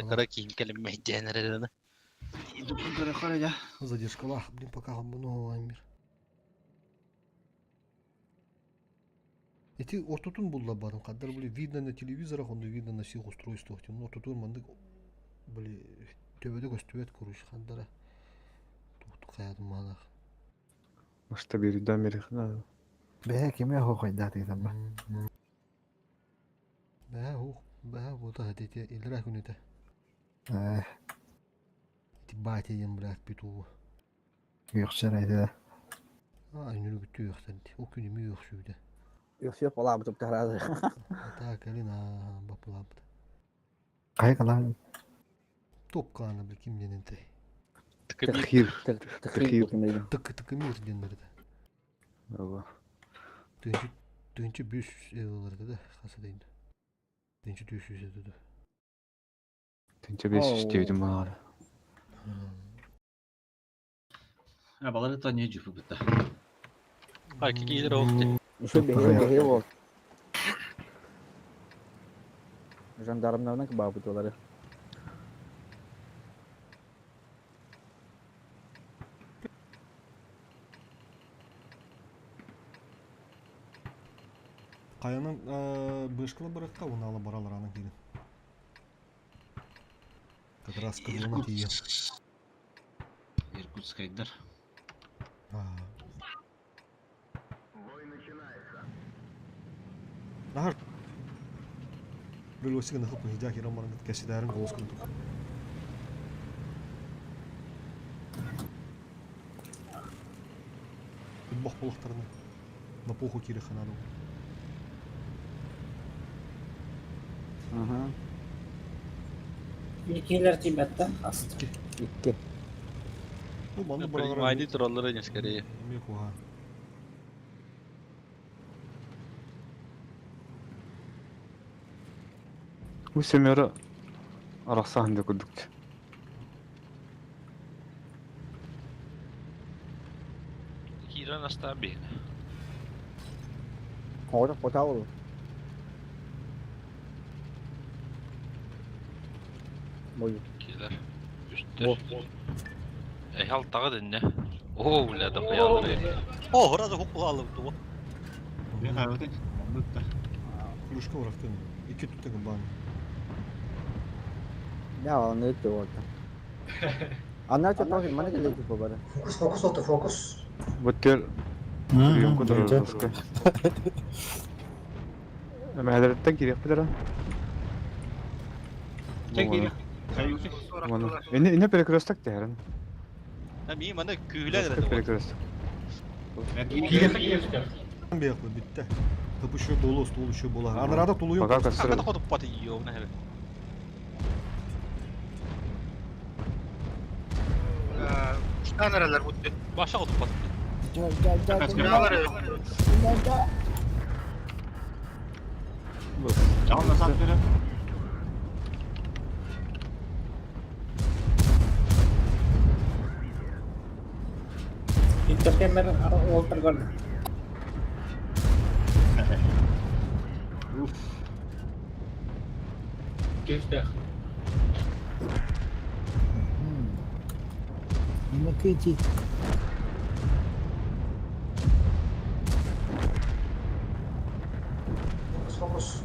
Кыра киин кэлиммэйдээн эрэрэ. Задержкалаах, блин, пока хоммуну мир. Эти ортотун булла барын каддар, били, видно на телевизорах, он видно на всех устройствах. Ну, ортотун мандык, били, төбөдө көстүбэт, короче, хандара. Тухту хаятым маанах. Может, биридда мерихна. Бэһэ кими хоһойдаатыйтан ба? Бэһэ хух, бэһэ бута хатите илра күнүтэ. Э, Ити батя диэн блядь петугу. үөхсэр этэ. А, үнүрүгүттүү үөхсэнти. Ол күн эмиэ үөхсүбүтэ. Үөхсүөх балаабытым таһараады. Ата кэлин аа бапылаабыт. Хайа калаан Топ клана бил ким диэн энтэй. Тхир. Тхир. Тык тыкымир диэннэр этэ. Ого. Тыынчы тыынчы бүүс ылар да хаса дейин. Тыынчы түүс үс этэ. Тынча бес үстебитим баҕар. А балары та не жүпү бутта. А, кикилер оқты. Еще бэһэ бэһэ бол. Жандармнарынан кыбаабыт олары. Каянан бышкыла баракка унаала баралар анан киирин. Как раз кырылына тиийэн. Иркутскайдар. Нахар Билосигын хып хижа киран баран кэсидээрин голос курдук. Бох булахтарына на поху кири ханаду. Ага. Икилер тибеттен хаст. Икки. Ну, манны баралара. Принимали троллары не скорее. Эме куха. У семера арахсаһында курдук. Киран астаби. Хода потау. Бой. Килер. Үстер. Эхал тағы дінне. О, бля, да хуялы. О, разы хук алып ту. Мен хайваты. Бутта. Клюшка барахтын. Икки түттеген бан. Я оны өтө болду. Анна чо мана келе типа бара. Фокус, фокус oldu, фокус. Буттер приемку дорожка. Мәһәләрттән кирәк биләр. Эне эне перекресток дәрен. Ми мана күләр дә. Перекресток. Бияқлы битте. Тып еще болу, стол еще бола. Анарада тулуйум. Пока касыр. Ата ходып паты йоғына хәбе. Штанералар бутты. Баша ходып паты. Жална сап берем. Интеркемер олтыр көрдү. Уф. Кестех. Эме кыйти. Фокус, фокус.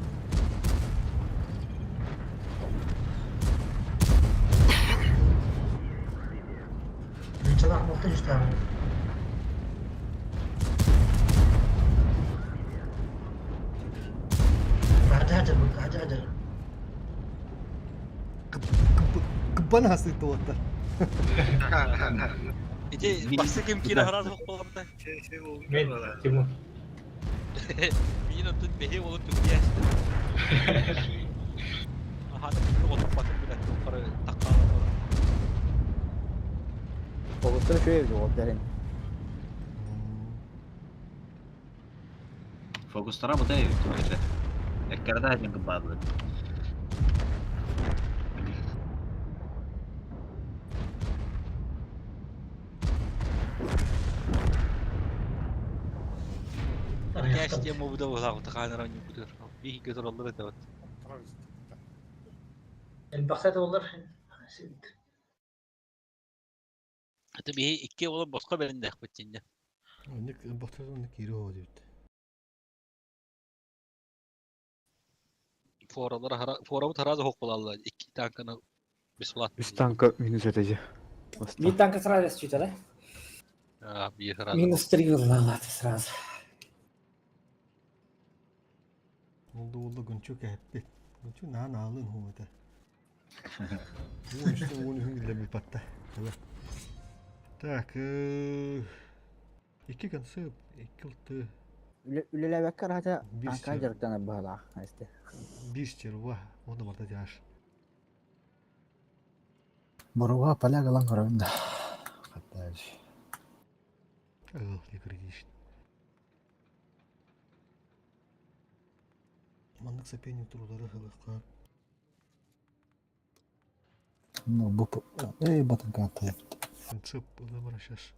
Ничего, мохтun işte. Hadi hadi hadi hadi. Кыббан асы туаттар. Ите басы ким кира разы хук буламда. Мен Тимур. Мин отын бехе болуп түгү Аха, ходып паты бля, топары таккала. Фокустар шөй жол дәрен. Фокустара бута бит. Эккарда один гыбадлы. Кәш тема буда була, таханара не буду. Бихи көтөр алыр это вот. Элбэхтэ буоллар Это биһи икки олор босхо бэриннэхпит дьиннэ. Оннук бохтор оннук киири оҕо диэбит. Форалар хара форабыт харазы хоқ булаллар. Икки танканы бесплатно. Үс танка минус этэ Bir танка сразу счита, да? А, биир сразу. Минус три вылалаты сразу. Ол да уолла гүнчү кэһэппит. Гүнчү наһаа наалыын хуу этэ. Уон үстэн уон үһүн иллэрбит батта. Так, икки концепт, икки алты. Үлэлээбэккэ араата танка дьарыктанар быһалаах эсте. Биир стерва, уонна барда тяж. Боруга поляк ылан көрөбүн да. Хаттааж. Ыл, не критично. Маннык соперник турулары ылыахха. Ну, бу эй батын каатта. Концепт ылымара сейчас.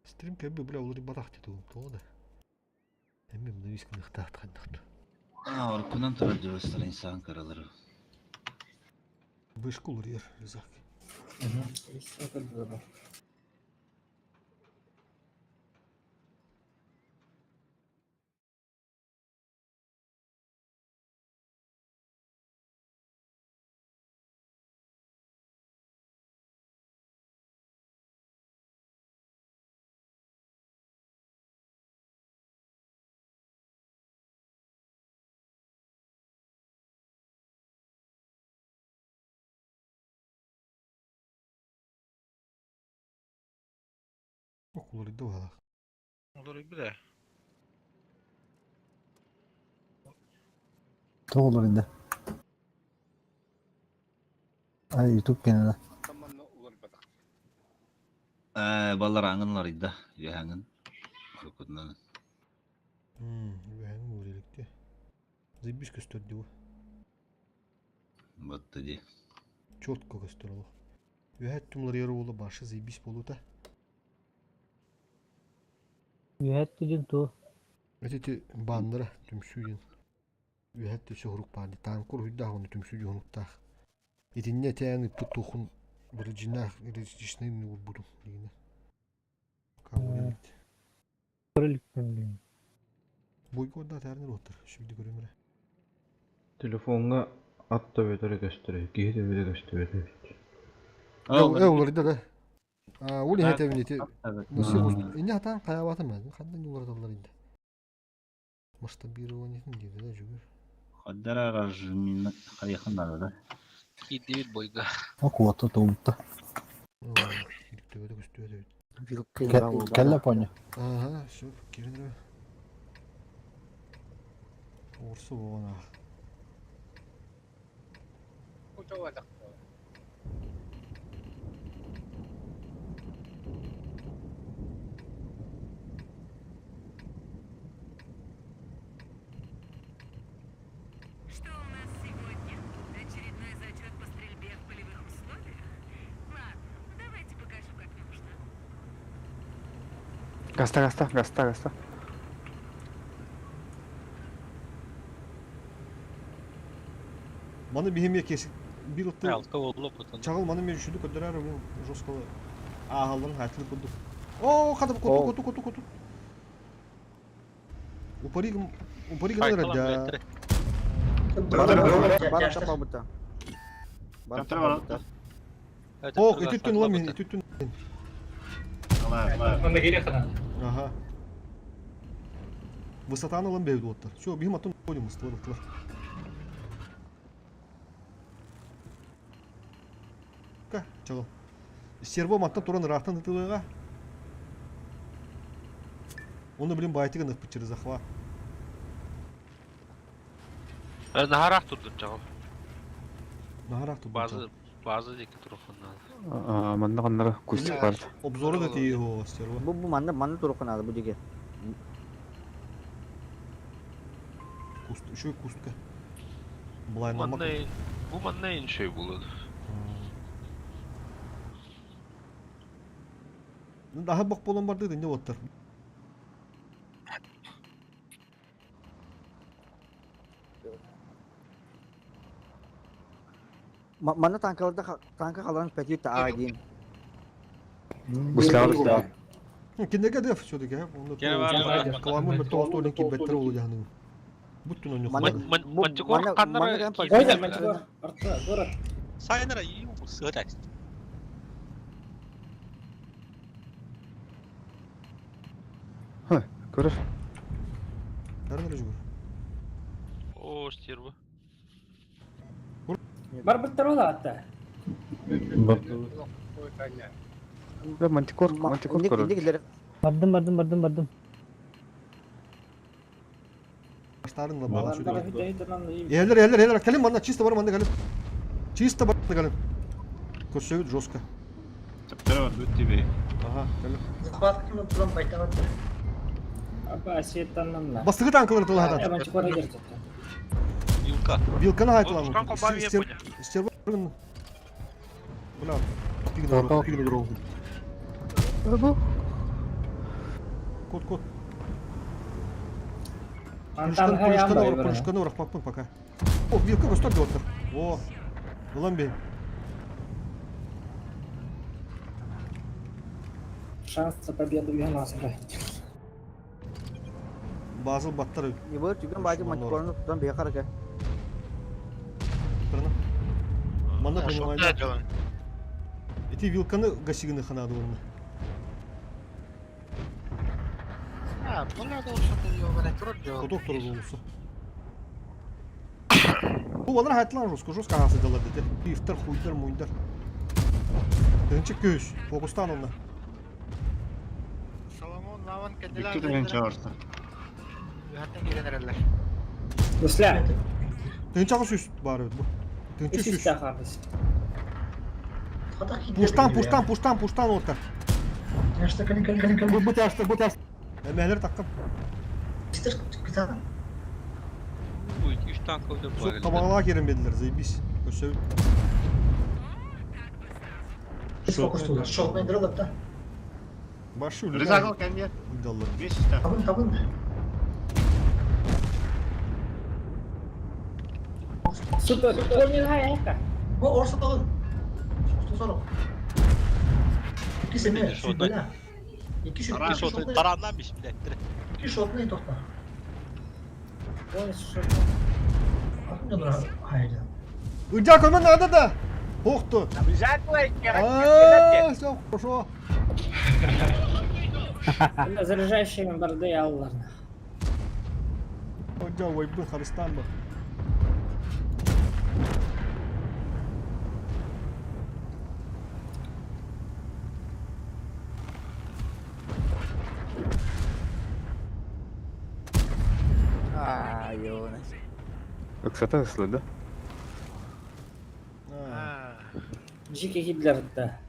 Стрим кэбби бля улары батах титул тоҕо да. Эмми мына вискин ыхтаат ханнахту. Aa, orkundan turar diyorlar insan karaları. Вышку уларыйар рюкзак. Ок уларыйда баалаах. Olur bir de. Тоҕолор инде. Ай YouTube кэннэ. Ballar аңынлар иді. Яңын. Orkundan. Үөһэҥ уларыйдыкты. Заебись көстөр дии. Батты ди. Четко көстөр олох. Үөһэ түм уларыйар уола башы заебись болута. Үһәт дидин ту. Эти баннера түмсүү диэн. Үөһэ түсө хурук баанды. Танкур хуйдаах оны түмсүү дьоһунуктаах. Итинне тээн ыппыт тухун бырыжинах речичный урбутум дигине. Камерит. Бойго да тәрнер оттыр. Şimdi көрөмүрэ. Телефоҥҥа ат төбөтөрө көстөрө, киһи төбөтө көстүбэт эбит. Э уларыйда да. А, ули хэтебин ити. Насыр инне хатан каябатым мен. Хандан улардалар инде. Масштабирование диде да жүгүр. Хаддара ражмин хайхын да. Кидибит бойга. Ок уотта туумта. Кирик төбөтө көстүбөт эбит. Кэллэ поня. Ага, все, кирин Орсу болгон ах. Что у нас сегодня? Очередной зачет по стрельбе в полевых условиях? Ладно, давайте покажу, как нужно. Гаста, гаста, гаста, гаста. Маны бихеме кесик бир ытты Алты oldu потом. чагыл маны мен үшүдү көдөрөр мен жестко агалын хатылып курдук. О, катып коту коту коту коту. Упари упари гына да. Бара тапа Бара тапа Ох, үтүттүн ла мен үтүттүн. Мында керек қана. Ага. Высотаны лан бейді оттар. Все, бихим аттын ходим, ыстылар ыстылар. Ка, чагыл. Серво маттан туран рахтан ытылыға. Оны блин байтыгын ықпыт через захват. Наһарах турдун чагыл. Наһарах турдун. Базы базы дики турухуннан. Манна каннара кустик бар. Обзоры да тии его стерва. Бу бу манна манна турукун бу диге. Куст, еще и кустка. Былай намак. Бу манна şey булды. Daha бак болон бар деди, не оттар. Манна танкаларда танка халан пәтү таа диин. Гусляр гусляр. Кинеге да все-таки, Каламы мы то столик кибеттер олу яны. Буттун оню. Мантикор каннары. Ойда мантикор. Арта, город. Сайнара ию сыгыта. Ха, көрөр. Nerede жүгүр? О, стерва. Бар быттар ола атта. Да, мантикор, мантикор көрөр. Бардым, бардым, бардым, бардым. Баштарын да бала шүдө. Элер, элер, элер, калим манда чисто бар манда калим. Чисто бар калим. Көрсөгүт жестко. Төптөрө бар бүт тебе. Ага, калим. Захват ким туран байтабат. Апа, сеттаннан. Бастыгы танкалар тыладан. Мантикор эгер жатты. Вилка. Вилканы айтылам. Стерва. Бля, пигна, пигна дорогу. Кот, кот. Пулюшканы урахпаппын пока. О, вилка көстөр деп отыр. О, ылан бей. Шанс на победу у нас Базыл баттар. Не бар түгөн бажы мантикорны тутан бе карака. Мана понимаю. Эти вилканы гасиганы ханады оны. А, була да ошо Коток туру болсу. Бу алар хайтлар жестко, жестко ағасы далар деді. Ифтар, хуйдар, муйдар. Тынчы көз, фокустан онна. Соломон лаван Бүттү деген чабарса. Гусля. Тынчы ағы сүз бар бу. Тынчы сүз. Пуштан, пуштан, пуштан, пуштан орта. Бу тяжты, бу тяжты. Әмәлер таққым. Ой, үч танк өтө бар. Табағала керем беділер, заебись. Көсөбүт. Фокус Шот да. Башы Ризагыл кәнде. Уйдаллар. 500 Табын, табын. Супер. Помню, хайка. О, орса табын. 140. İki sene, бля. İki şut, iki şut. Тараннан биш, блядь. İki şut ne tokta? Ой, шот. Hayda. Уйдя көмөн надо да. Хохту. А, все, хорошо. Заряжающий барды алларна. Уйдя, войбын Харыстан ба. А, ёна. Ыксата ыслы, да? Жеке гиблер да.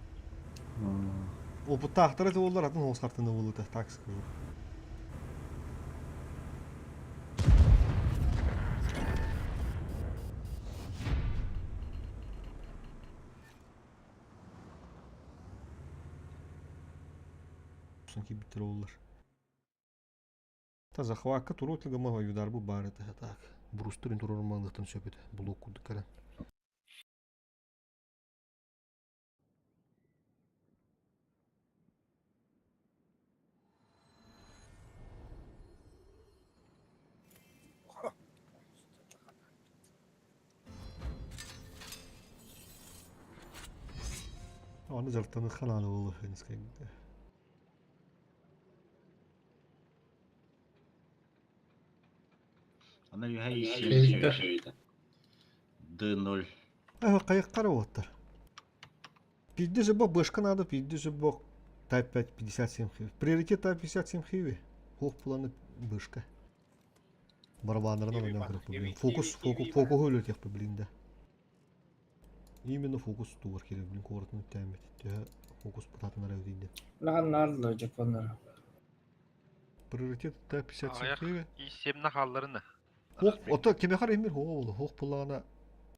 Опыттаахтар это боллар атын оосхартыны болута, так скажу. Кибиттер боллар. Та захвакка туру тылгама юдар бу бар это так. Брустурин туру маңдыктан сөпөт. Блок кудыкара. Аны жартаны хананы болу несколько. Ана юхай Д0. Эх, кайык карап оттар. Пизде же бок бышка надо, пизде же бок Type 5 57 хиви. Приоритет Type 57 хиви. Хох планы бышка. Барабандарына ойнап керек блин. Фокус, фокус, фокус өлөт яқпы блин да. Именно фокус туар керек блин, коротны тәмет. Фокус пытатын арау дейді. Наган нарлы жапоннар. Приоритет Type 57 хиви. И семна халларына. Хох, ото кемехар эмир хоо болу. Хох плана.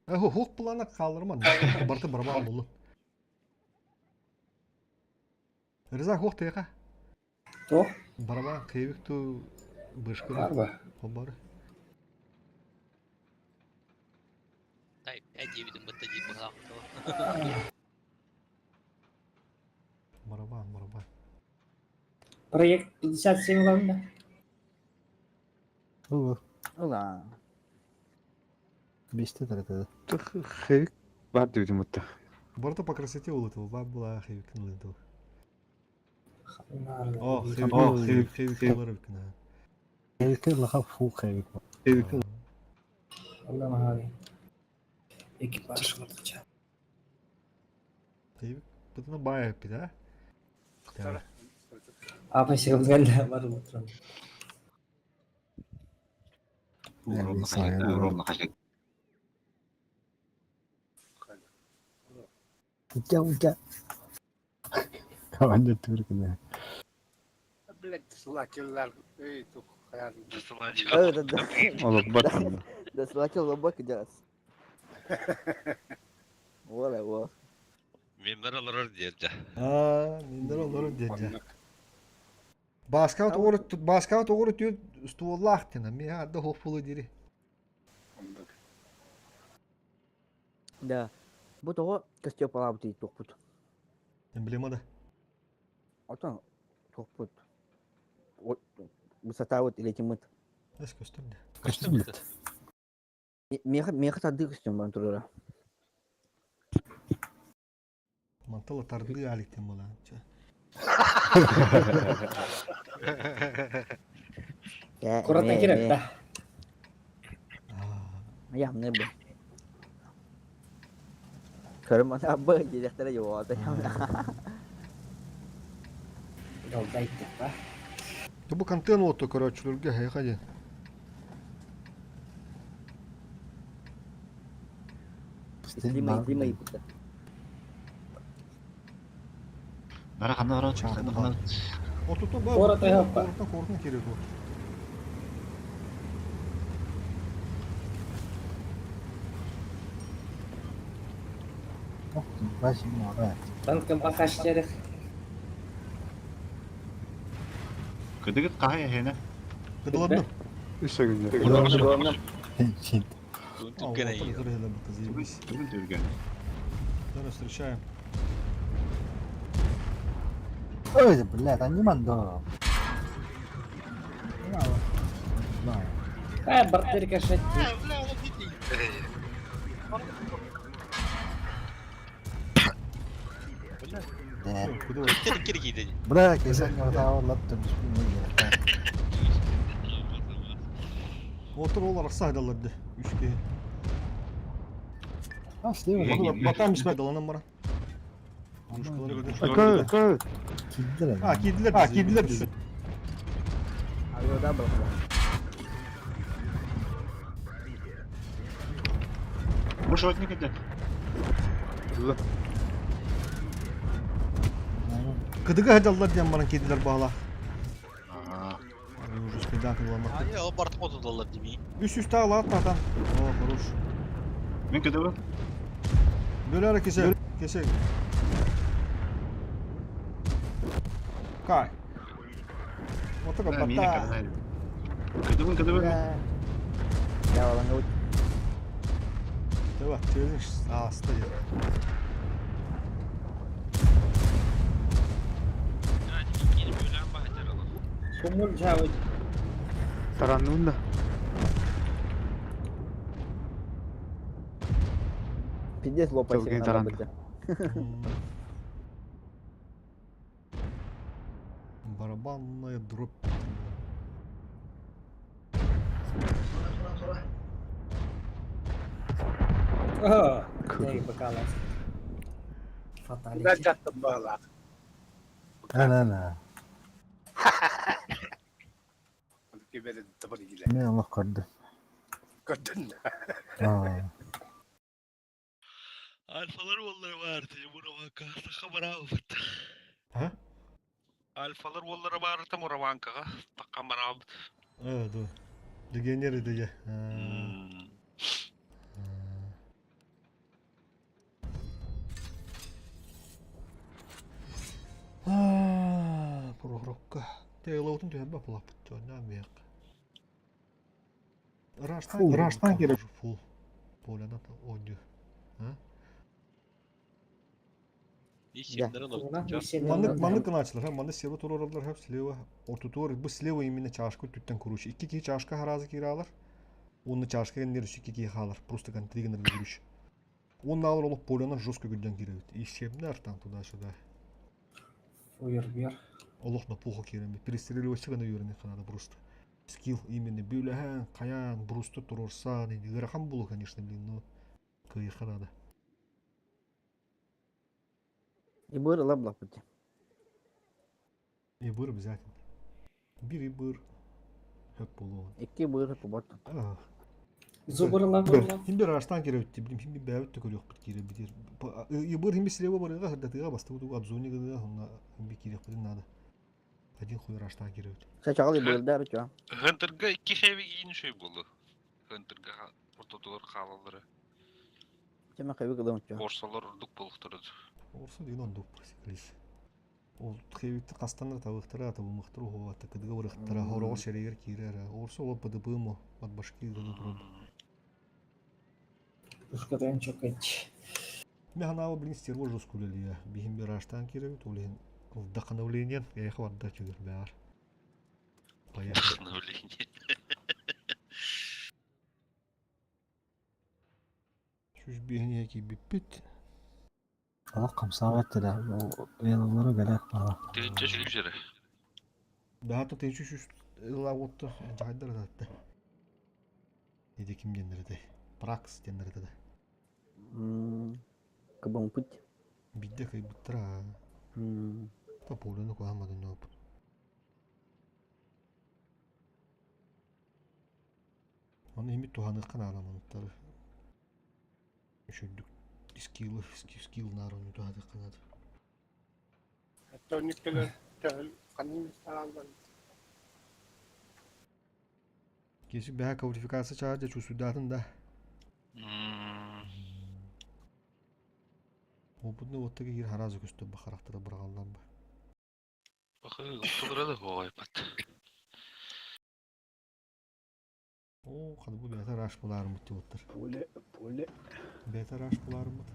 Хох плана калырман. Барты барабан болу. Риза хох теха. То? Барабан кевик ту бышкы. Барба. Хобары. Type 5 диэбитин бытта диир быһаах. Барабан, барабан. Проект 57 главное. Ылы. Ыла. Бесте таратады. Хевик бар диэбитим бытта. Барыта по красоте улытыл, ба была хевик улытыл. Наар. О, хевик, О, хевик, хевик олар бикна. Хевикке лаха фу хевик. Хевик. Алла махали. Экипаж кылдыча. Хевик, бытына бай эппит, а? Да. Апа силгәндә бар утрам. Утя, утя. Команда түркіне. Э, да, да. Олох бар. Да слачил лобок делать. Ола, о. Мемнер алар диэдэ. Аа, миндер олору дедя. Баскаут оҕур баскаут оҕур түр стуоллаах тена, ми ада хоффулу дири. Да. Бу того костюм палабыт тохпут. Эмблема да. Отон тохпут. Высота вот или тимыт. Эс көстөр да. Костюм бит. Меха меха тады костюм бар турара. Мантала тарды аликтен була. Курата кирәк та. Аа, Я мне бы. Көрмана б директора его да. Долда иттек ба. Бу контент отто короче, лүрге хайха Стрима, стрима и пута. Бара ханна бара ханна ханна. Отута ба. Куорат айхаппа. Куораттан куораттан кириyor bu. Танкы бахаш терек. Кыдыгыт кахай хена. Кыдыладым. Үс өгүннөр. А, заебись. Түгүн түргөн. Зараз встречаем. Ой, блядь, они мандо. Ә, бар терек шәт. Да. Куда вы? Бля, кесен лаптым. Отур олар сайдаларды. Үшке. А, слева. Батам испайдаланам бара. Ушкалары көтөр. Кö, кö. Киддер. А, кийдилер. А, кийдилер бизи. А да был. Бу шотник эте. Кыдыга хайдаллар диэн баран кийдилер баала. Аа. Уже спидан кыдыламар. Ай, ол бартым отудалар дими. Үс үс тағы лат татан. О, хорош. Мен кыдыбын. Бөләрі кесе. Кесе. Кай. Отыга Мени бата. кыдыбын. Кыдыбын кыдыбын. Я балаңа вот. Давай, төлеш аста я. Сумул жавыт. Тараннын да. Пиздец лопай Толкин надо таран. быть. Барабанная дробь. О, дай бакалас. Фаталити. На, на, на. Не, Аллах көрдү. Аа. Альфалар оллары бар, Мураванка, Сахамаравыт. А? Альфалар оллары бар, Мураванкаға, Сахамаравыт. Э, да. Легионеры да я. А, Пророкка. Те лаутын төһәбә пулап битте, намек. Раштан Фул. Раштан кирәк. Фул. Полянан оонньуу. А? Маннык маннык гынааччылар, манна слева туруораллар хөп слева ортотугар бу слева именно чашка өттүттэн короче. Икки киһи чашка хараазы киираалар. Уонна чашка кэннигэр өссө икки киһи хаалар. Просто контри гынар көрүш. Уонна алар олох полянан жестко күрдэн киирэбит. Исчебнэр там туда-сюда. Уйар-буйар. Олох на плохо киирэммит. Перестреливаться гына үөрэниэххэ надо просто. Скилл именно бүлэһэн, хайаан, брусту туруорсан, ыарахан буолуо, конечно, блин, но кыайыахха надо. Ибыр ыла булаппыт. Ибыр обязательно. Бир ибыр хөп буолуо. Икки быр побот. Зубырла була. Хим бир аштан кирэбит билим хим бэбит да көрүөхпүт киирэбит. Ибыр хим слева барыга хырдатыга бастыбыт обзоне гыныга онна хим киирэхпитин надо. Один хуй раштан кирэбит. Чачаҕал ибырдар чо. Хантырга икки хэви киин үчүгэй буолуо. Хантырга ортотугар хаалаллара. Чеме хэви кылым чо. Орсолор ордук буолуохтара. Орсо деген ондук лис. Ол хэвитти хастаннар табыхтара табымыхтар уһуата кыдыга барыхтара хороҕор сэригэр киирэр. Орсо ол ПДП-мо от башки гына турар. Пушкатын чокач. Мен ханаабы блин стерво жестко үлэлиэ. Биһим бир аштаан киирэбит, ол иһин вдохновление эйиэхэ барда үчүгэй баар. Поехали. Вдохновление. Сүүс биэһин иһэ киирбиппит. Олох хамсаабат да ыаллара гэлээх баҕа. Тыынча сүүс эрэ. Баата тыынча сүүс ылаабытта дьаһайдар ататта. Иди ким диэннэр этэй? Пракс диэннэр этэ да. Кыбымпыт. Биирдэ кыйбыттара. Тополуну куһамматын опыт. Ону имит туһаныахха наада манныктары. Үчүгдүк скиллы скилл наар ону туһатыахха наада. Киэсик бэһэ квалификация чаар дьэ чувствуйдаатын да. Опытный уоттага киир харазы көстөр бахарахтара быраҕаллар ба. Бахы ылтылара да хоойпат. Оо, ханы бу бэйэтэ раш булаарыммыт диэбиттэр. Поле, поле. Бэйэтэ раш булаарыммыт.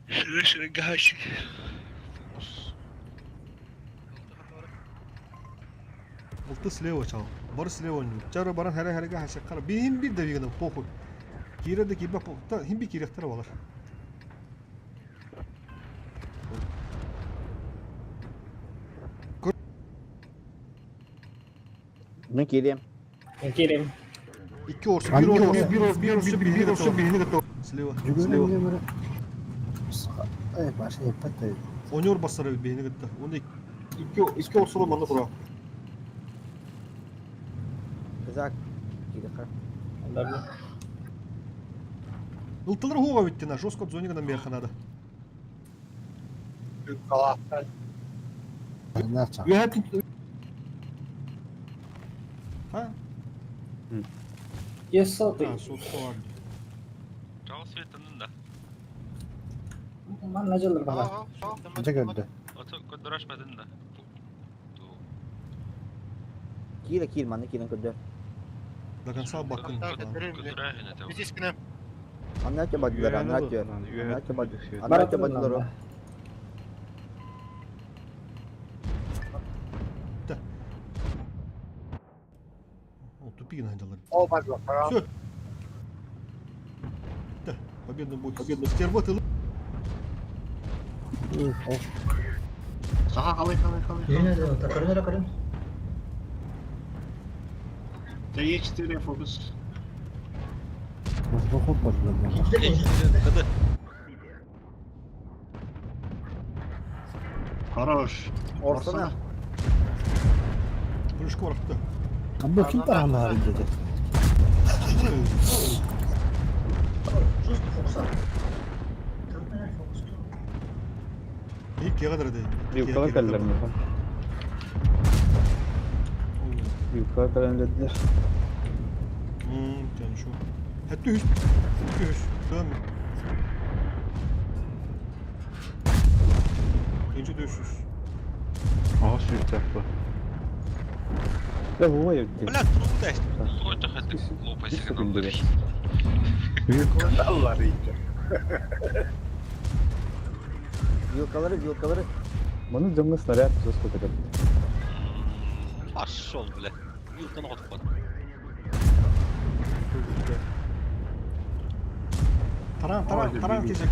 Шыры гашик. Алты слева чал. Бары слева ойнуур. Чары баран хэрэ хэрэгэ хашаккара. Биһин бир да бигэнэ похуй. Киирэ да киирбэ та хин би киирэхтэрэ балар. Мен киириэм. Мен киириэм. Икки орсу, бир орсу, бир орсу, бир орсу, бир орсу, биһини кытта. Слева, слева. Эй, баша еппет Оньор бассара биһини кытта. Онда икки икки орсулар манна тура. Казак. Киириэххэ. Ылтылар хуга бүттүнэ, жестко зонигынан биэххэ надо. Үөһэ Ha? Есть сотый. А, сотка бар. Чал светанын да. Манна дьыллар баҕар. Дьэ көрдө. Ото көдөрөшмөдүн да. Киирэ киир манна киирэн көрдөр. До конца бакын. Анна өтө бардылар, анна өтө. Анна өтө бардылар. Анна өтө бардылар. О, тупик надо. Все. Да, победный бой. Победный стерва ты. Саха қалай қалай қалай. Көрүнөр көрүн. Т4 фокус. Бохот бардылар. Хорош. Орсана. Плюшка барахта. Бу ким таһамнаһар dedi. Жестко фокуса. Төрүнөр фокусту. Икки кадр dedi. Yukarı kalırlar mı? Yukarı kalın dediler. Yani şu. Hatta üç. Üç. Tamam. İkinci düşüş. Aha sürtep bu. Да бу evde. Бля, труда Только это глупость. Үс секунду. Вилкалары, вилкалары. Маны дьоҥҥо снаряд жестко көтөр. Пошел, бля. Вилка ногу отход. Таран, таран, таран кисек.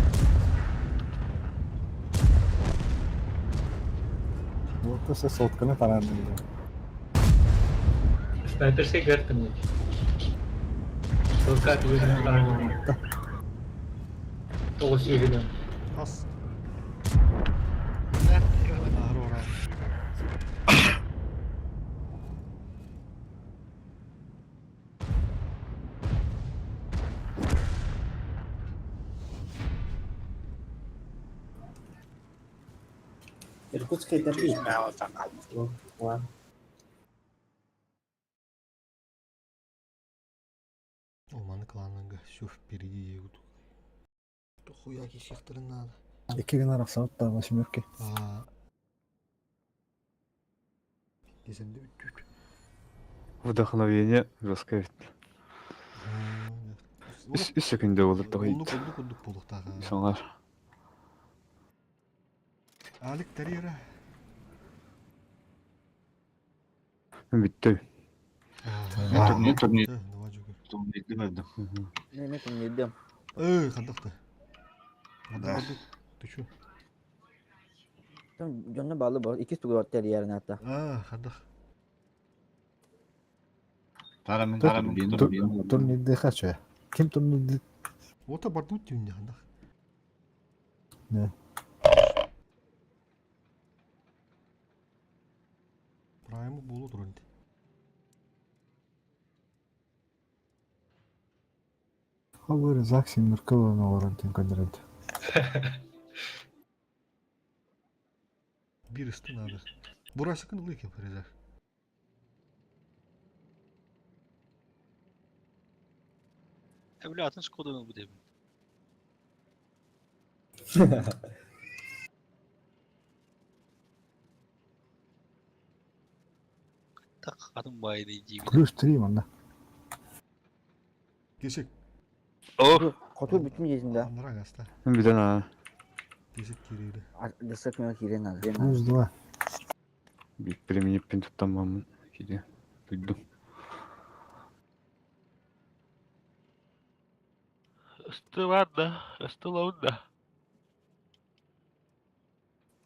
Вот это сотканы таранды. Снайперский гартымник. Толкат өзінің тараны. Тоғыз үйгінен. Ас. Ары ора. Иркутская дерби. О, маны клананга все впереди едут. Хуя кисехтерин надо. Екі гына рақсанып та восьмерки. А. Десем де бүттүт. Вдохновение жестко. Үс секунду olur da Оннук оннук оннук болуктагы. Соңар. Алик терьера. Bitti. Турнир, турнир. Давай жогор. Турнирди Мен мен турнирдем. Эй, кандакты. Да. Ты чё? Там дьонно баалы бар. Икки тугу бар терьерин ата. А, хандак. Тарамын, тарамын, Турнирде қача. Ким турнирде? Ота бардут түйүндө хандак. Не. Праймы болу турунт. Хабар Заксин Нуркылын орын көндіреді. Бир ысты надо. Бурасыкын ылык фрезер. Бля, атын шкода буде. Так, атын байды деймін. Плюс 3 манда. Кесек. О, Хоту бүтүн жезинде. Анрак аста. Bir tane. Кесек кирейли. Десек мен кирен надо. Плюс 2. Bir применip pin tuttan Gidiyor. Duydum. ыстыланда, ыстылаунда.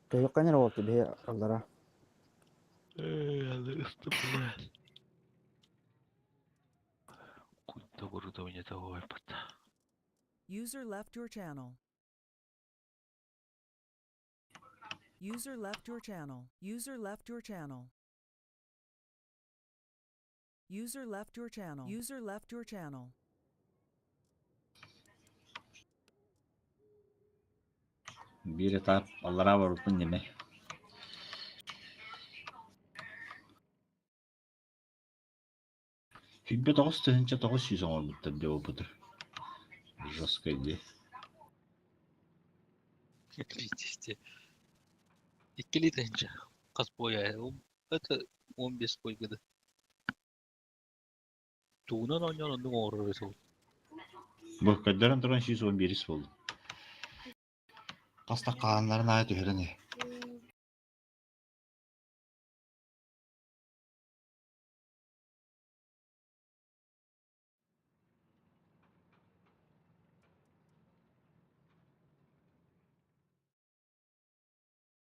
Тоyokkan oldu be allara. Эй, ысты, бля. Куда оборудование того айпад. User left your channel. User left your channel. User left your channel. User left your channel. User left your channel. Бир этап аллара бар утун неме. Фибе 9900 оңорбуттар деп опытыр. Жестко иди. Видите. Икки литр Қас бойа. Это 15 бой гыды. Туунан ойнон оннуң оорор сол. Бу көддөрөн туран 111 болду. Каста кааннарын ая түһөрөн.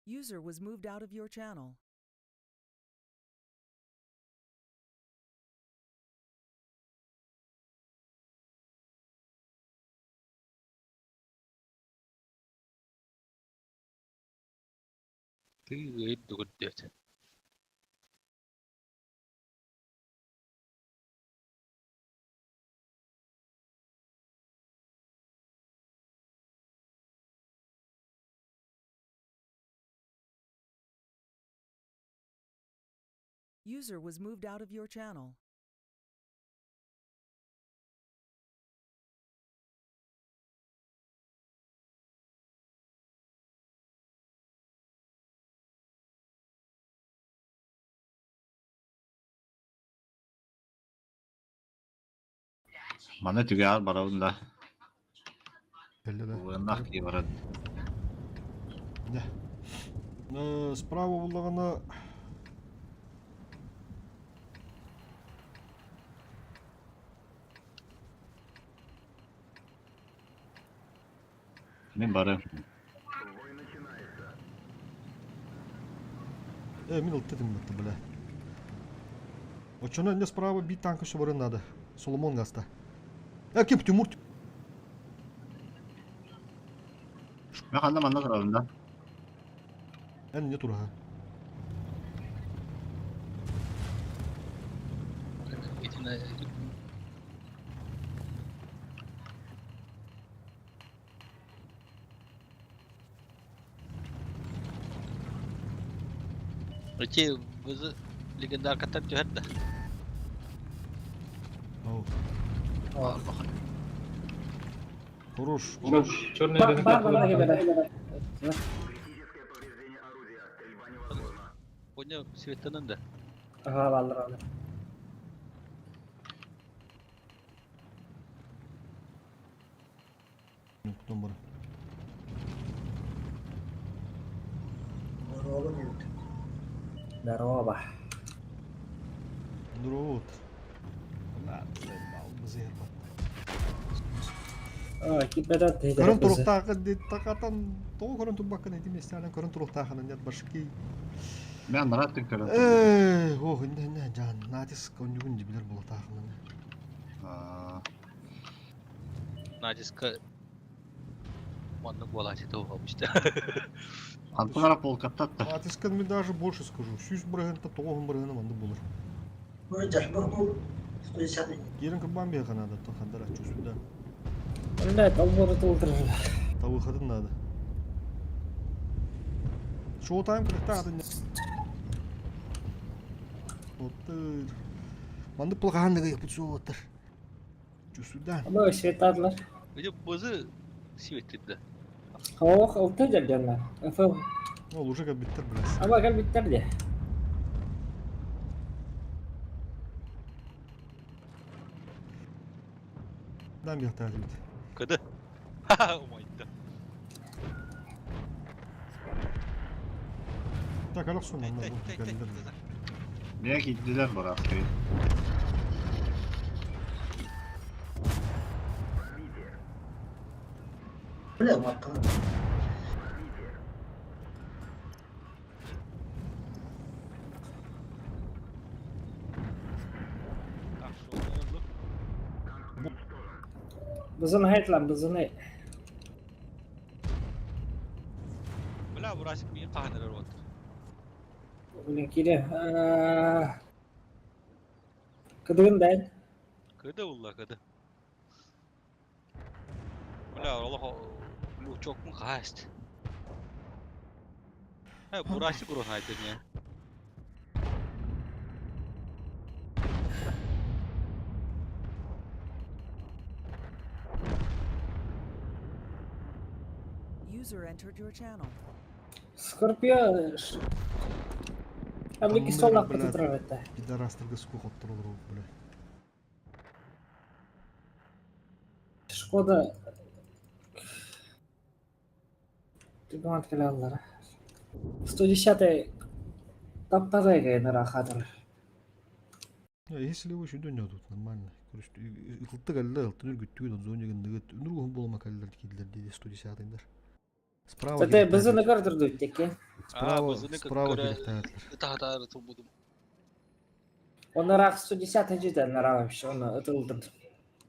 User was moved out of your channel. Ты дугут дет. User was moved out of your channel. Маны түгэҕэр барабын да. Кэллэ да. Уоннах кии баран. Дэ. Справа буллаҕына Мин барым. Э, мин ылта тыммытты, бля. Оччоно инде справа бит танка все барын надо. Соломон гаста. Э, кип Тимур. Мен ханна манна турабын да. Эн не тураха. Эти бызы легендаркаттан түһэр да. Ау. Хорош. Черный рынок. Понял, светанын да. Ага, баллар алар. Потом бар. Здорово, нет. Здорово. Здорово. Көрөн туруктаахы такатан тоҕо көрөн турбаккын ити местянан көрөн туруктаахынан нет башки. Мен бараттын көрөн. Э, ох, инде инде жан натиск оннугун дибилер булатаахынан. Натиска маннык буолааччы туһуһабыста. Антонара полкаттатта. Натискан мен даже больше скажу. Сүүс бырыһынта тоҕоһун бырыһына маннык булар. Уже жахбаху 110 Кирин кырбан биэхэ надо, то хандара чувствую, да. Блядь, алборы толтырыр. Та выхода надо. Шоу-тайм кытта атын. Оттыр. Манды плоханныга япутсу оттыр. Чувствую, да. Ама светадлар. Види бызы светит да. Ох, алты жерденлер. ФЛ. Ол уже как биттер, блядь. Ама кел биттер де. Дам яхта бит. Кыды. Ха-ха, умайда. Так, алак сон, Тэй, тэй, тэй, тэй. Мен киддилер бараскай. Бля, матка. Так, что oldu? Бызын хайтлан, бызын ай. Бля, бурасик миин каханырар оттыр. Блин, кире. Кыдыгын дайын. Кыды улла кыды. Бля, Аллах, лучок му хаст. Э, бурасик урон айтыр не. User entered your channel. Скорпио. Амлики сол ақпыты тұрар етті. Пидорастырга суку хоттор олор, бля. Шкода. Түгмат келе аллар. 110-й таптазай гайнар ахатыр. Если вы еще дөнө тут нормально. Короче, ылты калла, ылты нүргүттүгүн зоне гындыгыт. Нүргүн болма каллар килдер диди 110-дар. Справа. Тete бызыны көрдүрдү теке. Справа, справа килектер. Тахатары тубудум. Оны рақ 110-й жеден нара вообще, оны ытылдым.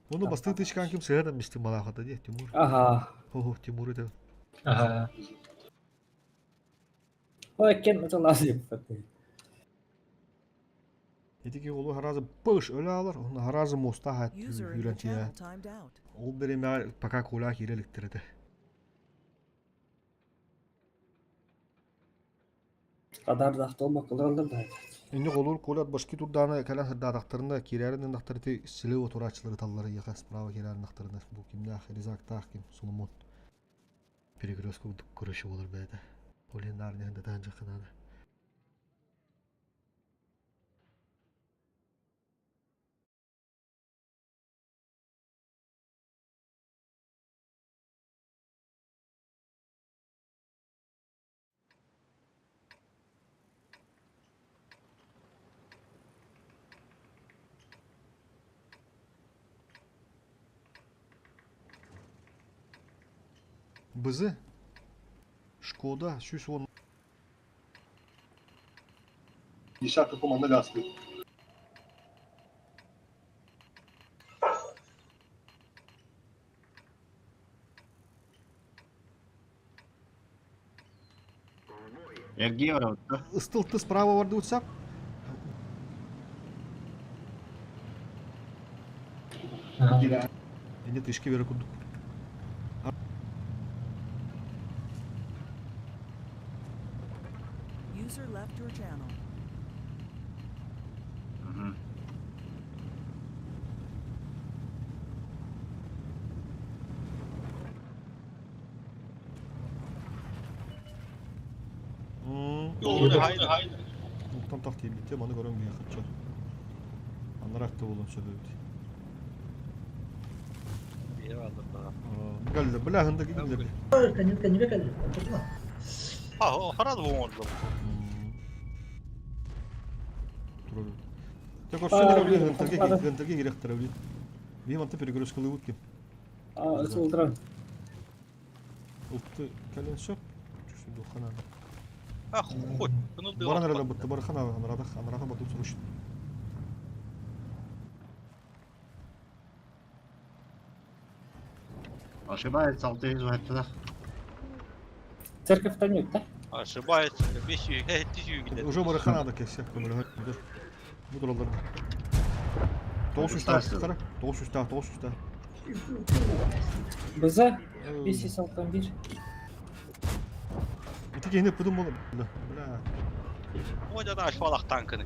Оны басты тычкан ким сыгадам мисти малахата ди Тимур. Ага. Хо, Тимур это. Ага. Ой, кен ытылаз деп. Этики олу харазы пыш өлө алар, оны харазы моста хат User in your үйрәнче. channel timed out. Ол береме пока кула киреликтерде. Кадар да толма кылдыралдар да. Инде колур кулат башки турданы калан хырдадактарында кирәрин нактарты силе отурачылары таллары яка справа кирәрин нактарында бу кимдә Резактах ким Соломон. Перекрестку көрүшү болор бәдә. Олендар не да жакынады. Бызы Шкода 110 Десятка команда гаспит. Эргиэ барабыт да? Ыстыл справа бардыбытсак. Инде тышки бере курдук. User left your channel. Уктан тах тиийбиттэ маны көрөн биэхачча. Анарак да буолуон сөп эбит. Кэллэ, бля, хында кэллэ. Кэннибэ кэллэ. Ортотуна. Харады бу оҥордум. Турар. Те көрсөнөр били хынтарга хынтарга кириэхтэрэ били. Биһи манта перегрузкалыыбыт ким. Ытылдыран. Ылты кэлэн сөп. Чүсү духана. А хоть. Баран эрэ бытты бархан анарадах анараха батып суруш. Ошибается, 600 да. Церковь нет, да? Ошибается. 500, 700 gider. Уже бархан ада кесе көмөлөһө. Бу туралар. 900 тахтара. 900 тах, 900 тах. БЗ 561. Ити киһини пыдым бол. Бля. Бля. Ода да ашвалах танкını.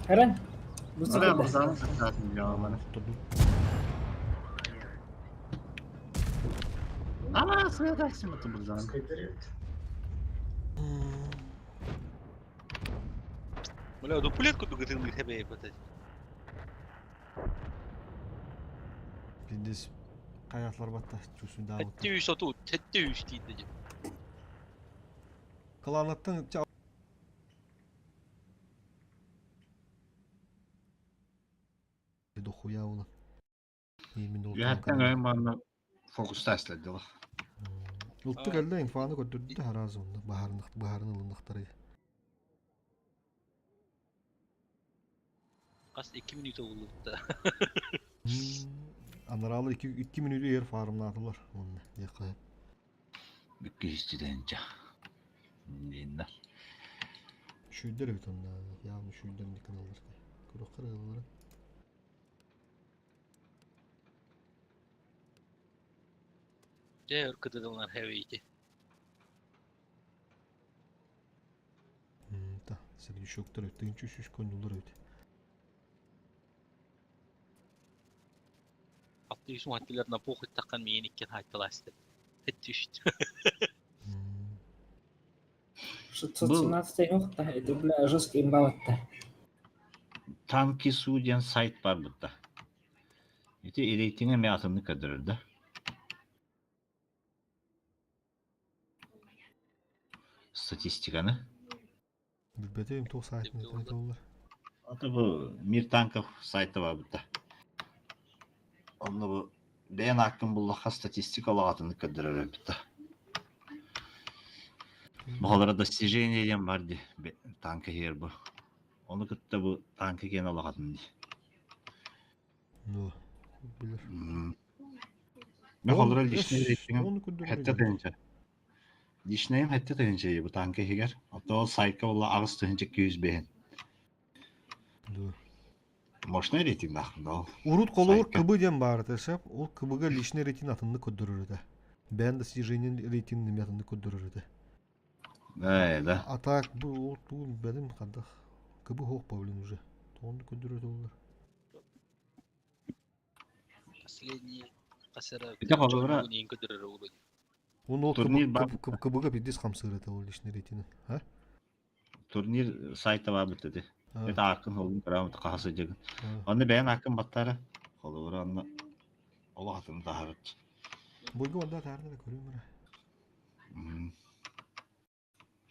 Эрен. БЗ. Бля, базарын сататын жауабы. Ана, сыядайсың бутын базарын. Бля, дуплет курдук ытылды хебе бата. Пиндес каятлар батта чусун да. 730, 700 дейdi. Кланаттан дохуя ула. Именно Үһәттен өйін барына фокуста эсләде. Улту кэллэ инфаны көрдөрдү харазы онно баһарынах баһарын ылыннахтары. Kas 2 минут oldu da. Анаралы 2 2 минут ер фарымнатылар онно якы. Бүккө истиденче. Нинна. Шүйдер бит онно. Явно шүйдер каналдар. Көрөк каралар. Де өркөдөлөр хебейти. Та, сергишоктор өттүн чүшүш көндүлөр өт. 600 maddelerine похуй таккан мен иккен хайталасты. 700. 617 yok да, это бля жесткий имбалатта. Танки су диэн сайт бар бутта. Ити рейтинге мен атымны көдөрөр да. Статистиканы. Билбетем тоо сайтын айтылар. Аты бу Мир танков сайты бар бутта. Онно бу бэйэн аккын буллаха статистика атыны көдөрөр бутта. Бухалара достижение диэн бар ди танка хер бу. Оны кытта бу танка кен алағатын ди. Ну, билер. Мен холора личный рейтингим хәтта тыгынча. Личныйым хәтта тыгынча бу танка хигер. Ата ол сайтка була агыс тыгынча 200 бehen. Да. Мощный рейтинг нахында ол. Урут колоор КБ диэн баар этэ, ол КБга личный рейтинг атынны көрдөрөр этэ. Бэйэн достижение рейтинг атынны көрдөрөр этэ. Э, да. А так бу ол туун бэдим хадах КБ хоох блин уже. Тоонду көрдөрөр олар. Последний касара. Ити холора Он ол Турнир бар. КБга пиздец хамсыр это ол личный рейтинг. А? Турнир сайты бар бит Это акын холун карамыт кахасы жыгын. А. Аны бэйэн акын баттары. Холора аны ол атын тахарыт. Бойго онда таарна да көрүм бара.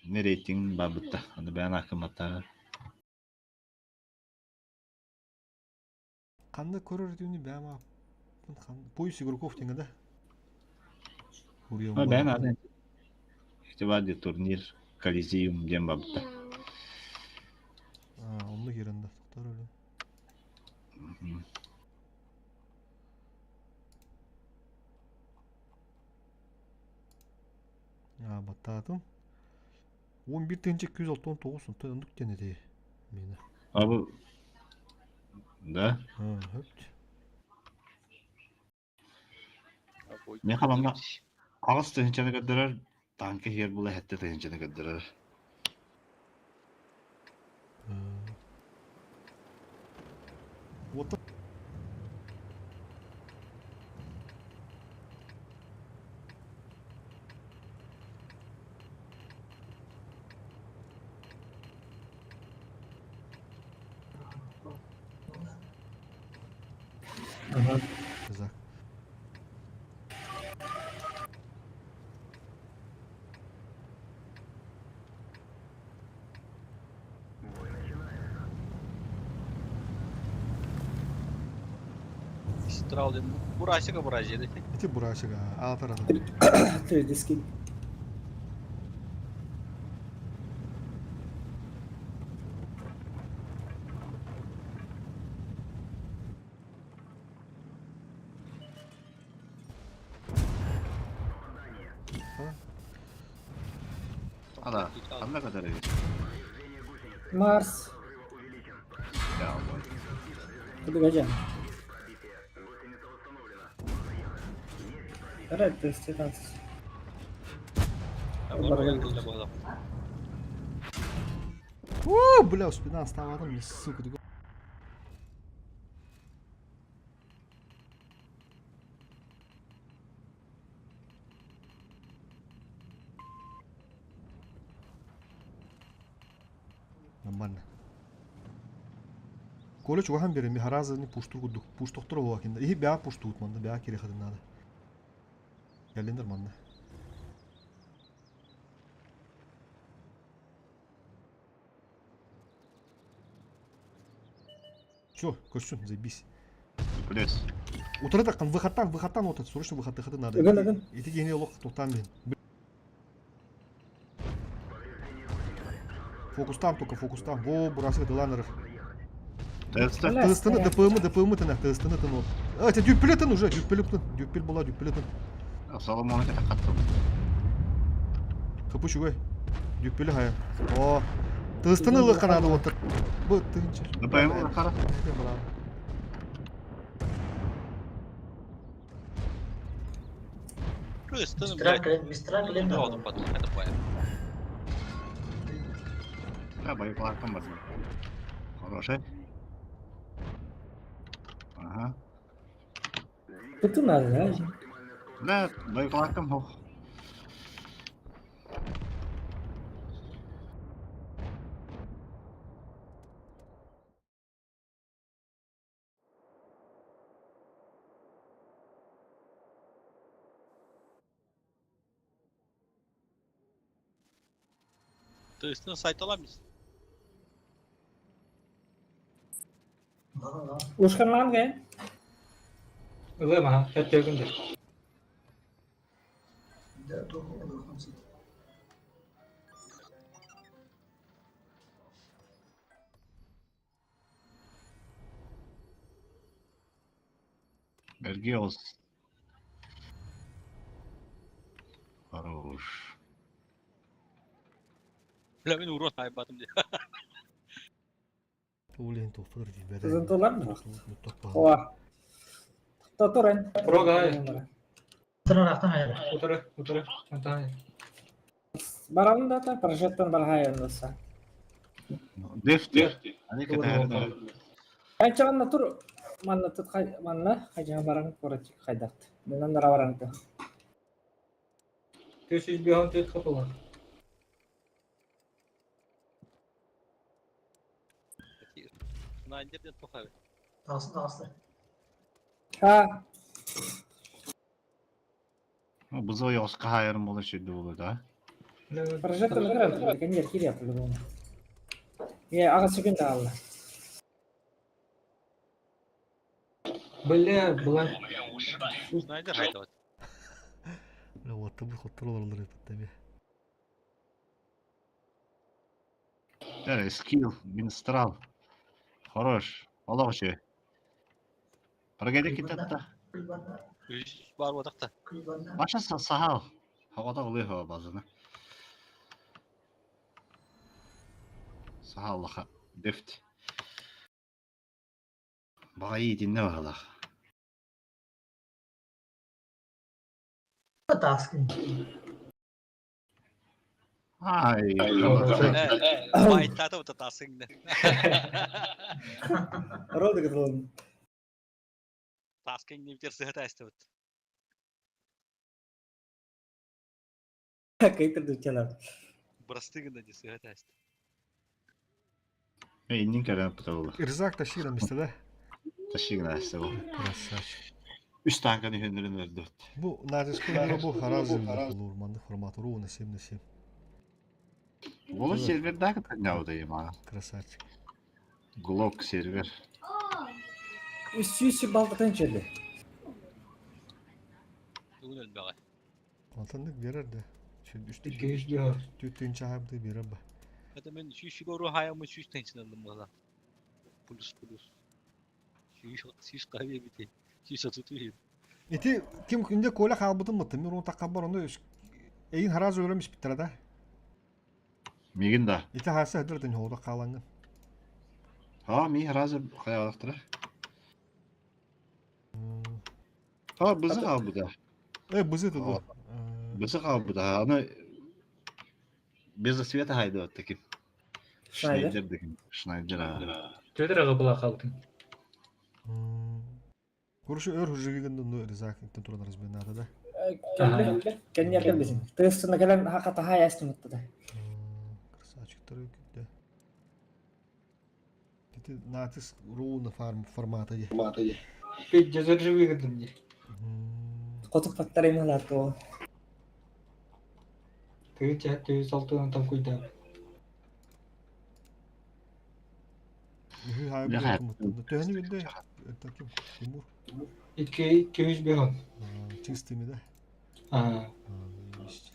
Не рейтинг бар битте. Аны бэйэн акын баттары. Канда көрөр түүнү бэма пояс игроков теңе да. Ну, бэйэн атын. Ити баар дии турнир Колизеум диэн барбыта. А, онно киирэн да тохтор өлө. А, баттаатым. 11 269 онтон оннук диэн этэ миэнэ. А бу Да? А, хөп. Миэхэ манна 8 тыһыынчаны көрдөрөр, танка иһигэр була 7 тыһыынчаны көрдөрөр. Вот Ага. Казах. Страл диэн бурасика буразия дии. Ити бурасика аатар Три диски. Ана, ханна катар эбит? Марс. Я, ой. Кудугажан. Ред 15. Барган. О, бля, спина оставала сука. Нормально. Коля чугахан берем, харазы не пуштур кудук, пуштуктур ола кинда. И бя пуштут манда, бя кире хадын надо. Календер манда. Чё, Костюм, заебись. Плюс. Утро так, выходтан, выходтан, вот это, срочно выход, выходы надо. Ыгын, ыгын. И ты гений лох, тут блин. Фокус там только, фокус там. Во, бурасы, дыланеров. Тесті. Тыстыны, ДПМ, ДПМ тына, тыстыны тын вот. А, это дюппелетин уже, дюппелетин, дюппел была, дюппелетин. Соломон это хаттым. Хапы чугай. Дюппели хая. О, тыстыны лыканады вот. Бу тынчы. ДПМ қара. Тыстыны, Мистраль, блядь. кэлэн, Мистраль кэлэн Ну, даҕаны. потом, это понял. Да, боекалартан бар. Хороший. Ага. Тут надо, да? Да, боекалартан хох. Тыстыны сайт аламыз. Да, да. Ушкарнан гэ. Ылым, ага, әттегүндер. Да, то ылыхын Бергиос. Хорош. Бля, мен урон айбатым дии. Улен тофыр ди бәдә. Тызын mı? Оа. Татурен. Прога, Тырарахтан хайра. Утары, утары, антан. Баралын да та прожектор бархайын Деф, деф. Ани ката. Анчаган тур манна тут хай манна хайжа баран короче хайдат. Менен дара баран та. Төсүз бихан төт капылар. Снайдер ден тухабы. Тағысын, тағысты. Ха, Бузо yoска хайырым болы шүдді болы да. прожектор баран конер киря по-любому. Я ага секунда алла. Бля, была. Снайдер хайдат. Бля, вот. Хотторбут хоттор олороллор эбит эмиэ. Скилл, Минстрал. Хорош. Олох үчүгэй. Прагеди китатта. Үс бар бодақта. Баша сахал. Хавата ылыы хава базаны. Сахаллаха. Дефт. Бағайы итинне бағалақ. Таскин. Ай. Байтата вот тасыңды. Роды кытылын. Таскың не битер сыһыта эстебит. Кейтер дүчелер. Бырастыгында ди сыһыта эсте. Иннин кәрән пытабылы. Рызак тащи месте, да? Тащи гына эсте бу. Красавчик. Үс танканы хөннөрүн өрдөт. Бу Назис бу харазы булур, формат ровно 7 на 7. Бұл сервердегі таңдауды ема. Красавчик. Глок сервер. Үс үс балтатын чөдө. Бүгүн өлбөҕө. Алтыннык берер да. 200 diyor. Түттүн чаһабды берер ба. Это мен сүүс гору хаямы сүүс тенсин алдым була. Плюс плюс. Сүүс сүүс кабе бите. Сүүс отуту. Ити ким күндө коля халбытын мытты. Мен оны такка бар, оны эйин харазы өлөмүш биттер да. Мигин да. Ити хаса өдөрдөн холда калаңын. Ha, ми разы хаялақтыра. Ha, бызы қалбыда. Э, бызы туду. Бызы қалбыда. Аны без света хайды таким. Шнайдер? Шнайдер деген. Шнайдер. Төдір аға бұла қалдың. Куршу өр хужигин ну ризак интен туран разбинада да. Кэллэ. Кэннер кэлбисин. Тыыстына кэлэн хаката хаястын да. Красавчик да. Ити натис ровно фарм формата ди. Пет жезер живи кырдым ди. Котук паттар эми лато. Тыгы чат тыгы салтынан там куйда. Үхү хайбы Төһөнү билде. Таким Тимур. 200 бехон. Чистыми да. А, Есть.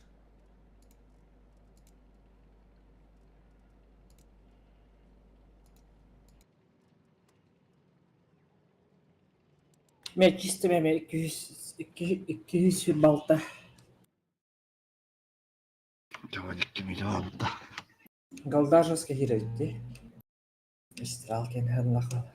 Ме чисто ме 200 200 балта. Жаман 2 миллион алды. Голдажевский хиретти. Истралкен ханлаха.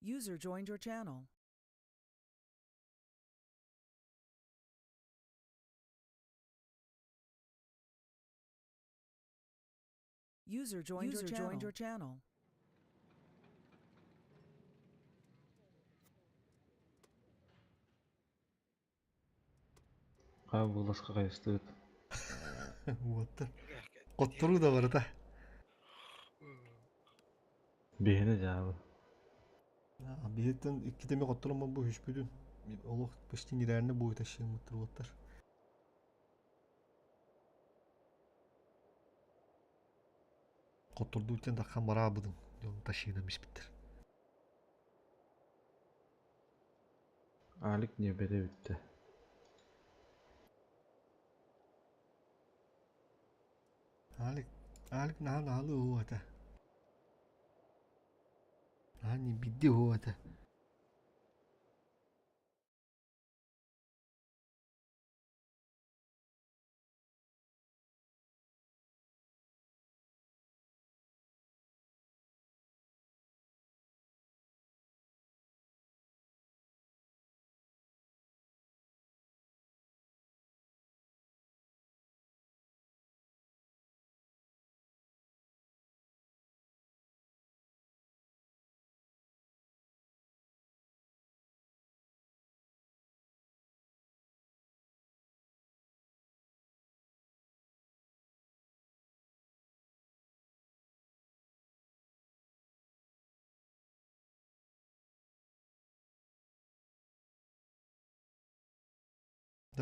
User joined your channel. User joined, User your, channel. Joined your channel. Ха буласка кайыстыт. Вот. Коттору да бар да. Бихине жабы. Биһиттен иккитеме котторум бу хүшпүдүн. Олох почти нереально будет ощущение мыттыр. Котторду үтен такхан бара быдың. Дьон ташыйна биспиттер. Алик не бере битте. Алик, Алик нахан алы хуата. Ани бидди хуата.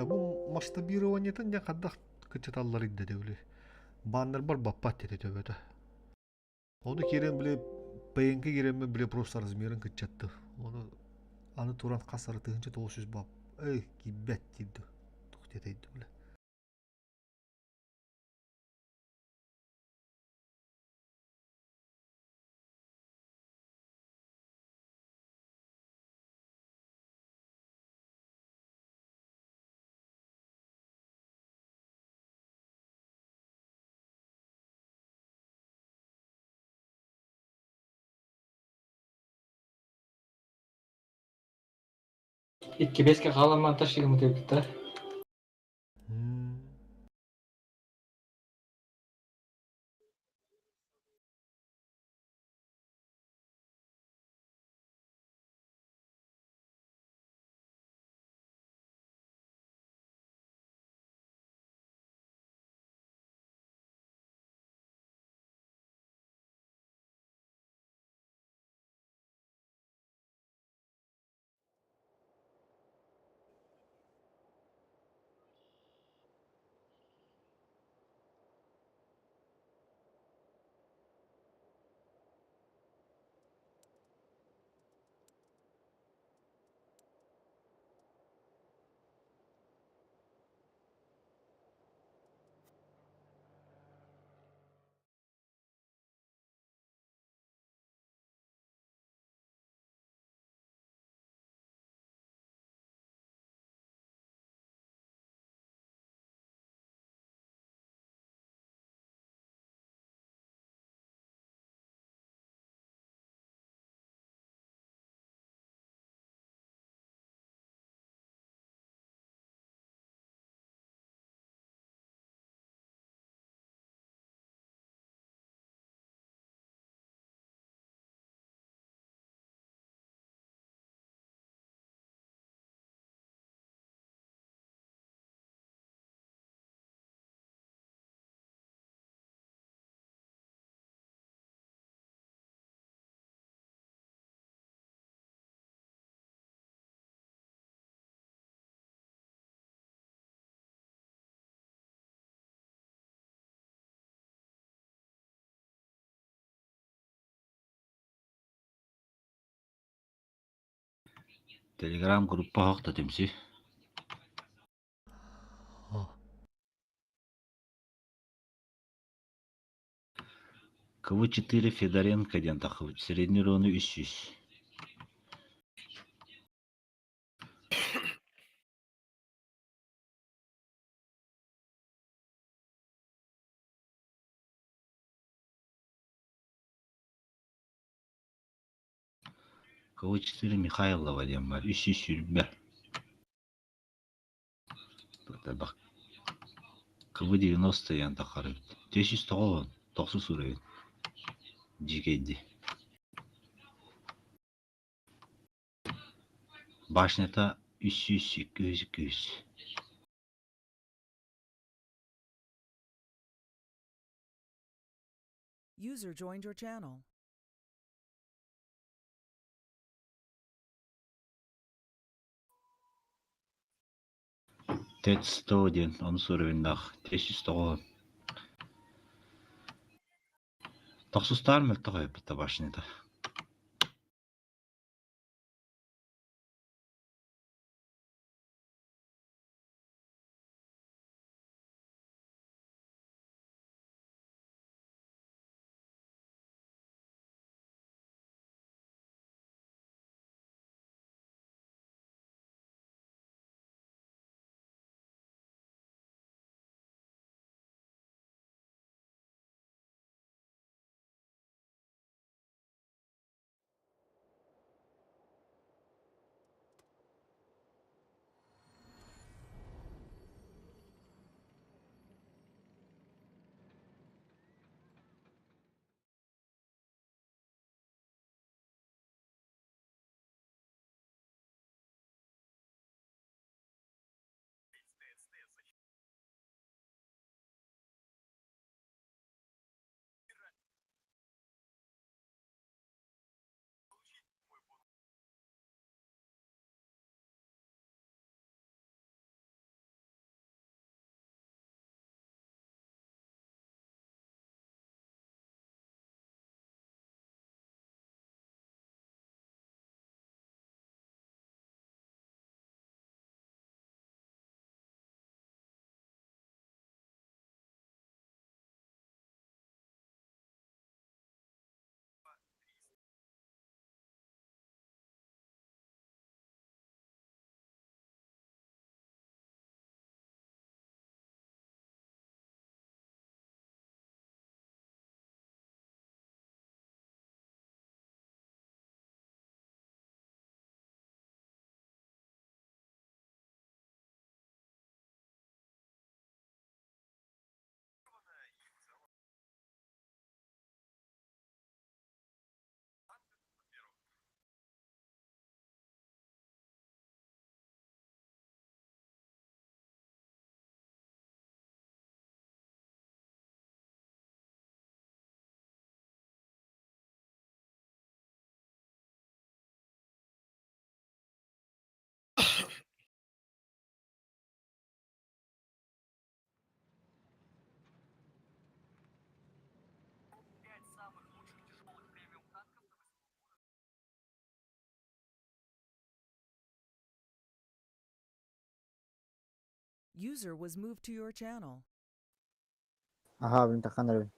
Бу масштабированиетын дьэ хайдах кыччаталлар ирдэтэ били. Баннербар баппат диэтэ төбөтө. Ону киирэн били ПНК киирэммин били просто размерын кыччатты. Ону аны туран хас ары 1900 бап. Эй, киирбэт диирdi. Тух диэтэйди били. Икки беске хаалан ташыгым диэбиттэр. Телеграм группа хохта түмсүү. КВ-4 Федоренко диэн таххыбыт, средний урону 300. КВ-4 Михайлова диэн баар, 320. КВ-90 диэн таххар эбит. 490, тохсус уровень. Дьиикэйди. Башнята 300, 200, 200. User joined your channel. ТЭЦ-100 диэн онус уровеннаах 490. Тохсустаар мөлтөх эбит башнята. User was moved to your channel. Аха, блин, тахан эрэ.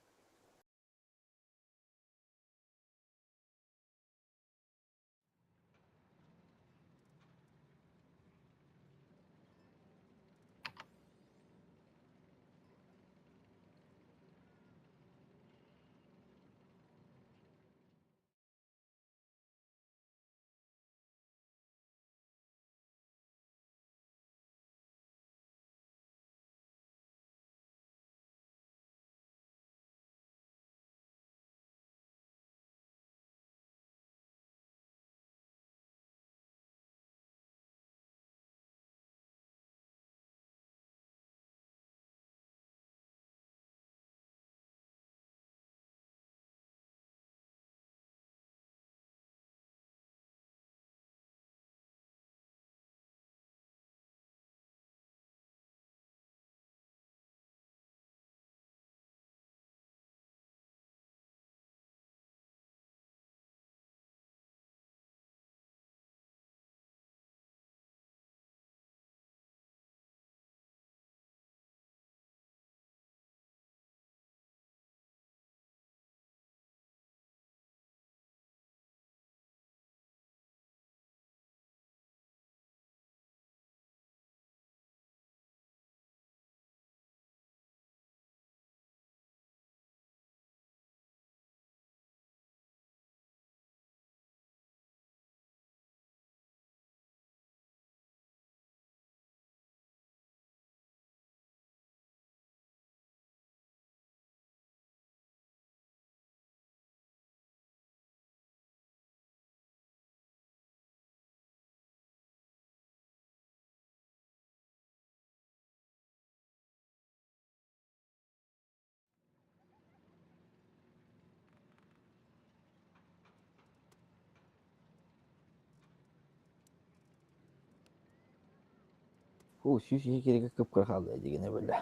Хуу, сүүс иһи киригэ кып-кыра хаалла дигинэ бөлө.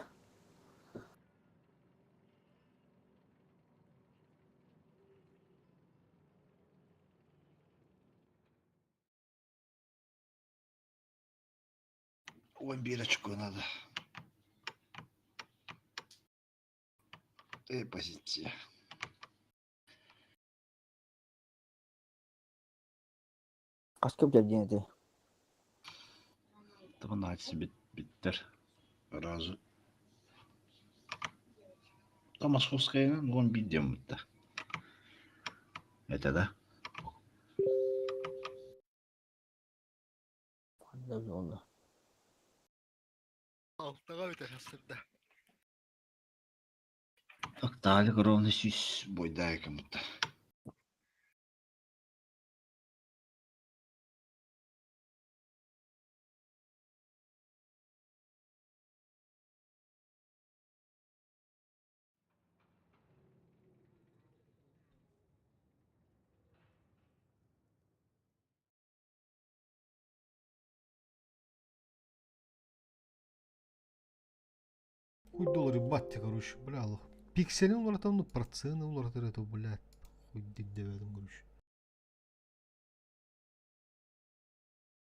11 очко надо. Ты позиция. Хас кэп диэн этэй? 12 бит биттер. Разу. Там Московская, 11 дем битте. Это да? Онно. Алтаға өте хасырда. Так, Талик ровно 100 бойда кому-то. Хуй доллары батти, короче, бля, лох. Пикселин уларытан, ну, процены уларытар это, блядь. Хуй деддебедим, короче.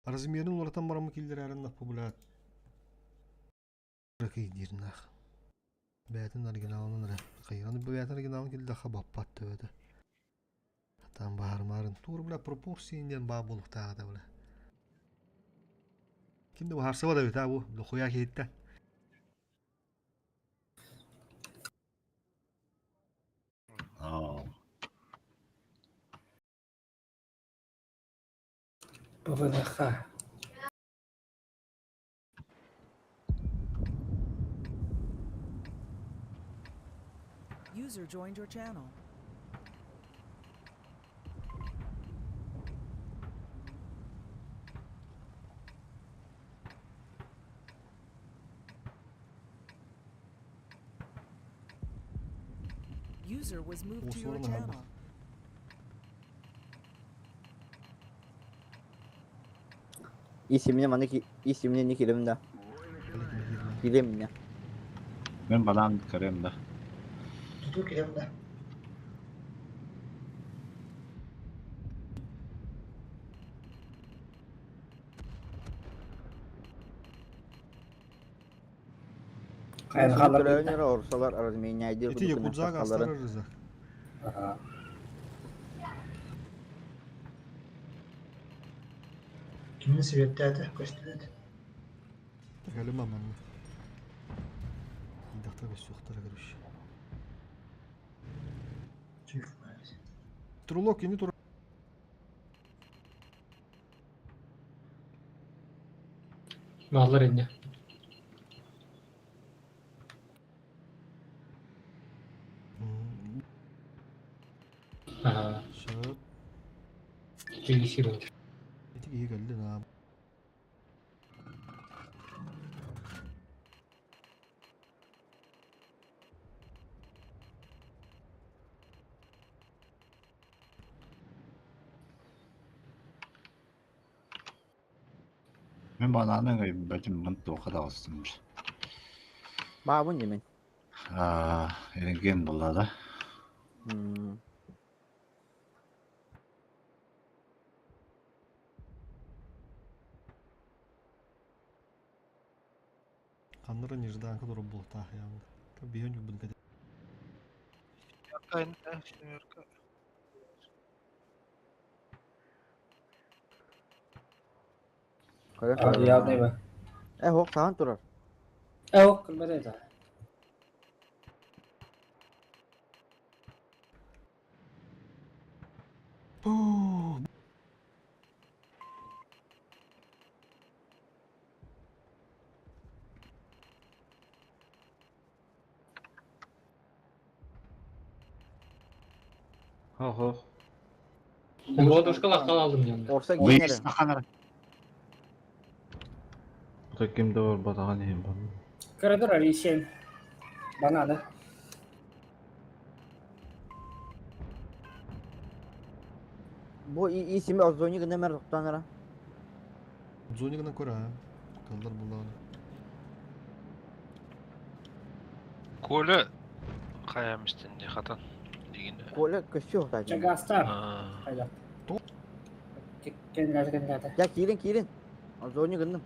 Размерин уларытан барамы киллер әрін нах, блядь. Ракый дир нах. Бәтин оригиналын ра. Хайран бәтин оригиналын килде хабаппат төбөтө. Там баармарын тур, бля, пропорции ба болуктагы да, бля. Кимде баарса да бит, бу, дохуя кетти. Аа. ПВДХ. User joined your channel. User was moved to your Осорун аһарбах. channel. Исимне маны исимне не килем да. Килем не. Мен банан көрөм да. Туту килем да. Хайын халар Көрөөнөр орсалар разменяйдыр Ити Якудзага астар рыза. Кимин светтээтэ көстүбэт. Кэлим аманна. Дактар көстүөхтэрэ короче. Трулок кини тур. Маллар инне. Ага. Сөп. Киһи бу. Ити киһи кэлли наам. Мен бананы өйбөтүм мын туохха таҕыстым. Баабын димин. Аа, рентген буолла да. Ханнара нежданка тура буолтаах яамда. Биһөн юбун кэте. Явный ба. Э, хок сахан турар. Э, ок, кырбат это. Хо-хо. Бодушка лаққа алдым yanında. Орса Бейс генери. наханара. Bu кимде бар батаған ең бар. Коридор Алисия. Бананы. Бу исими озони гына мер токтанара. Зонигынан көр а. Калдар буллаган. Коля хаямистен хатан деген. Коля көсү хата. Чагастар. Хайда. Кенләде, кенләде. Я кирин кирин. Озони гынным.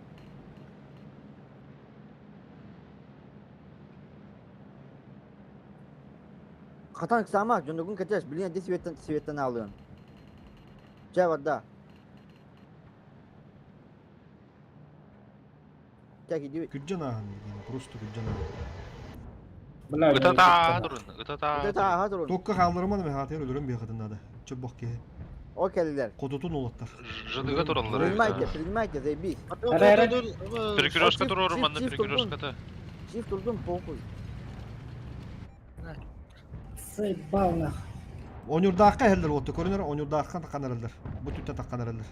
Хатан сама жондугун кетеш билин де светтен светтен алыын. Жа варда. Жа киди. Күджан аахан деген, просто күджан аахан. Бля, Ытата турун, ытата. Ытата ааха турун. Токка хаалларыман мен хаатыр өлөрөм бияхатын нада. Чөп киһи. О келилер. Хотутун улаттар. Жыныга тураллар. Принимайте, принимайте, заебись. Перекрестка турорум, манна перекрестката. Shift турдум, похуй. Заебал нах. Онюрдаахка хеллер отты көрүнөр, онюрдаахка такканаралдар. Бу түттэ такканаралдар.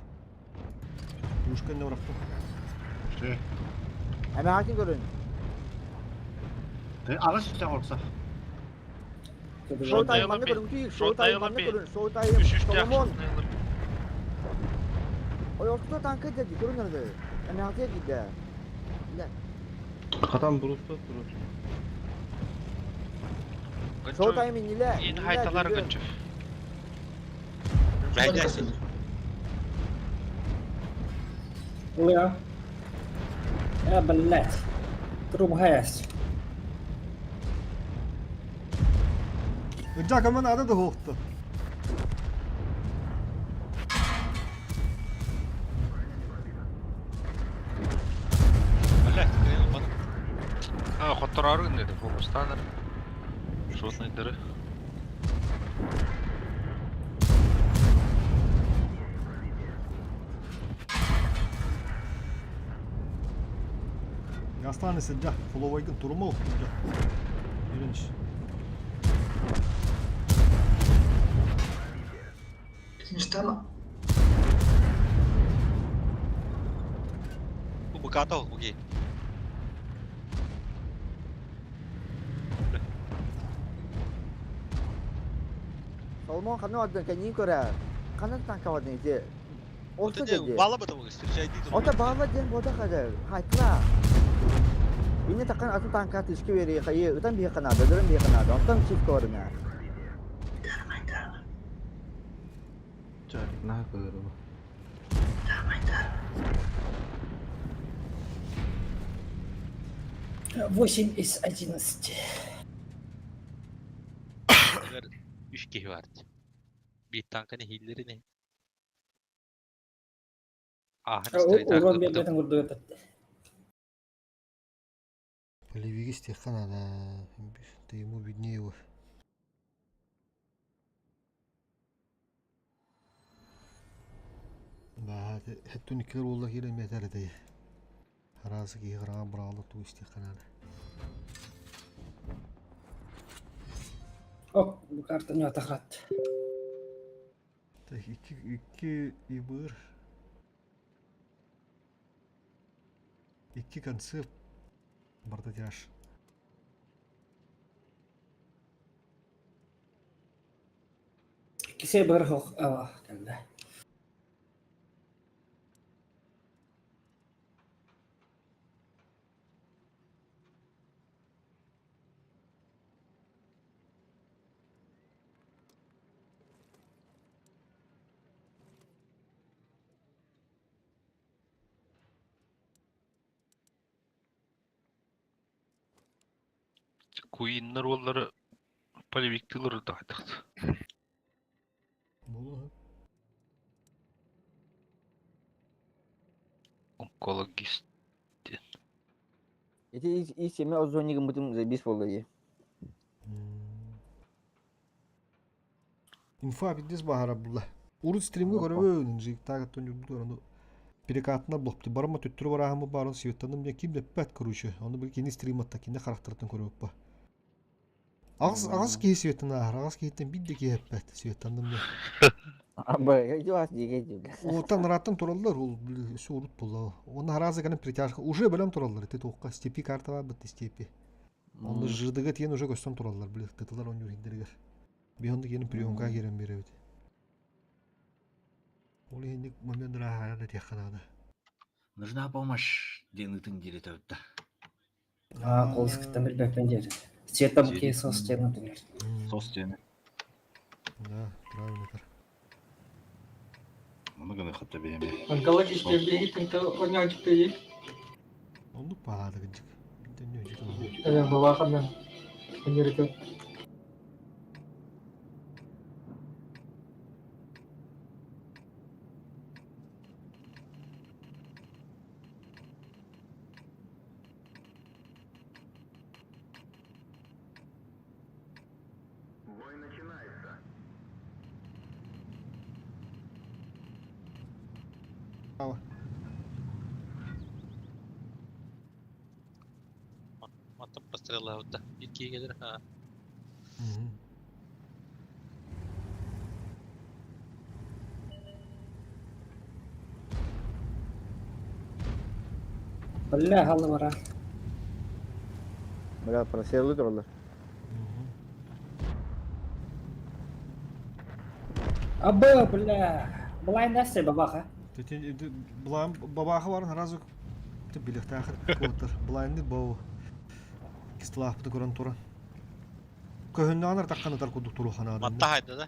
Юшка не урактым. Эме хакин көрүн. Ағыс үстен орса. Шоу тайм манны көрүн күйүк, шоу тайм манны көрүн, шоу тайм. Соломон. Ой, ортото танка деди, көрүнөр Эме хакин киде. Хатан буруста турur. Шоу тайм иниле. Ин хайталар гынчыв. Уя. Э, блядь. Труп хаясь. Ыджа каман ада да хоохту. Блядь, кыйын бана. А, хотторары гынды, фокустанар. Шотныйдыры. Астаны сыджа, фоловайгын турума ухту жа. Үйрениш. Фиништама. Бу буката буги. Соломон ханы адын кенин көрө. Каны танка адын же. Орса деди. Бала бата буги, встречай ди. Ота бала ден бода кадыр. Хайтла. Бини такан атын танка тишки бери хайы, ытан бии канада, дырын бии канада. Онтан чиф көрүнө. Чак, на көрү. 8 из 11. Егер үш киһи бар. Биир танканы хиллерини. Ааһан Урон биэрбэтин курдук эппэттэ. Полевиги истиэххэ наада. Ты ему виднее его. Да, хэттүн иккилер уолла киирэн мэтэр этэй. Араас киһи хараҕа быраҕалла туу истиэххэ наада. Ок, бу карта не отохрат. Так, икки, икки ибыр. Икки концепт бардатяж. Кисе бір хоқ ава кэллэ. Куиннар уоллары полевиктылары да айтықты. Болу, Онкологист. Ити и семе озонигым бутум забис болду дии. Инфа биддес баһара булла. Урут стримге көрөбүн, жиктага тон юрду аны перекатына блокты барма төттүрү барахымы барын светтаным не ким деппет короче. Аны бир кини стрим атта кине характерын көрөп ба. Агыз агыз киһи светтан ахар, агыз киһиттен бидде киһеппет светтаным не. Аба, жуас диге диге. Отан раттан тураллар ол все урут булла. Оны харазы гана притяжка уже белем тураллар. Те тоққа степи карта бар бит степи. Оны жырдыга тиен уже көстөн тураллар биле. Тытылар он юрхиндергер. Бихонды кенин приемка керен беребит. Ол енді момент рахана теханада. Нужна помощь диэн ытын диэри төбүттэ. А, колскыттан бір бәпен деді. Света бу сос тен, например. Сос диэни. Да, правильно. Оны гына хатта биэме. Онкологист билигин то оñочты Онду паады гыджык. Э, бабаханна. Өнерді. Маттан прострелла да. Икки келер. Ha. Бля, халы бара. Бля, просерлы тураллар. Абы, бля. Былай нәрсе бабаха. Булан бабахы барын разы ты билехтахыр котор. Блайнды бау. Кислахпты көрөн тура. Көһүннанар такканы тар кудук туру ханады. Матта хайда да.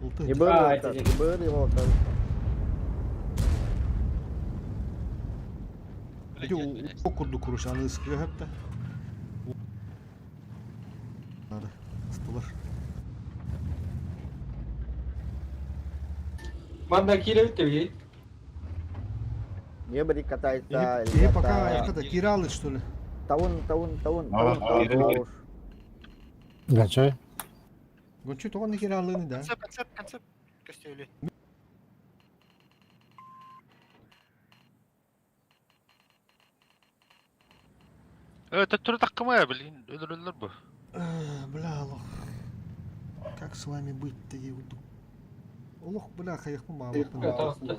Улты. Ибыр, ибыр, ибыр. Эти кудук куруш аны ыскыга хөптө. Надо. Стылар. Манна кире бит Не бери катается. Е пока это Киралыч что ли? Таун, таун, таун, таун, таун. Гачой. Гончу тогон Киралыны да. Концепт, концепт, концепт. Костюли. Это түрі таққымай, блин, өлірілер бұл. Бля, лох. Как с вами быть-то, я уйду. Олох, бля, хайахпын бабапын.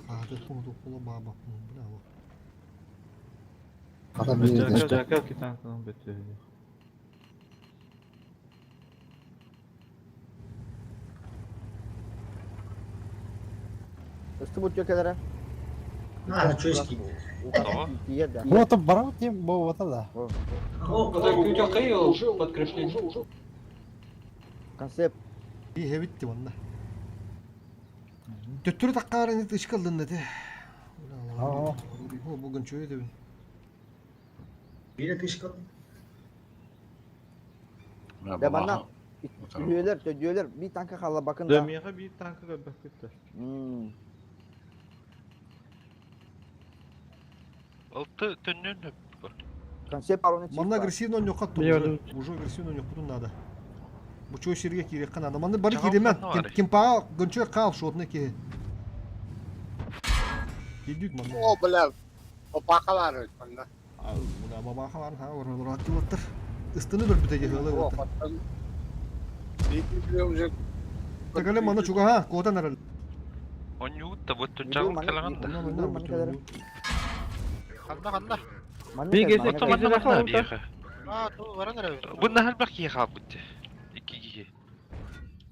Хатыппын, туққула бабапын, бля, лох. Хата бир Жакел китанканың бөтө. Үсті бұт жөкелері. А, чуйский. Тиер да. Вот барабыт тем бу вот да. Подкрепление. Концепт. И хебитти онна. Төттүрү таккарын ышкалдын да те. Бу гончу эдебин. Бире тышкал. Да манна үһүөлэр, төдүөлэр биир танка хаалла бакын да. Миэхэ биир танка көрбөккүттэр. Алты төннөн Концепт пароны Манна агрессивно ойнуохха уже. Уже агрессивно ойнуохпутун надо. Бу чой сиргэ киириэххэ надо. Манна бары кииримэн. Кимпаҕа гончой хаал шотный киһи. Киирдик манна. О, бля, опаха бар манна. Мына бабаха бар, ха, оролор Ыстыны көрбүтэ дьыһыала буолта. Тагалы манна чугаһа, куотан арал. Онньуут да вот тунчагын калаган да. Ханна ханна. Отто манна манна биэхэ. А, ту баран эрэ. Бу наһар киһи хаалбыт. Икки киһи.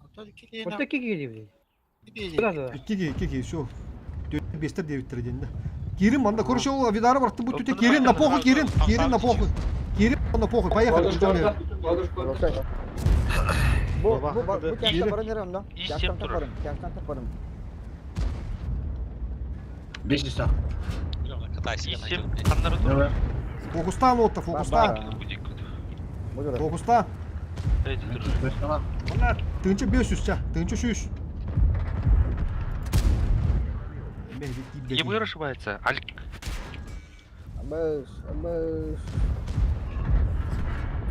Ото икки киһи. Икки киһи, икки киһи, все. Бестер диэбиттэр диэн. Кирин манна, короче, ол Авидара барты бу түтэ Кирин на похуй, Кирин, Кирин на похуй. Кирин на похуй, поехали. Бу бу бу кәстә баран эрэ онно. Кәстән тапарым, кәстән тапарым. Беш часа. Фокустан отто, фокустан. Фокустан. Тынчы 500 ча, тынчы 300. Ебыр ошибается. Аль. Абыш, абыш.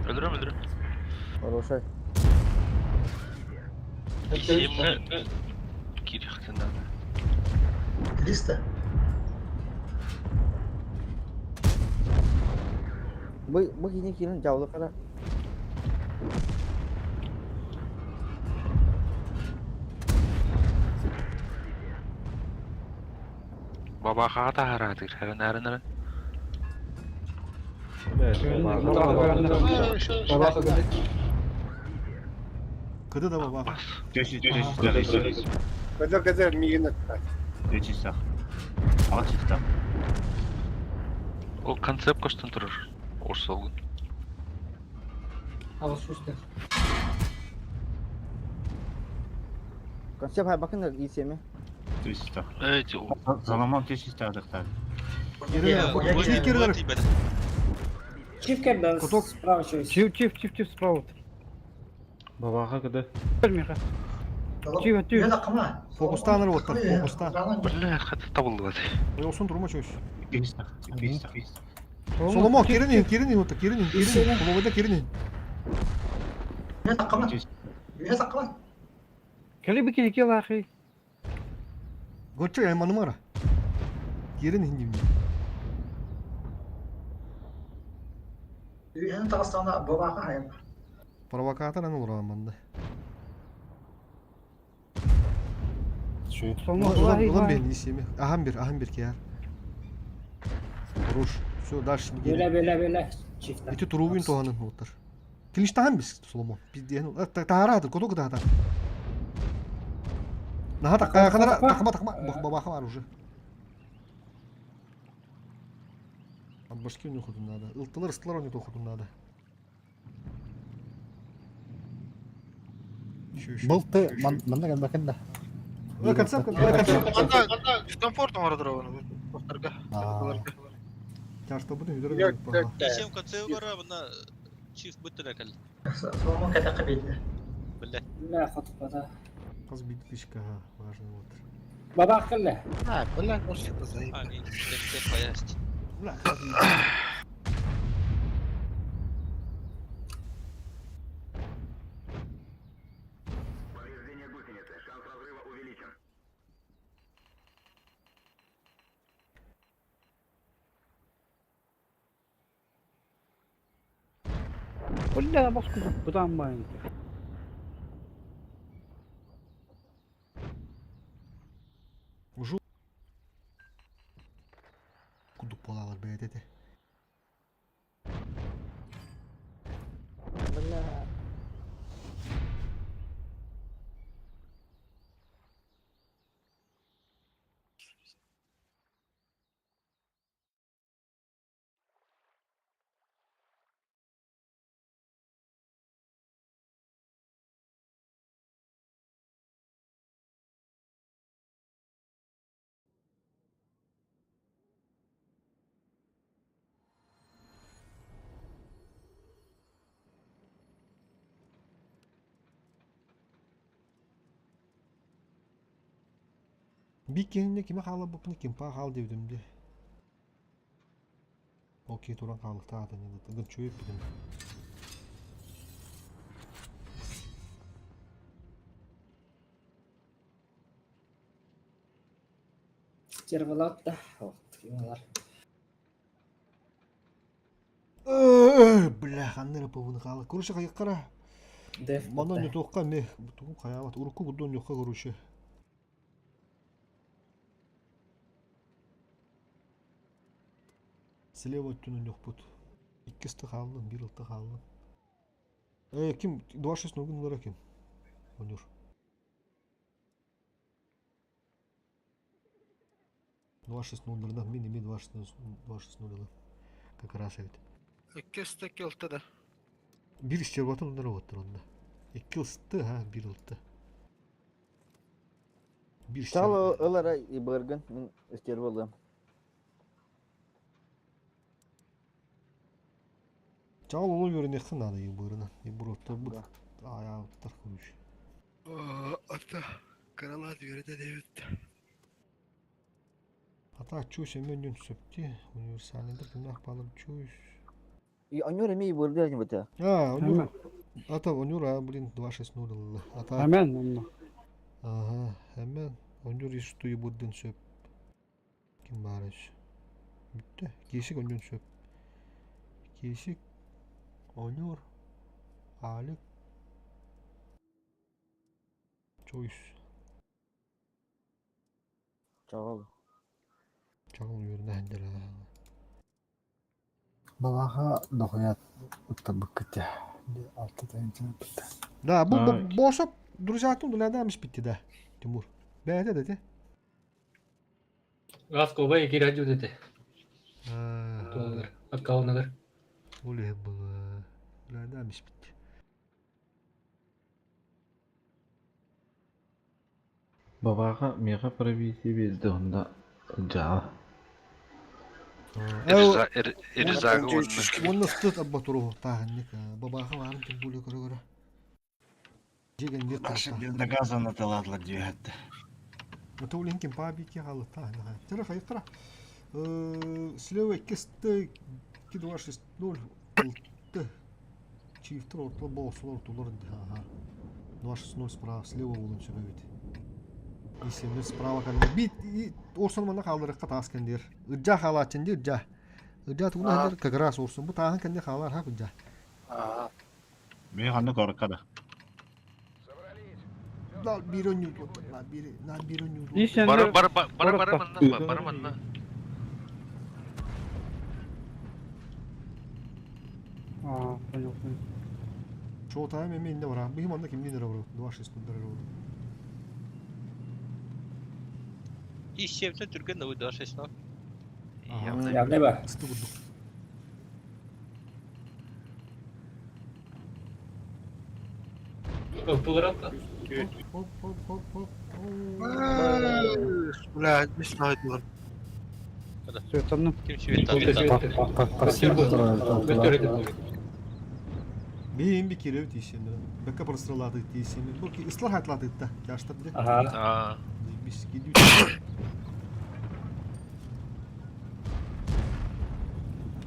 Өлөрөм, өлөрөм. Хороший. Семге кирихтен надо. 300. Бу бу кини кирин жаулы кара. Баба хата харатыр. Харан харан харан. Кыды да баба. Төші, төші, төші. Кызыр кызыр мигин Төші сақ. Ағаш сақ. Ол концепт коштан турар. Орсолгун. Ага, сустер. Концепт хай бакын исеме. Төші сақ. Эти. Заламам төші сақ. Чиф керді, справа через. Чиф, чиф, чиф, чиф справа. Бабаха кыды. Миха. Чиф, чиф. Фокустан оттар, фокустан. Бля, хата табылды. Олсын турма чөйс. Соломон, Соломон, кирин, кирин, отто, кирин, кирин. Коловыда кирин. Кели бикини кел ахи. Гочо я манымара. Кирин хиндим. Провокатор аны уран манда. Соломон, Улан, улан бен исеми. Ахам бир, ахам бир кияр. Хорош. Все, дальше не Бөле, бөле, бөле. Чифтен. Ити турубин тоғанын оттар. Клиштахан біз, Соломон. Біз дейін, тағарадыр, коток да Наха таққанара, тақма, тақма, бабаха бар уже. От башки у них надо. Ылтылар, ыстылар у них надо. Был ты, манна кэлбэкин да. Концепт, концепт. Дискомфорт оңор Повторга. Тяжко будет, не Сем конце бара, мына чиф бүттүрө кел. Соломон кәтәккә бейді. Бля. Бля, хотуп бата. Қаз битишка, важный вот. Баба кылы. А, бля, может это заеб. А, не, концепт поясть. Бля, Бля, баску бутан байын. Уже кудук болалар бәйдеде. Бля. Биир киһини кими хаалларбыппын кимпаа хаал диэбитим дии. Ол киһи туран хаалыктаах атын гынчуй эппитим. Стервалаат да, кималар. Бля, ханна эрэ пуһуну хаала. Короче, хайыккара. Манна ньутуохха эмиэ тугу хайаабат. Урукку курдук ньуохха короче. Слева өттүн ньуохпут. Иккис хааллын, биир ылта хааллын. Э, ким 2-6 ногун ылара ким? Онюр. 2-6-0 мин эмиэ 2-6-0 ылан как раз эбит. Икки ысты, икки ылты да. Биир исчербатын оннор оҕоттор онно. Икки ысты, ha, биир ылты. Биир Чал ылара ибыргын мин стерва ылыам. Чал олу үөрэниэххэ наада ибырынан. Ибыроттарбыт аайаабыттар короче. Ата кыралаат үөрэтэ диэбит. Ата чусь эмиэ өннүн сөптүү. Универсальныйдар кимнээх баалар чусь. И онньор эмиэ ибыргы быта. А, онньор. Ата онньор, а, блин, 2-6-0 ылла. Ата. Амен онно. Ага, амен. Онньор ис туйу бурдун сөп. Ким баар өссө? Бүттэ. Киисик онньон сөп. Киисик, Онньор, Алик, Чойс. Чаҕыл. Чаҕыл үөрэнэ сылдьар Балаха дохуйат ыттарбыккыт дии. Алта тыһыынчаны ыппыт. Да, бу Босоп друзьятын удалядаан испитти да, Тимур. Бэйэтэ да ити. Газковай киирэ дете. Аккаунагар. Ол иһин была. Удалядаан испитти. Бабааҕа миэхэ пробитие биэрдэ уонна дьаа. Ризага уонна Уонна ыстыт абба туруһуктааһыннык бабааха баарын тем более көрө-көрө. Дьиэгэн биир Наши таһта. без доказанно таладлар диэхэтте. Это улин ким пабики халыттааһын. Тера хайыктара. Слева 2 2 2 6 0 6 Чифтер ортолор боосулар ортолор ага. 2-6-0 справа, слева буолуон сөп эбит. И справа кэллэ. Бит Орсон манна хаалларыахха таас кэннигэр. Ырдьаа хаалааччын дии ырдьаа. Ырдьаа тугун аһар как раз Орсон бу тааһын кэннэ хаалар ха ырдьаа. Мен ханна корка да. На биир өнньүүт на биир на биир өнньүүт. Бар бар бар бар манна бар манна. А, понял, понял. Шоу-тайм эми инне барам. Быһым онно кимниин эрэ барабыт. 2-6 ноль эрэ И семтен түргэн новый 2-6-0. Явный ба. Ысты курдук. Ылтылар Хоп, хоп, хоп, хоп. Бля, не знаю, Светанным. Ким светанным? Бейин би кирэбит тиисеннер. Бэкка простралааты тиисеннер. Бу ислар хатлаатытта. Кяштар де. Ага. Бис кидүү.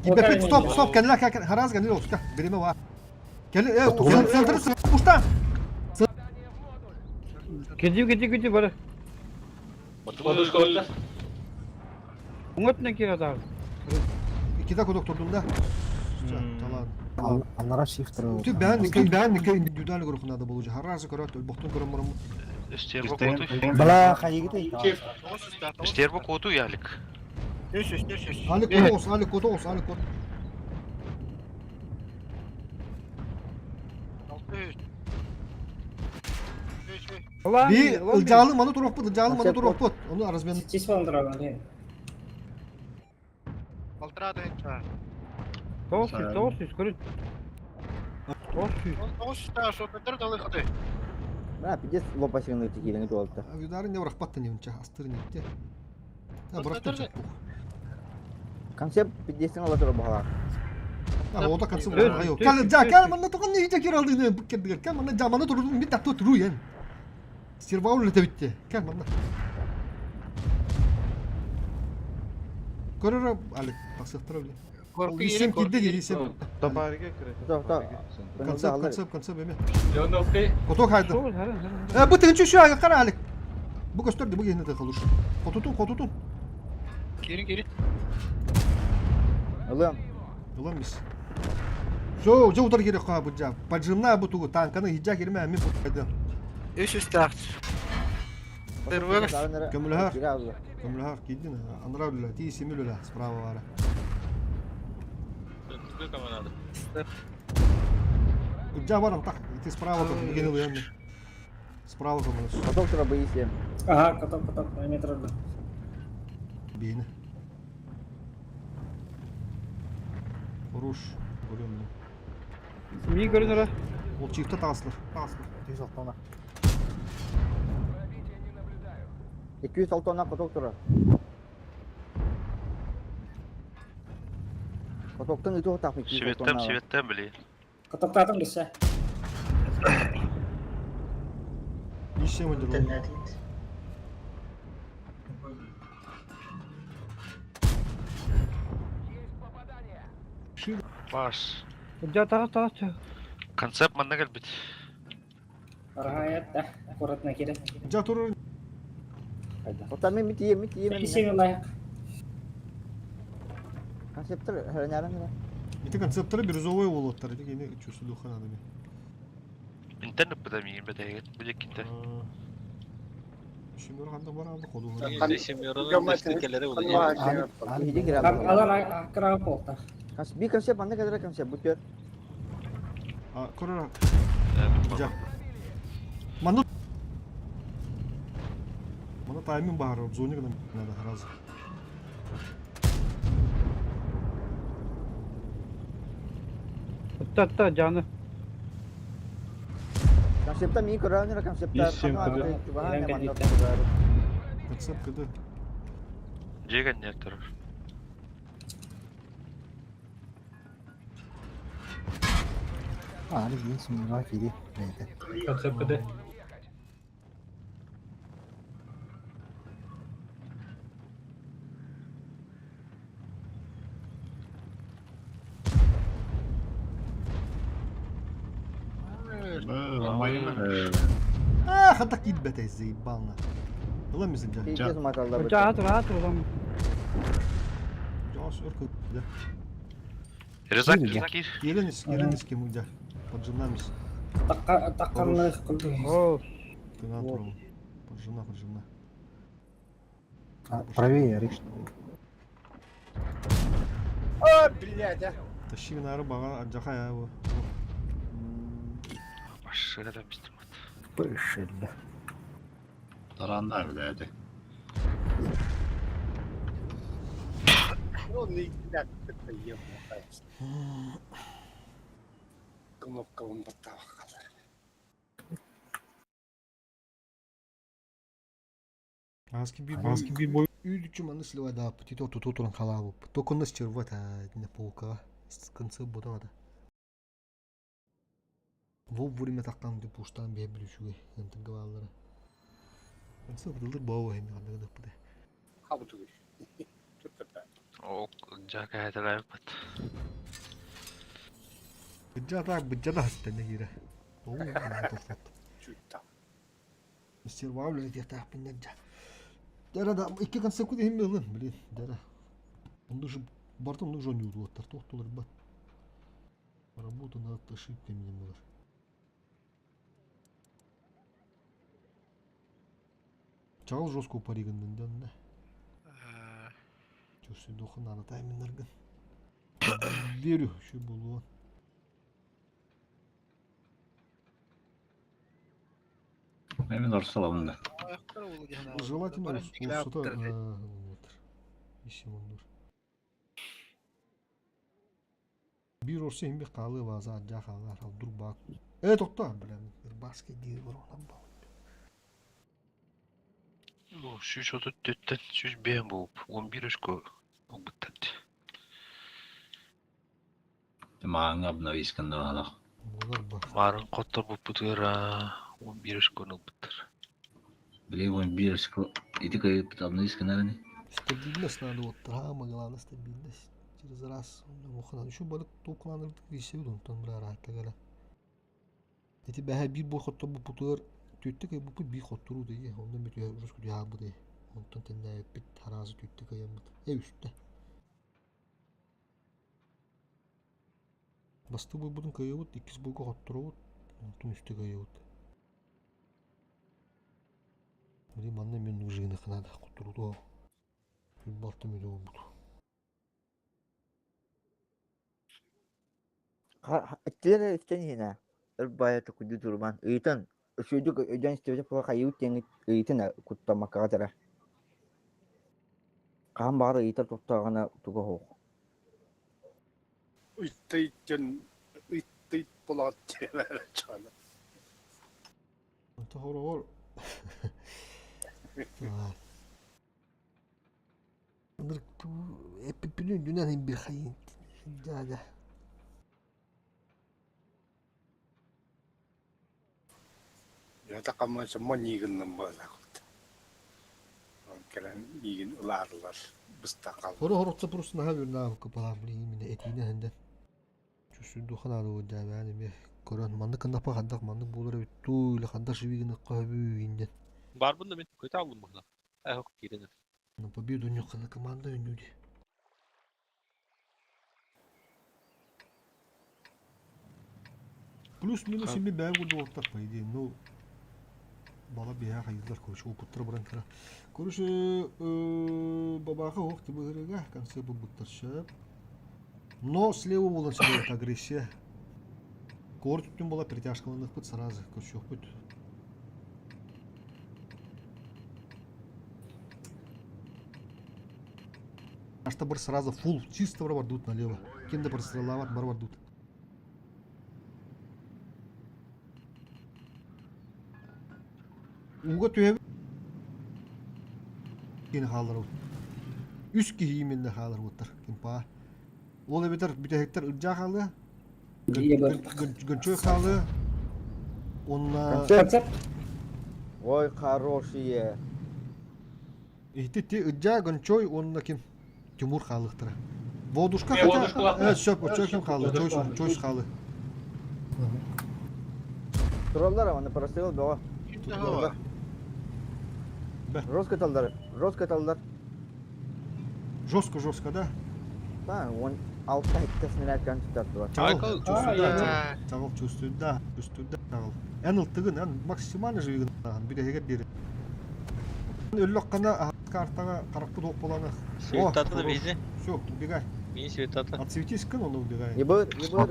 Ибепит стоп, стоп, кэллэ кэ хараз кэллэ отка. Бириме бар. Кэллэ, э, центр пушта. Киди, киди, киди, бары. Подушка отта. Уңат не кире дагы. Икиде кодок турдум да. Талан. Аннара шифтер. Ты бән, бән, индивидуально көрөх надо было уже. Хараз көрөт, өлбөхтөн көрөн барам. Стерво коту. Бала хайыгытай. Стерво коту ялик. Али котоос, али котоос, али кот. Би ылжаалы маны турукпут, ылжаалы маны турукпут. Onu аразмен. Чис болдураган. Полтора тыһынча. 900, 900, көрүн. 900. 900 шотнеттер далы хаты. Бля, пиздец лопасигын тикилени туолта. Авидары не врахпатта не унча, астыр не те. А брахтан Концепт пиздецин ала тура баҕалаах. А, ота концепт айо. Кал жа, кал манна туган не жа киралды не буккердигер. Кал манна жа манна турдун бит татту туру ен. Стерваул лете битте. Кал манна. Көрөр Алик, тахсыахтара били. Ол исем кирде дии, исем. Табарыга кірет. Концепт, концепт, концепт эме. Леоновкай. Коток хайды. Э, бу тыгынчы şu ага кара Алик. Бу көстөрдү, бу киһини тыхалыш. Хотутун, хотутун. Кири кири. Ылым. Ылам бис. Все, уже утар керек ха бу жа. Поджимна бу тугу танканы хиджа кирме ми бу кайды. Үс үстәк. Көмүләһәр. Көмүләһәр кидин. Анра үлә, ти симил үлә справа бара. Түгө команда. Жа барам так, ти справа ком, мигени уянны. Справа ком. Каток тура бейсем. Ага, каток, каток, метр. Бейни. Хорош. Көрөм. Ми көрүнөр. Ол чифте тағасылар. Тағасылар. 206 206 каток тура. Катоктан үтө тахмы 206 Шиветтем, шиветтем били. Катоктатым десе. Ишем өндір ол. Баш. Жа тагы тагы. Концепт манна келбит. Архаят, да, аккуратно кире. Жа турur. Ота мен мити мити мен. Исем лайк. Концептер хөрөнәрен генә. Ити концепттары бирюзовый болоттар. Ити кени чувствую духа надо ми. Интернет бада мигин бетеген. Бу жеккинте. Шимер ханда бар алды коду. Биһиги кире Алар аккырага болта. Би концепт анда кадәр концепт бу төр. А, көрөр. Жа. Манды Мана тайминг бар, зоне гына надо раз. Та та жаны. Концептта мин көрәнер концептта. Исем кыды. Концепт кыды. Жеген не турur. Али дейін кири. Бейді. Концепт кд. А, хата китбете заебална. Ылам мисин жа. Кез маталда. Жа атыр атыр улам. Жа сөркө. Да. Резак, резак кир. Келиңиз, келиңиз кем жа. Поджимнамыз. Такканны кылды. О, Тына турам. Поджимна, поджимна. А, Правее, Риш. А, блядь, а. Тащи нары бага жака я бу. Башыга да бистим. Пышылды. Тарандар блядь. Ну, не блядь, это ебаная. Кнопка он батал. Аски би аски би бой. Үйдүчү маны сливай да пути то туту туран халабы. Только на стервать на полка. С конца бода да. Вовремя таккан деп уштан бе билүчүгө энтин гаваллары. Конца быдылыр бау эми кандай деп бу. Хабы түгүл. Тут О, жака хаталай бат. Быджа так быджа да хастан кире. Оо, токтот. Чуть Стервавлю я так пиннеджа. Дара да икки конца куди хим ылын, блин, дара. Онду же бартон ну жон юрлаттар, токтолор бат. Работа над ошибками не было. Чагыл жестко париган да, да. Чувствую духа надо тайминг Верю, что было. Мен орсаламын да. Желательно что-то вот. Ищем он Бир орса имби калы база жахалар ал дурбак. Э токто, блин, баске дир бар онан ба. Бу сүз отут төттен сүз бен болуп 11 очко быттат. Маңа обновискан да алах. Болар ба. Марын коттор буп бутыра 11 очко быттар. Блин, он бир очко. Ити кайып обновискан араны. Стабильность надо вот, самое главное стабильность. Через раз муханан еще балык толкуланырдык висебит онтон бырарааттагара. Ити бэһэ биир бу хотто бупутугар түөттэ кыйбыппыт биир хотторуу дии онно бүтүө урус күтүһаабыт онтон тэннээбиппит хараазы түөттэ кыйаммыт э үстэ Бастакы буолбутун кыайабыт, иккис буолга хотторобут, онтон үстэ кыайабыт. Били манна мен нужныхына наада хотторутуо. Балта мүдө буолбут. Аттилер истэн иһинэ өр баайа токуйду туруман ыйытан үчүгэйдик өйдөөн истибэтэ буола хайыыбыт диэҥҥит ыйытын куттаммаккаҕыт эрэ хаһан баҕар ыйытар туттаҕына туга суох Ыйытый ыйытый булаҕыт диэн чаана. Тоһороҕор эппиппин үрдүнэн иһин хайын дьаада. Я такаммын манньыгынным буолаахпыт. Кэлэн миигин ылаарылар быстан хааллым. Хоро хоротса просто наһаа үрнааһыкка балаан блин именно этиини хэнде. Чувствую ханаады дьаабаан эми көрөн маннык кыннапа хандах маннык буолар эбит туу или хандах живигин көбүү инден. Барбын да мен көтө алдым быһына. Эх киирен. На победу нюхана команда үнүди. Плюс-минус ими бэйэ курдук по идее. Ну, бала биһэ хайыылар короче опыттара баран кара. Короче, бабаха ох тыбыгырыга конце булбуттар шөп. Но слева буолан сидит агрессия. Кор түттүн була перетяжкаланыхпыт сразу көрсүөхпүт. Ашта бір сразу фул чисто бар дут налево. Кем де бір стрелават бар бар дут. Уга түһэ кини хаалар үс киһи именно хаалар буттар кимпаа. Ол эбэтэр бүтэһиктэр ырдьаа хаалыа. Гөнчөй хаалыа. Онна Концепт. Ой, хорошие. Ити ти ырдьаа Гончой уонна ким Тимур хаалыахтара. Водушка хотя сөп очой ким хаалыа Чойс Чойс хаалыа. Тураллар аны прострел бөҕө. Жестко талдар, жестко талдар. Жестко, жестко, да? Да, он алта хетте снаряд кан туттар. Чагыл, чувствую, да, чагыл, чувствую, да, чувствую, да, чагыл. Эн ылтыгын, эн максимально живигин, бүтэһигэр диэри. Өллөххүнэ картаҕа харахпыт уох буоланы. Светата да бизи. Все, убегай. Мини светата. Отсветись кын, он убегай. Ебыр, ебыр,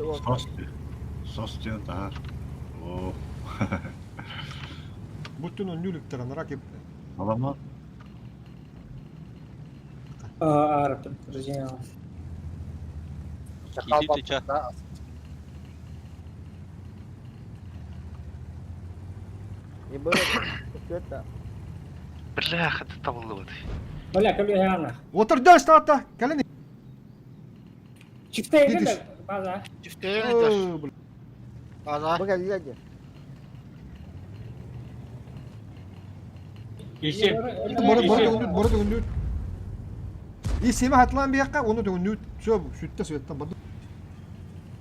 Сос диэн таһар. Оо. Бүттүн он нүлүктер, анара кеп. Аламан. Аараппын, друзья. Киди тыча. Ебыр, это. Бляха, ты табылдыбыт. Бля, көлү Отыр дөс таата, кэлэн. Чифтейген база. Чифтейген База. Бу кэллэ Бора бора бора төгүннүүт. И сема хатлаан биякка, оны төгүннүүт. Все, сүттэ светтен барды.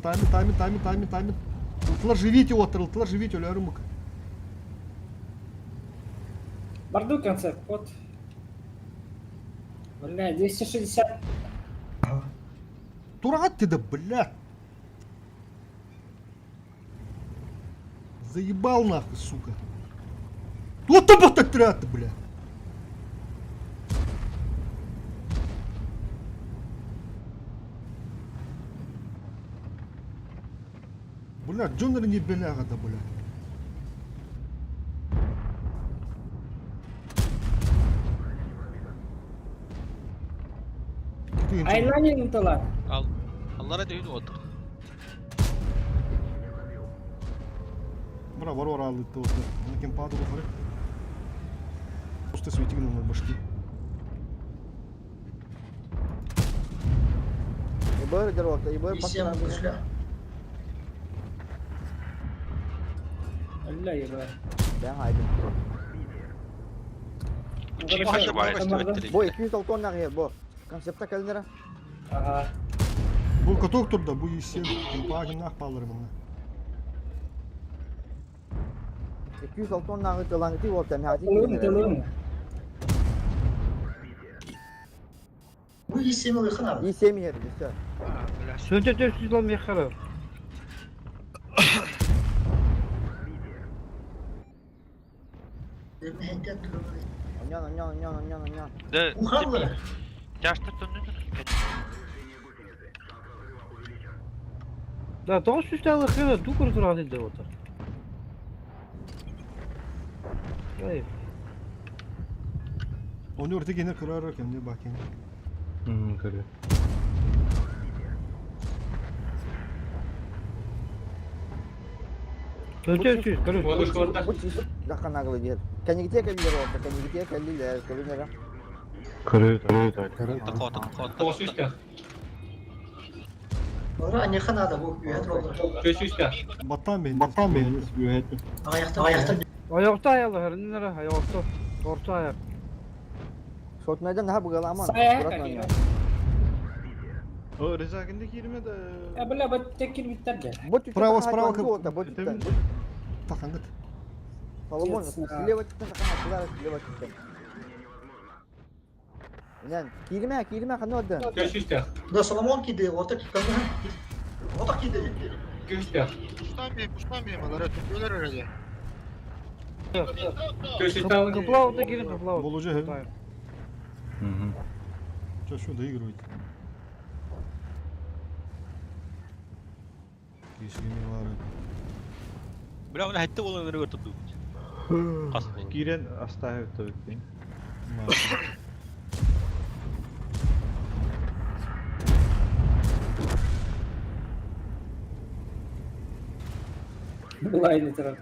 Таймин, таймин, таймин, таймин, таймин. Ылтылар живите отыр, ылтылар живите, өлөрүм мык. Барду концепт, вот. Бля, 260. Турагат ты да, блядь. Заебал нахуй, сука. Вот ты бах так бля. Бля, Джоннер не беляга да, бля. Айнанин тыла. Ал. Аллара дөйүн отыр. Бра, варвар алды то. На кем паду бахары. Просто светигн на башки. Ебыр, дорога, ебыр, Бля, ебыр. Да, хайдым. Бу 206 тонна бу. Концепта кэлинere. Ага. Бу каток турда, бу исем. Кимпагиннах паллары мына. 206 тонна тылаңты болта мәти. Тылын, тылын. Bu İSM ылыхын abi. İSM yer все. Sönce 400 lan mekara. Онян, онян, онян, онян, онян. Да. Ухаллары. Тяжтыр төннүн. Да, 900 tane kıyla ду көр туран элде отыр. Ай, Оны өрте кене кырар кемде бакен. Көрү. Sönce 300 көрү. Бу жакка нагылы дер. Кенигите келдилер орта, кенигите келдилер, келдилер. Көрү. Тоғыз Ора анехан ада bu üyet oldu. Баттан мен, баттан мен. Ayakta ayakta Ayakta ayaklar, nere ayakta. Orta ayak. Сотнайдан daha бугала аман. Сая Аккуратно какие. онян. О, Реза кенде кирме да. Я бля, бу теккил биттер де. Бу түттен Право, тахан справа, айтқан болта, бу түттен. Тахангыт. Соломон, слева түттен тахан айтқылар, слева түттен. Онян, кирме, кирме қаны оды. Да Соломон киди, orta киди. Orta киди. Куштан бейм, алар өтүп öyle. Кыпла orta girin кыпла. Болужа хэ. Чё, что доигрывать? Кишини бары. Бля, оны хәтте болан өргөр туту. Кирен оставив то бит. Булай не тарап.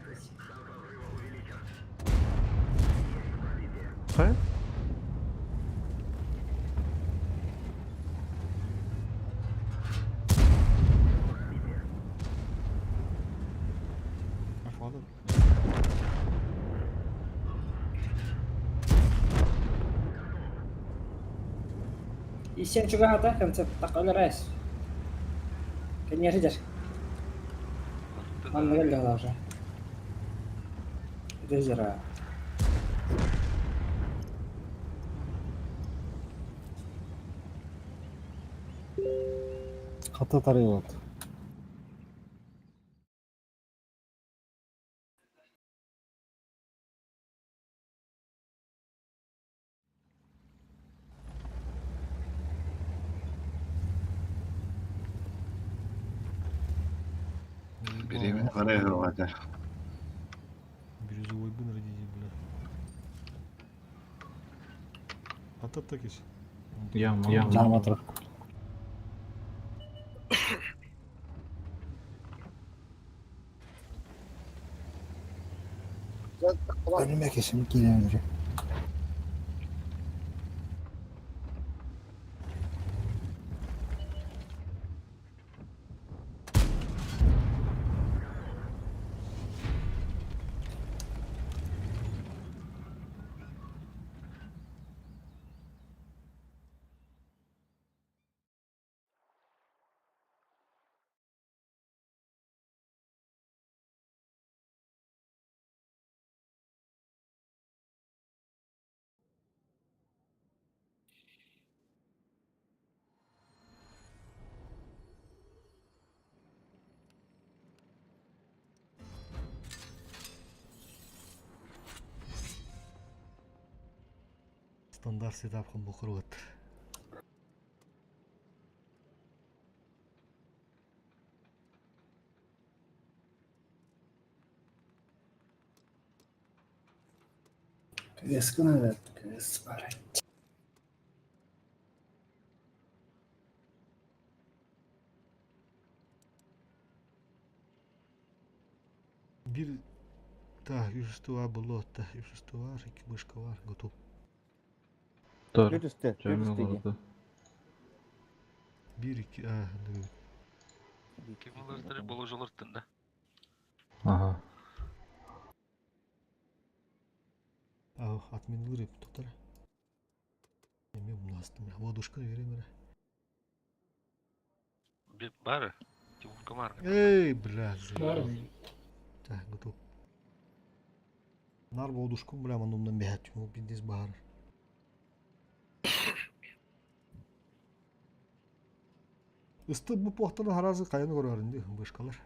Хэ? Афада. Исен чуга концепт такалар айс. Кенер дер. Манна келди уже. Дезера. Хата тарыйбат. Биремин карай хылгата. Бирюзовой бын родили, бля. Атап такис. Я, я. Жаматыр. Önüme kesim gidelim. Стандарт сетапхан бухырват. Квескына квес бар. Бир та южестуа болота, южестуа, кибышкалар, готов. Тор. Түт үсті, түт үсті. Бир iki, а, Ким олар болужулар да. Ага. А, отменил реп, тоқтар. Эми умнастым. Ладушка верим эрэ. Бар. Тимурка бар. Эй, бля, Бар. Так, готов. Нар бодушкун бля, манумдан бэхэтим, ол биндес баар. Ыстыт бу пуохтан харазы хайаны көрөрүн дии бышкалар.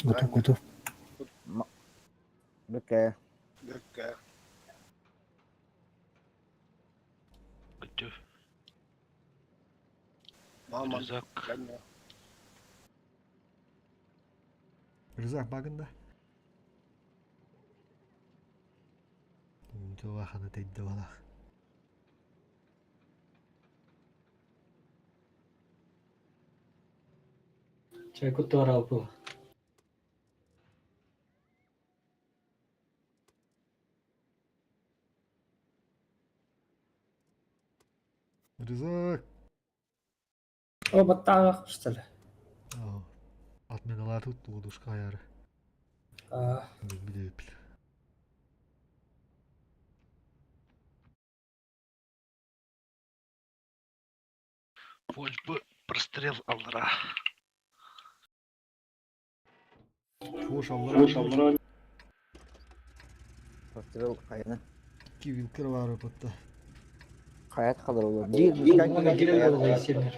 Готов, готов. Бүкке. Бүкке. Готов. Мама. Рюкзак. Рюкзак багында. Тылаханы тейді балах. Чай кутту бар алпы. Рюкзак. О, баттаах что ли? Отменалар тут лодушка аяры. А. Билеп. Польбы прострел алра. Хош аллара. Прострел хайына. Ки вилкер бар опытта. Хаят қалыр олар. Оны кирел болду сенер.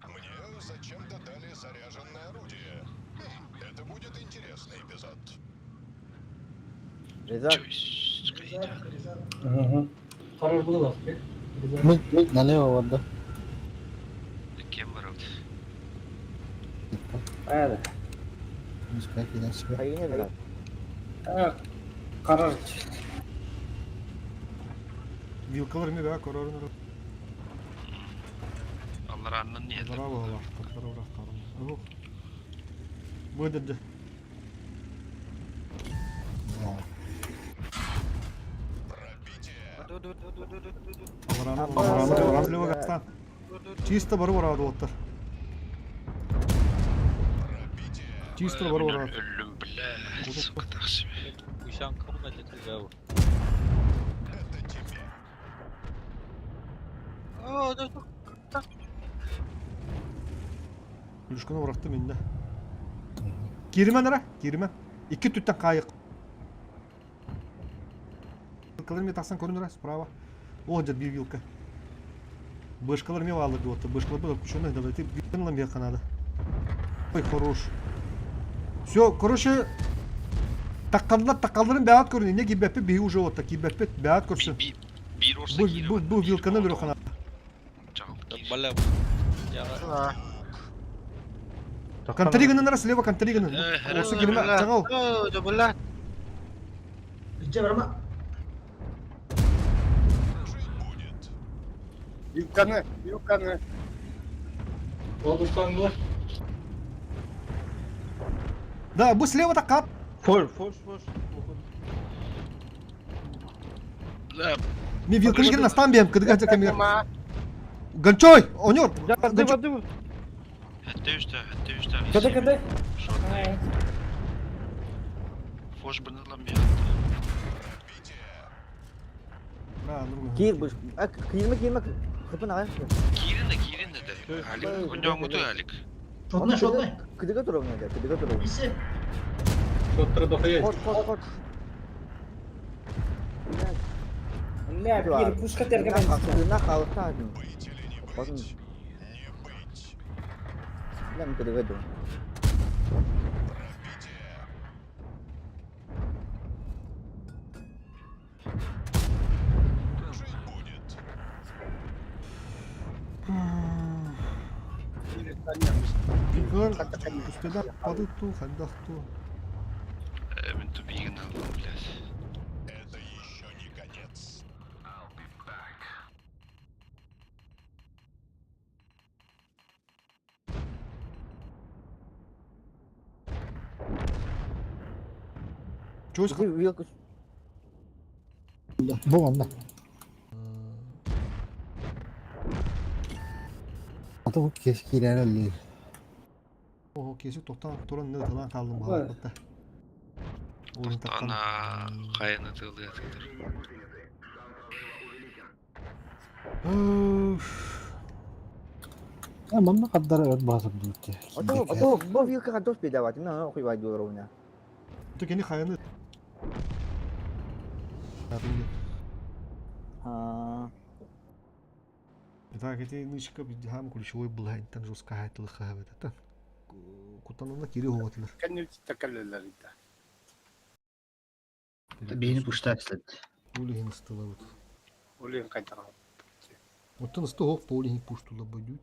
Мне зачем-то дали заряженное орудие. Хм, это будет интересный эпизод. Резак. Карар булып. Мы, мы налево вот, да. Кем бар? Аяда. Хайына Карар. Вилкалар ми бә көрөрүн. Аллараннан не Браво, Аллах, браво, браво. Будет. Аллараны, аллараны, аллараны лево гастан. Чисто бару барады оттар. Чисто бару барады. Өллүм, бля, сука, тахсым. Уйсан кабына жети Күлүшкүнү бырактым инде. Киримен ара, киримен. Икки түттен кайык. Вилкалар ми тахсан көрүнөр справа. О, дед бир вилка. Бышкалар ми валды вот. Бышкалар было кучуны, давайте бирин ламбе канада. Ой, хорош. Все, короче, таккалдар таккалдарын бәят көрүн. Не гибеппи би уже вот так гибеппи бәят көрсүн. Бир орса Бу бу бу вилканы бир хана. Бала. Контриганы нара слева контриганы. Орса кириме чагал. Вилканы, вилканы. Болдуктан Да, бу слева таккат. Фор, фор, фор. Бля. Ми вилканы кирин астан бем, кыдыга жакамир. Гончой, онёр. Хәтте үстә, хәтте үстә. Кыды кыды. Фош быны ламбе. Кир бұш. Кирме кирме. Хыпын ағай. Кирине, кирине де. Алик, онёң Алик. Шотный, шотный. Кыдыга турабын эде, кыдыга турабын. Шоттар дохуя. Кот, кот, кот. Бля, бир пушка терген. На халыкта один. Потом. Бля, мен кыдыга ду. Вилкалар үстеде падык ту, хандак ту. Мин тупигин алдым, блядь. Это еще не конец. Чось Вилку. Бу онно. Ата бу кеш киирэр өллүр. Оһо кеси тохтан туран не тылан хаалдым баҕалаппытта. Ол Тохтоон хайаны тылыа тылыр. Манна хардара өрт баҕасыр диэбитте. Ото бу вилка дос передавать, мен хуй вайду ровно. Ты кини хайаны Итак, эти нычка хам ключевой была, там жесткая тылыха это. Кутанана кири хотлер. Кэннү такаллар Биһини пуштаат слет. Улихин ыстылабыт. Улин кайтарам. Оттон ысты хоқ полихин пуштула бойдут.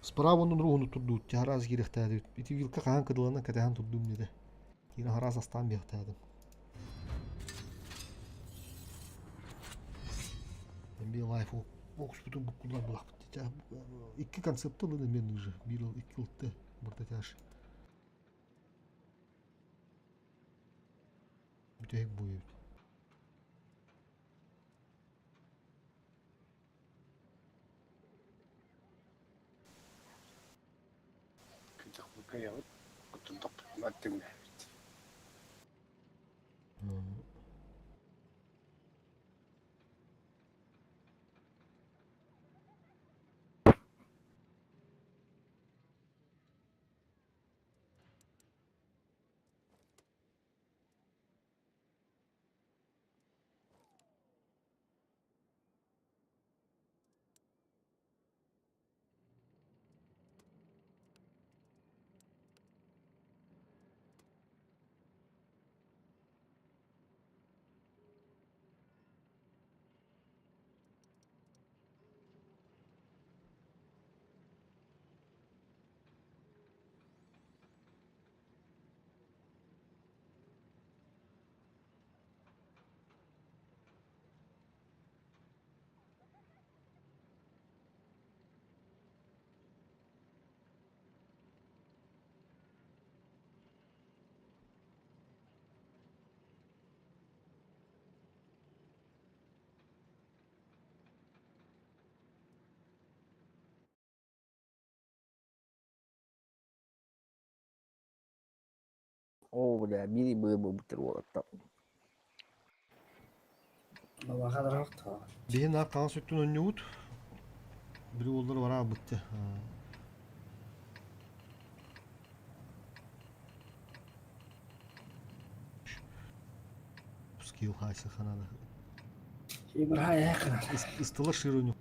Справа онун руһуну турдуут, тяхараз кирехтээдит. Ити вилка хаан кыдылана кэтэһэн турдум деді. Кири хараз астаан биэхтээдим. Би лайф окспутун буккулар булахпыт. Икки концепты лыны мен уже. Бир икки ылтты бурда тяж. Бүтәһик буйут. О, бля, бiri бы бу бутерброд. Биһин аар хаҥас өттүн онньугут. Били уоллар бараа бытты. Скилл хайсы ханада. Ыстыла широню.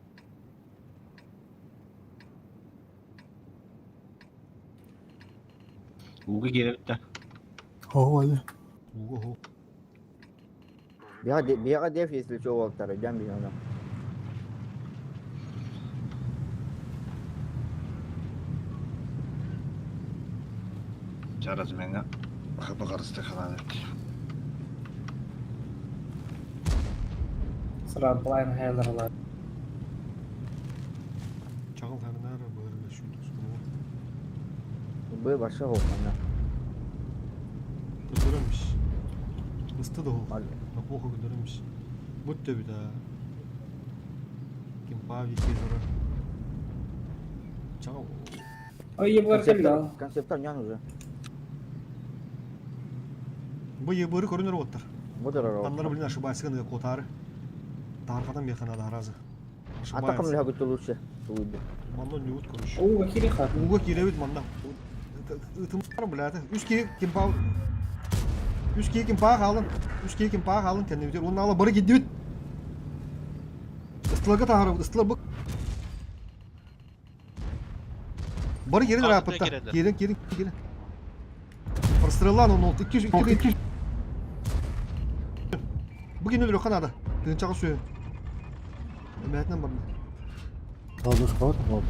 Ууга киирбитте. Оо, Ууга хо. Бияга деф, если что, волтары, жан бияга. Чараз меңе хапы карысты халан Сыра былайын хаялар Чагыл харнара бырга шүтүс. Бы баша хоқана. Көдөрөмүш. Ысты да хол. Плохо көдөрөмүш. Будь төбү да. Кимпа викизора. Чагыл. Ой, ебар келді. Концептар нян уже. Бу ебыры көрүнөр оттар. Бодор Аннары блин ошибайся гына котары. Тархадан бехана да разы. Атакам лягу то лучше. Манна ньют короче. Ууга кири хат. Ууга киребит манна. Ытымар блядь. Үс кири кимпа. Үс кири кимпа халын. Үс кири кимпа халын кенде битер. Onun ала бары гиддибит. Ыстылага тахары, ыстыла бу. Бары кирин рапытта. Кирин, кирин, кирин. Простреллан он oldu. 200, 200, 200. Bugün ölür Kanada. Тыынчаға сүйе. Мәтінен барды. Ладушка, вот вот.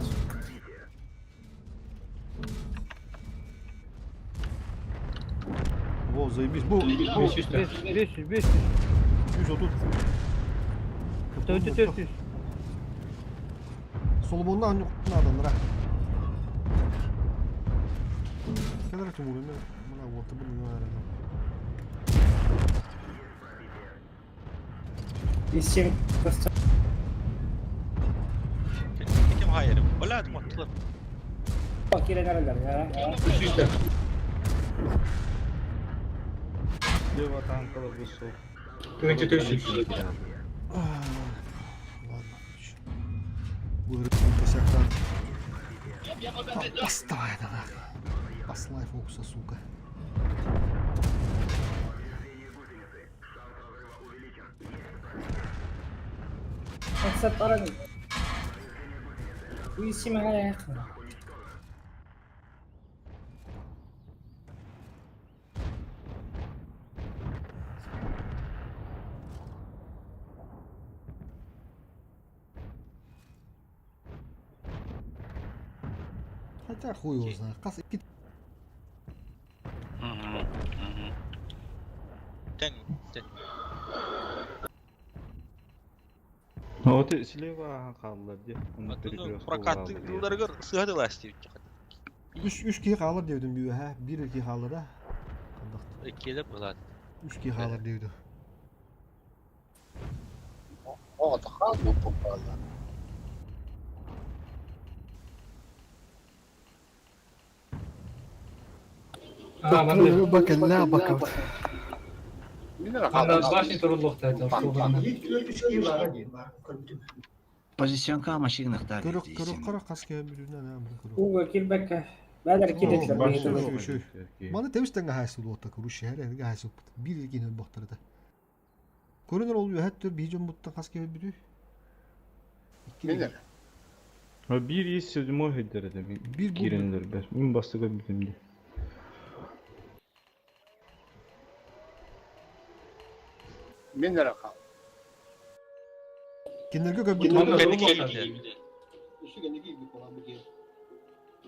Во, заебись. Бу, 500, 500, 500. 130. 400. Соломонна адамдара. Kadar tümürümü buna volta bunu. Исчем көстө. Ким хайырым? Бля, моттулар. Кирен аралар я. Лево танкала высок. Ладно. Вырытым косяктан. Поставай нахуй. Послай фокуса, сука. Максат аран. Исчем хаяк. Хотя хуй его знает. Хас икки Тен, тен. Ну вот и слева қалдылар де. Оны перекрестку Прокатты қалды. дылдарыгар сыһады ласти. Үш үш киһи хаалар диэбитим бүү һэ. Биир киһи хаалара. Иккилер булат. Үш киһи хаалар диэбитим. О, тахал bu попала. Бакалла бакал. Анда башни туруллукта Позиционка машинахтар. Көрөх көрөх көрөх хас киһи бүтүнэн аа көрөх. Уга килбекке. Бәдер кидетлер. Маны тэбистен хаайсы улуотта көрүш шәһәр эрге хаайсы бир киһи бохтарда. Көрөнөр ол үһәт төр бижон буттан хас киһи бүтү. Минер. А bir из седьмой хедер это. Bir Киренлер бер. Мен бастыга бүтүмдү. Минер хал. Кинерге көбүт. Үсү кэнники киирбит буолан бу киһи.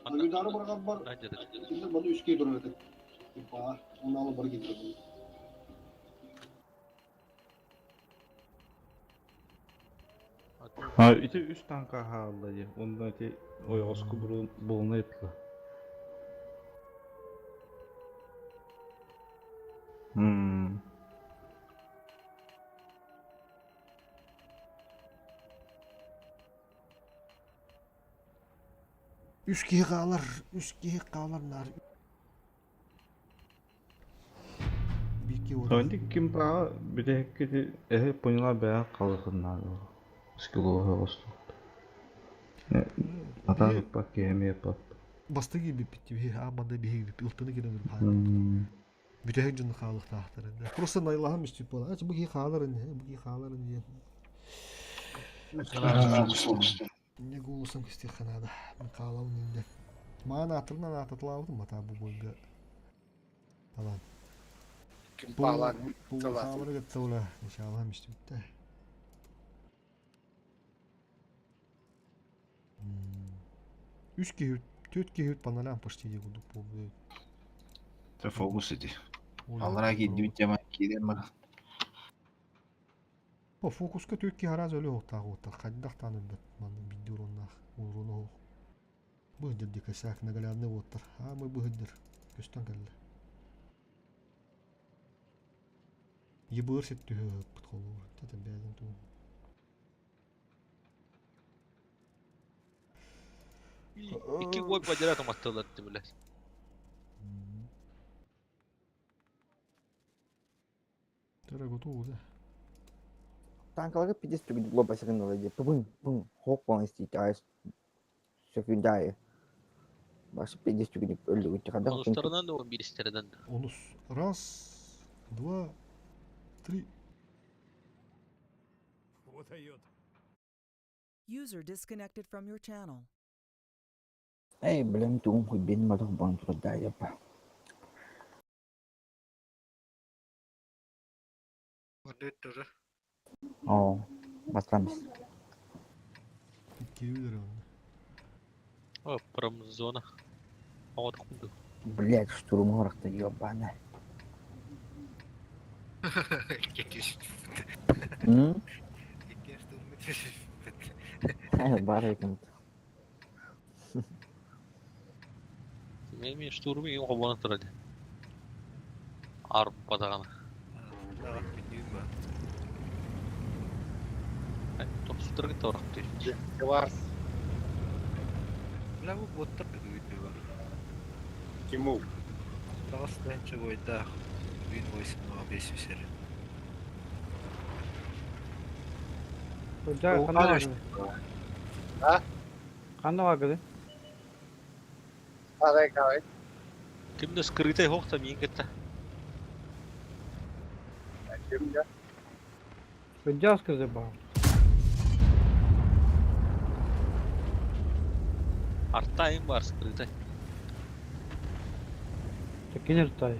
Агыдары барган бар. Кинилер баны үс киһи турар этэ. Типа, онно бар киирбит. А ити үс танка хаалла ди. Онда ити ой оску булуна итла. Хм. Үш киһи хаалар, үш киһи хаалар нар. Бир киһи олорор. Онди ким права битекки эһе поняла бää қалыхыннаа. Скило осту. Ата пак кеме пап. Бастыгы биппит биһи ааманда биһи бип ылтыны кирен өлүп Хм. Бүтэһик дьон хаалыктаахтар. Просто найлаһам үстүп буола. Ачы бу киһи хаалар ини, бу киһи хаалар ини. Не голосом кистих ханада. Мен хаалабын инде. Маан атырынан ататылаабытым мата бу бойга. Талан. Ким палан. Бу хаалары кетсе ола. Иншаллах үстүптэ. Үш киһи, төрт киһи панолям почти де курдук болду. Те фокус ити. Аллара киддибит жаман киирен бар. О, фокуска төрт киһи араас өлө оттаах оттар. Хайдах тааны бит манны бидди уроннаах, уруну ох. Быһдыр ди косяк наглядный оттар. А мы быһдыр. Көстөн кэллэ. Ебыр сет түһө пыт холур. Тата бәден ту. Икки гол бадера томаттылар ди биле. Тара готов да. Танкаларга пиздец түгү лоба секундала ди. Пум пум хок болан истейт айс. Секундайы. Башы пиздец түгү өлдү күтү када. Онустарынан да 11 истерден да. Онус. Раз, два, три. User disconnected from your channel. Эй, блин, тугун хуй бен матах бан турда япа. О, батканбыз. Икки үлер онда. О, промзона. Оғат кунду. Блять, штурм оракта ёбана. М? Бар экен. Мен штурмы ең қобаны тұрады. Арып батағаны. Наҕат миннүүм ба. Тохсутарга торахтыр. Бар. Бля бу боттар бүгүн бар. Тимур. Тагыс тыһынча бойдаах. Бүгүн бойсунуга бес үсер. Жа ханна багыды? А? Ханна багыды? Арай калай. Кимде скрытай хохта миин кытта. Кимде? Жас кызы ба. Артайым бар скрытай. Текинер тай.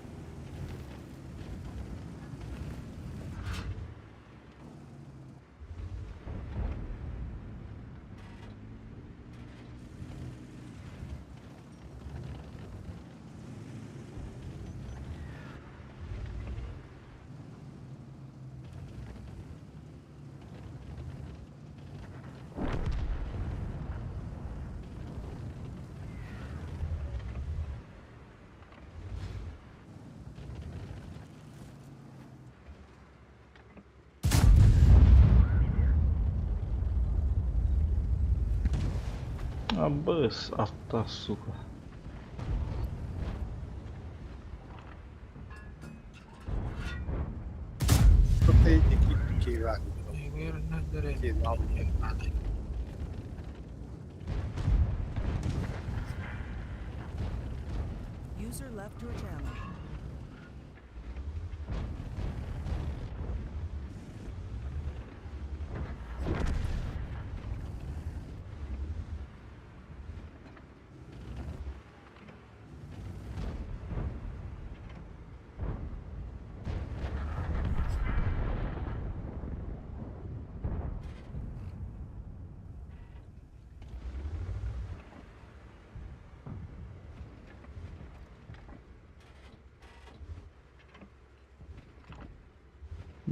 Абыс, арта, сука. User left your channel.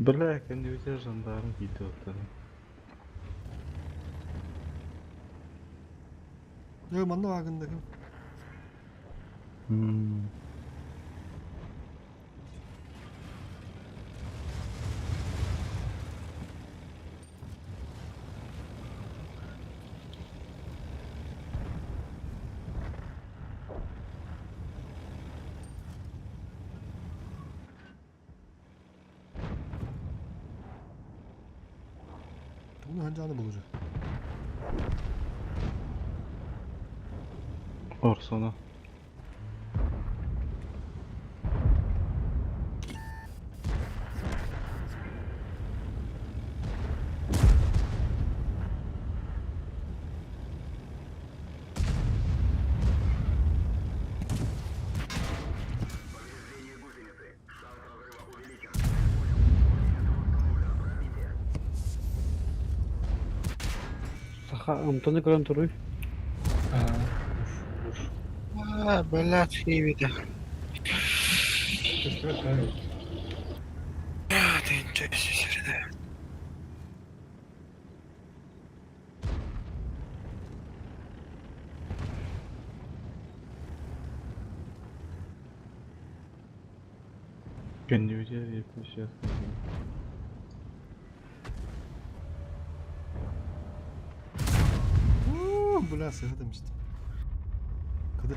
Бля, кәндебетер жандарм кийdi оттан. Э, манна багында ким? Bunu hancanı bulacak. Орсона. Саха амтаны көрөн туруй. А, блядь, хивиде. Ты ничего себе. Кәндебетер 70 Бля, сыга demiştim. Кыды.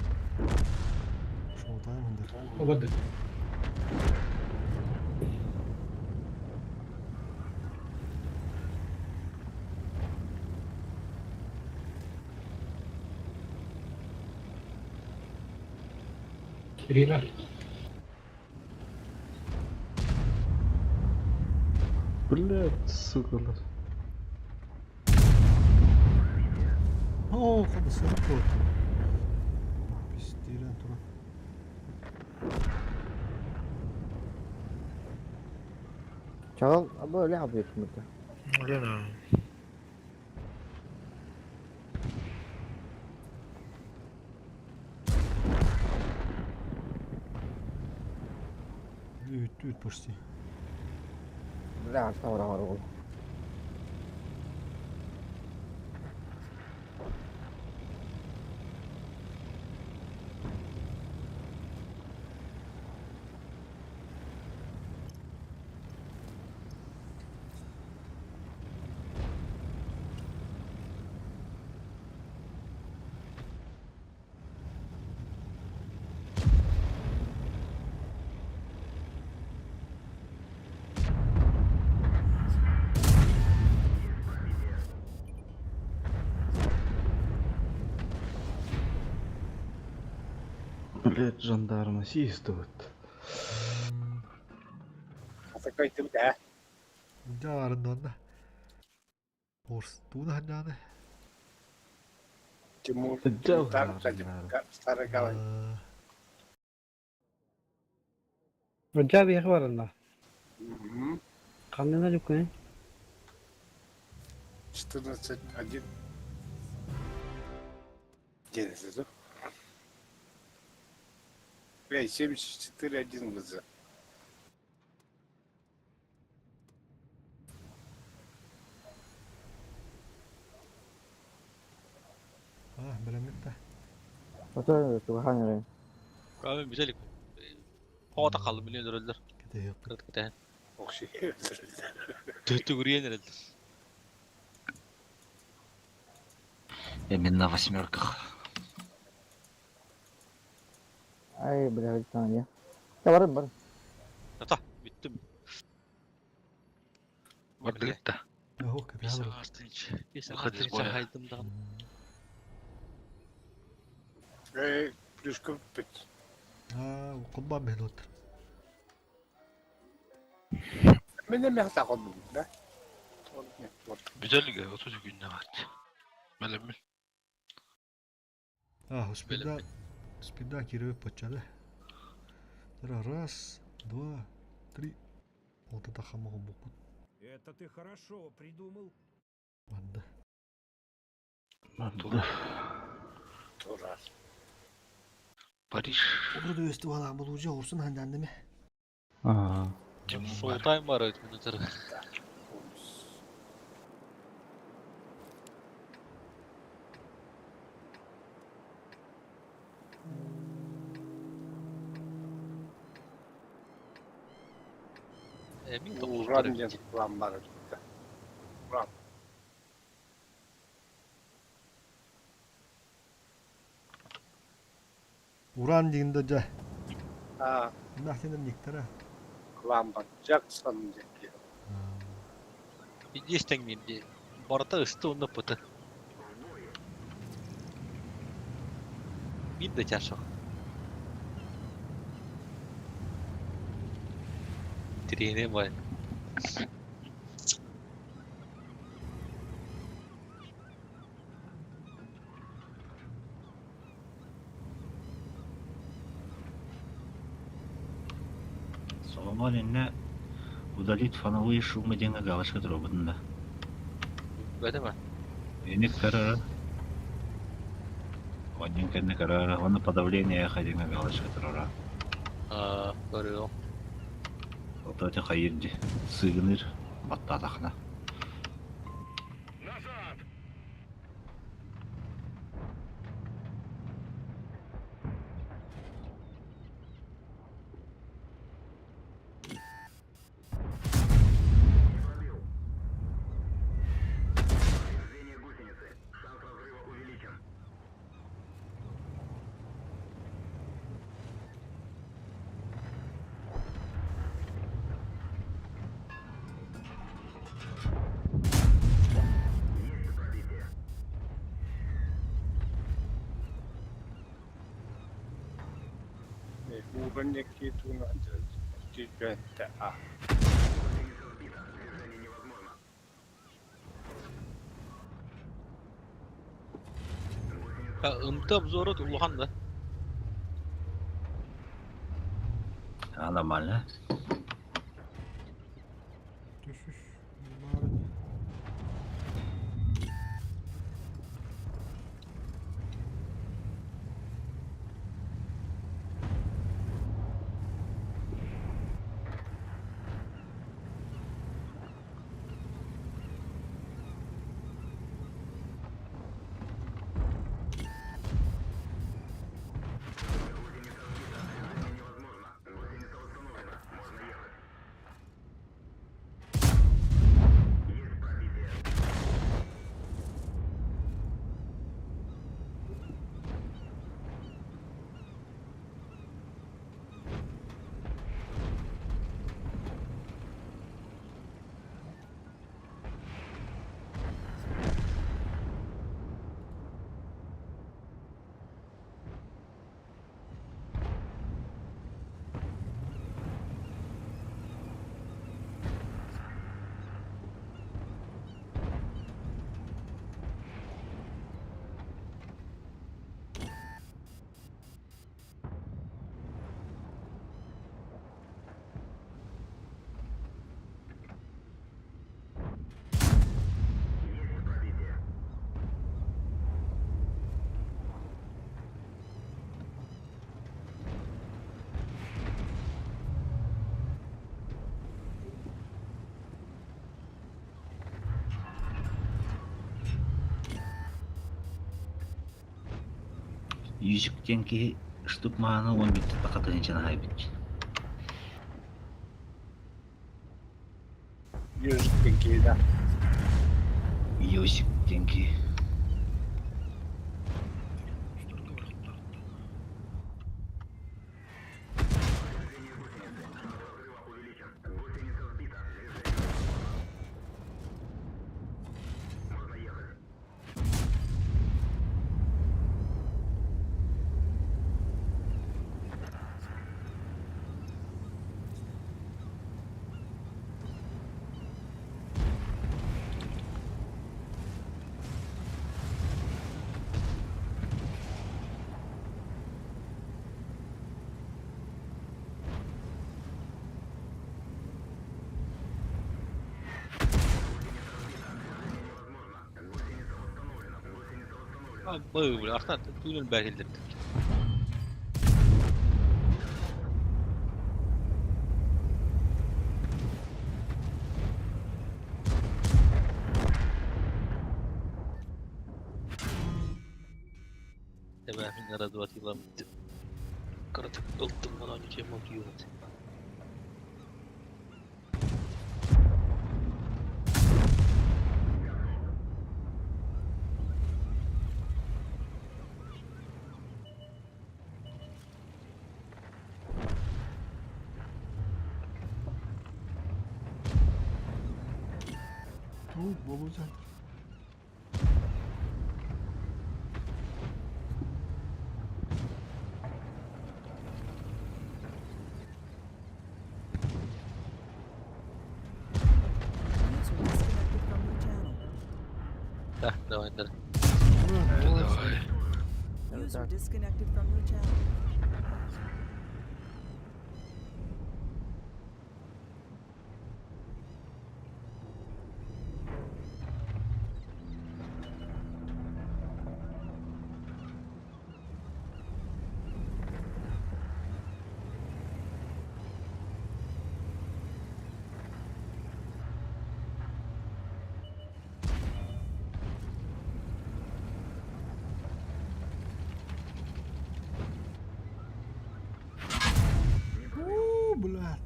Шоутайм хындыр. Обады. Ирина. Блядь, сука. О, хады сырып тур. Пистирен тура. Çağal böyle yapıyorsun burada. Блин. Үт, үт почти. Бля, арта var oğlum. Блять, жандарма съездывает. Хата көйтүм ээ. Дьаарын онно. Орс тууна ханнааны. Тимур Дьал там старый Жа биһиэхэ баранна. Ханна дьуккун? 14 1 11 5 74 1 ВЗ. А, бэлэммит да. Ото тугахан эрэ. Abi güzel. Havada kaldı biliyorsun öldür. Кэтэһиэхпит. Kırık kıtı. Окши. Төтү гүрүйен өрөлдөр. Именно на восьмерках. Ай, бля, таня. Я барым бар. Ата, бүттүм. Бардыгыт да. Ох, кэтэһэ Бес Выход из ағастынчы боя. хайдым да. Э, плюшка бит. А, кулбан бэһлот. Мен эме хата кодум, да? Güzel 30 günde var. Бэлэммин. А, спида спида киреп почали. Раз, два, три. Вот это хамого букут. Это ты хорошо придумал. Ладно. Тура. Тура. Париж. Обру өстү бала булужа урсун ханданды Аа. Шоутайм бар өтмін өтір. Emin Уран диэн план бар. Уран. Уран дегенде жа. А, Нахтенер нектара. план бар. Джексон диэн. Есть мен Барта ысты онда пыты. Мин да чашық. Тирене бай. Соломон инне удалить фоновые шумы диэҥҥэ галочка туруорбутун да. Бәді ма? Эник карара. Один кэннэ карара, оны подавление эхо диэҥҥэ галочка туруора. А, көрüyorum. Ото эти хайырди. Сыгыныр баттаатахына. Уран диэки тууна а. Ымты обзоры улахан да. А, нормально. Түшүш. Юзик диэн киһи штук мааны уон бииртэн таха тыһыынчаны аһайбыт. Юзик диэн киһи да. Юзик диэн киһи. Бля, ахтан түүнүл бәһилдирдик. Тэбэһин радуатилам кыратык ылтым онон үтүөм утуйуот. Ну, болуца. User disconnected from your channel. Да, давай, да. Давай. User disconnected from your channel. Уу, блядь.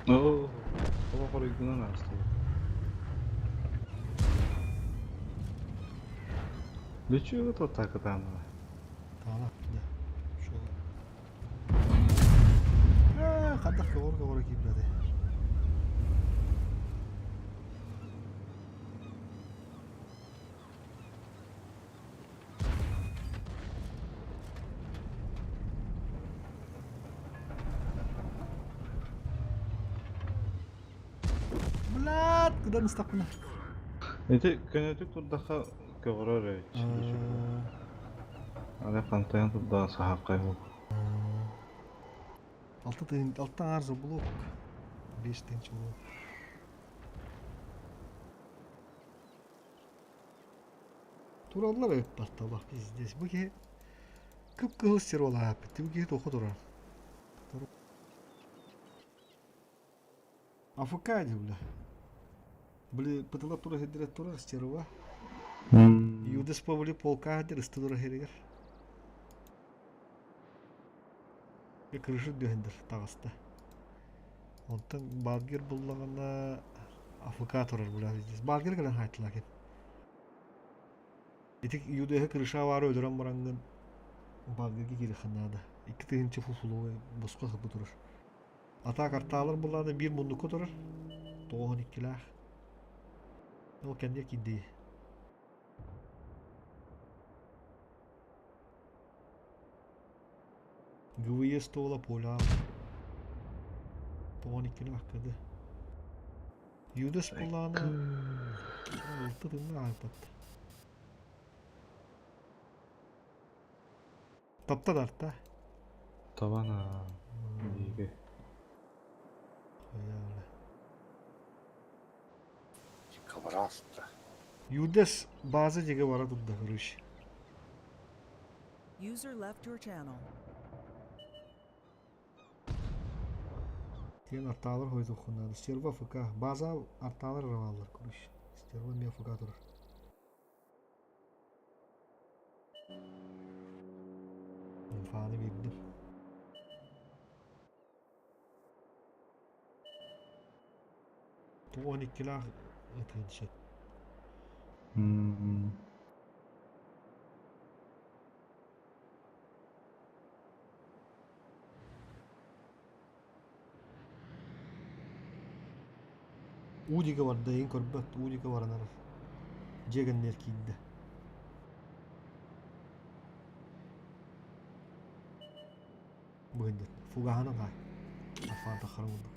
Оо, олох оройгунан ааста. Ничего тут так там. Таана, да. Шо. Ээ, хадах көҕөр көҕөрө киирбэти. Блядь, куда настакына? Ити көнөтүк турдахха көҕөрөр эбит. Аны хантайан турдаҕа саһархай буолуо. Алта тыһын, алта аҥаар блок. Биэс тыһыынча блок. Тураллар ыппатталах пиздец. Бу киһи кып-кыһыл стервалааппыт. Бу киһи туохха турар? АФК дии бля. Били пытыла тура сирдэрэ турар стерва. Юдас побили полка дир ысты тура сиригэр. Крыша дүһендер таҕыста. Онтон Балгер буллаҕына АФК турар бля здесь. Балгер кэлэн хаайтылар Ити ЮДХ крыша баары өлөрөн бараҥҥын Балгерге киириэххин наада. Икки тыһыынча фуфловой босхо саппы турар. Атаа картаалар буллаҕына биир муннукка турар. Тоҕуһун иккилээх. Ол кэнниэ киирдии. ГВЕ стола поля. Тоҕон иккилээх кыды. Юдас буллаҕына алты тыҥҥа ааспат. Таптан арта. Табана биигэ. Кабараста. Юдас база диге бара турда, короче. User left your channel. Тиэн артаалар хойутуоххун Стерва ФК. База артаалар ырабааллар короче. Стерва эмиэ ФК турар. Инфаны биэрдим. 12-лээх ытыан сөп. Уу диэки барда, эйигин көрбөт, уу диэки баран эрэр. Дьиэ кэннигэр киирдэ. Быһыйдын. Фугаһынан хаай. Арфаан таххарын курдук.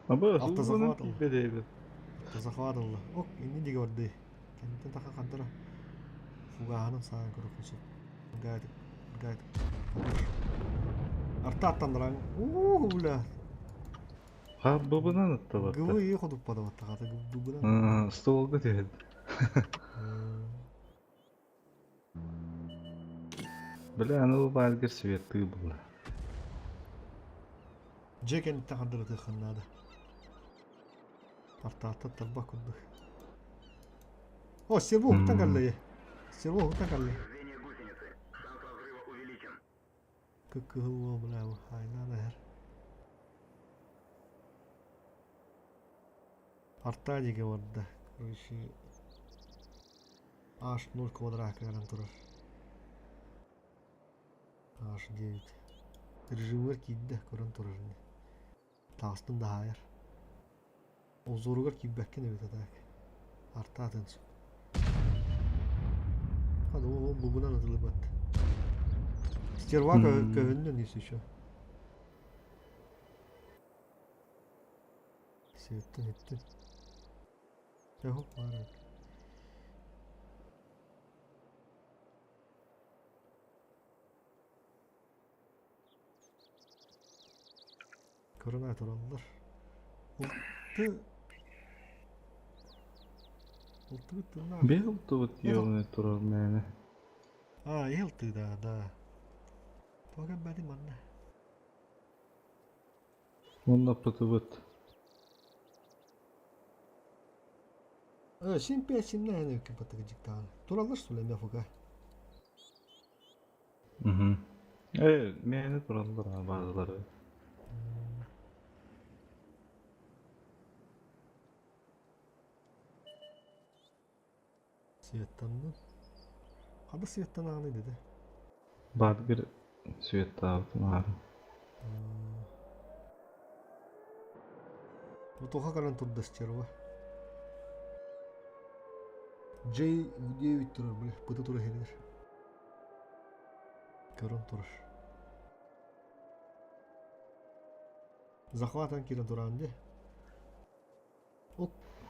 Аба, Алта сылгынан захват ылла. тиийбэт эбит. Алта захват ылла. Ок, инни диэки барды. Кэнниттэн таха хардара. Фугаһынан саан көрүөххүн сөп. Гайтык, гайтык. Хорош. Арта аттаннаран. Уу, бля. Харбабынан ыттабатта. Гыбы iyi ходуппада баттахата гыбыбынан. Столга түһэн. Бля, аны бу бааргар светтыы була. Дьиэ кэнниттэн хардырытыаххын наада. Артааттан тарбах курдук. О, стерво уһуктан кэллэ. Стерво уһуктан кэллэ. Кыккыһыл уол, бля, айнаан эһэр. Артаа диэки барда. Короче, H0 квадракка кэлэн турар. H9. Режимигэр киирдэ, көрөн турар ини. Таҕыстын да хаайар. Озоругар киирбэккин эбит а так. Артаатын сөп. Хады ол бубунан ытылыбат. Стерва көһүннүн если еще. Светтен иттин. Чэ, хоп, баар эбит. Көрөн тураллар. Улты Ултыбыт тыыннаах. Бэл тубут ёбаный турар мээнэ. А, елты да, да. Тоҕо кэлбэтим манна? Онно пытыбыт. Э, син пять симнээн өккө баттыгы дьиктаан. Тураллар что ли МФК? Угу. Э, мээнэ тураллар а базалары. Светтаннын. Хада светтанааны деди. Баатгыр светтаабытым аары. Бутуха кэлэн турда стерва. J9 турар, бля, быта турар херигер. Көрөн турар. Захватан киирэн тураан дии.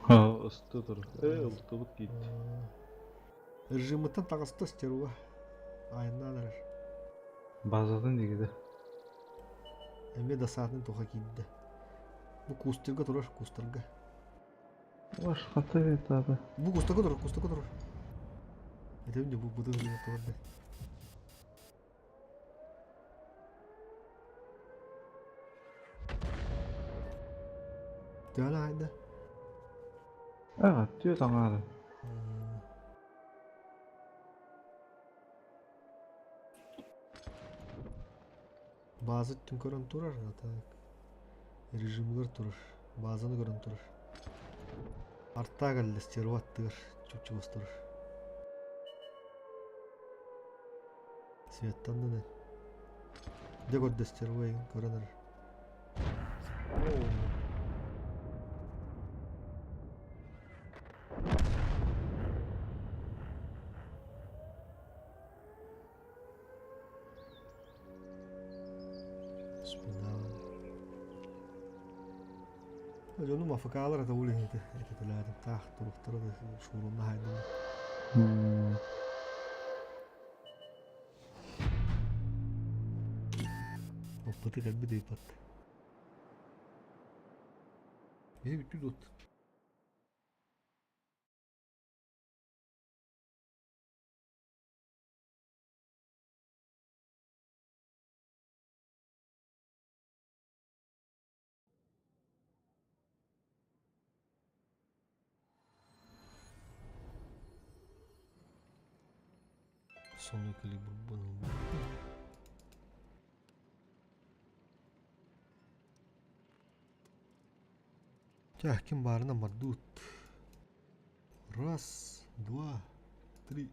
Ха, ысты тур. Э, ылтыбыт киит. Режимыттан таҕыста стерва. Айаннаан эрэр. Базатын дигиде. Эмиэ да саатын туха киирдэ. Бу кустарга турар, кустарга. Ваш хата этабы. Бу кустарга турар, кустарга турар. Этим де бу быты турар да. Төһө айда? А, түө таҥаары. База түн көрөн турар, а так режимигэр турар. Базаны көрөн турар. Артаа кэллэ стерва аттыгар чуп-чугас турар. Светтаннын Дьэ көрдө стерва эйигин көрөн эрэр. Спина. Дьонум АФК-лар это ол иһити этэтэлээтим таах туруктара да шуурунна хайдана. Оппыты кэлбит ыйпат. Били бүттүү дуот. Сону калибрбын ылбыппын. Чэ, ким баарынан бардыбыт. Раз, два, три.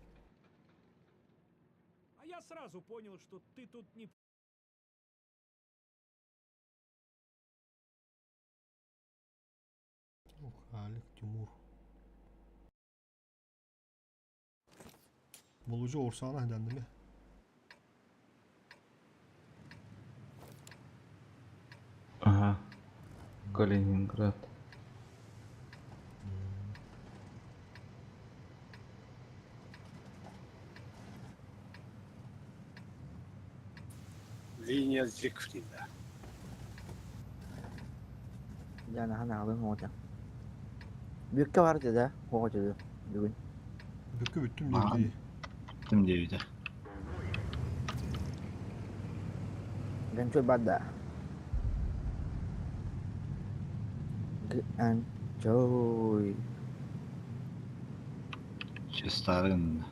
А я сразу понял, что ты тут не Ух, Алик, Тимур. Болужу Орсаана дэнними. Ага. Калининград. Линия Зигфрида. Дьэ наһаа наалын оҕото. Бүккэ бар да оҕото бүгүн. Бүккэ бүттүм диэбитий. Бүттүм диэбитэ. Гончой бар да. Гончой. Честарын.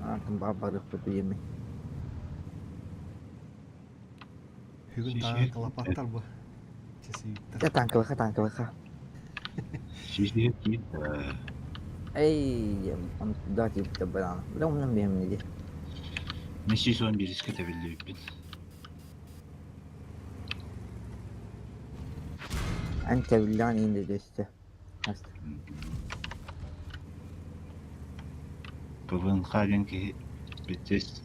Атын барбарыхпыт үйэми. Бүгүн таанкалапаттар бу. Чесииттэр. Дьэ таанкалаха таанкалаха. Сиһиэ киир. Эй, да тииптэ баран. Бля умнан биһимни ди. Мен сүүс он биирискэ тэбиллибиппин. Эн тэбиллэҕин иин да дэстэ. ПВНХ диэн киһи бүттүс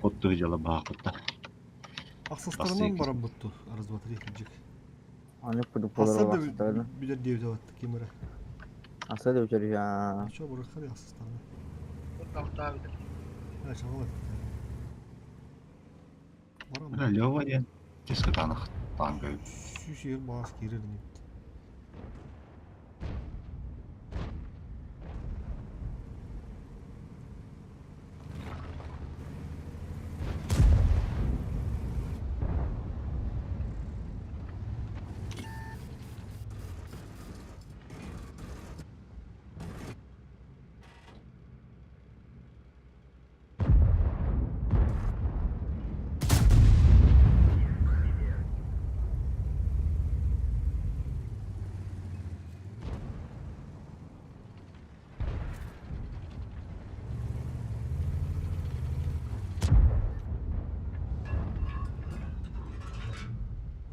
оттуһу дьала баахпытта. Ахсыстарынан бараммытту. Раз, два, три, кырдьык. Аны Хасса да пудуполар билэр диэбитэ бат ким эрэ. Аса да үчөрү. Чо барахар ахсыстарына. Алтаа билэр. Чаҕыл Бля, Лёва диэн дискотанах танка. Сүүс ер баас киирэр инибит.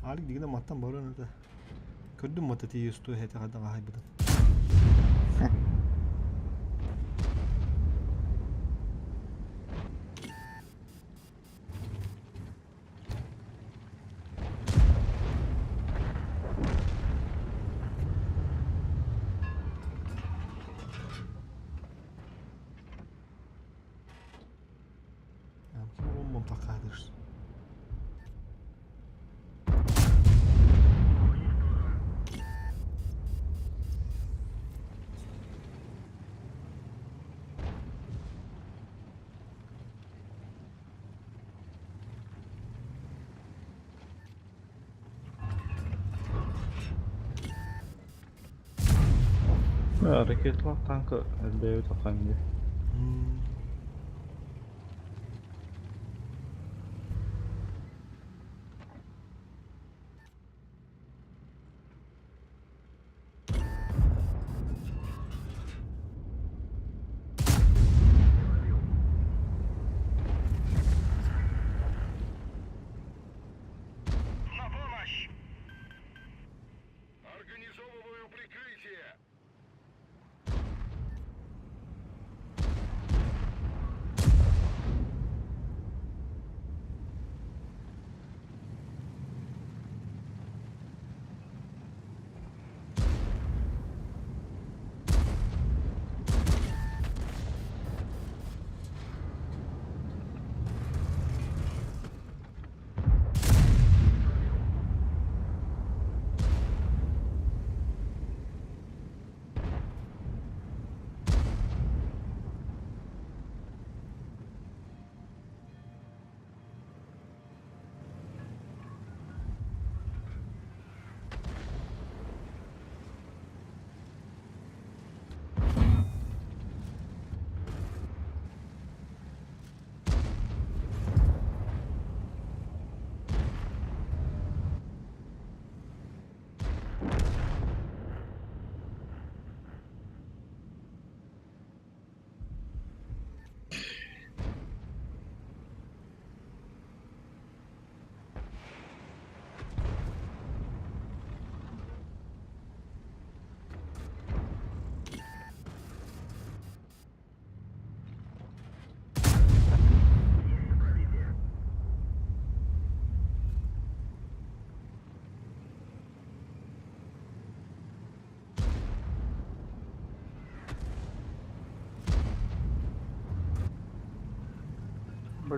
Алик дигинэ маттан баран это. Көрдүм мата тиийэ хэтэ хайдан аһайбытын. Ким он такадыр. Ракеталаах танка элбээбит ахан дии. На помощь! Организовываю прикрытие!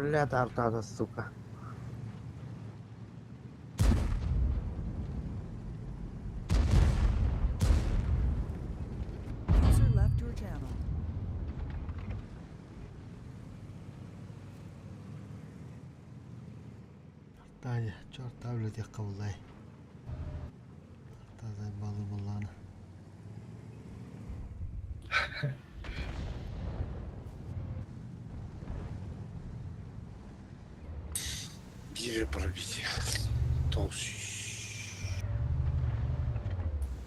Бля, тартата, сука. User left your channel. Таня, чертаа үлэтиэххэ буллай. Артаа балы буллаана. Биир пробитие. Толс.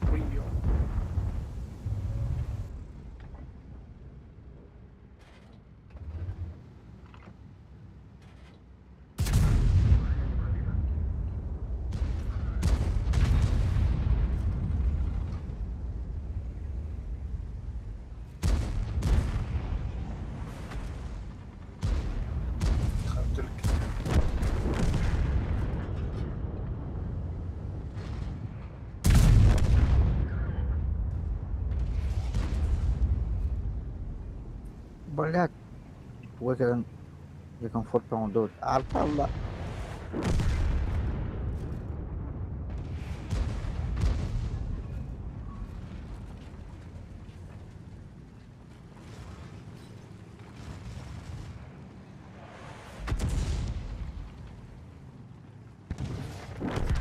Прием. Блядь. Туга кэлэн декомфорт оҥордубут. Арта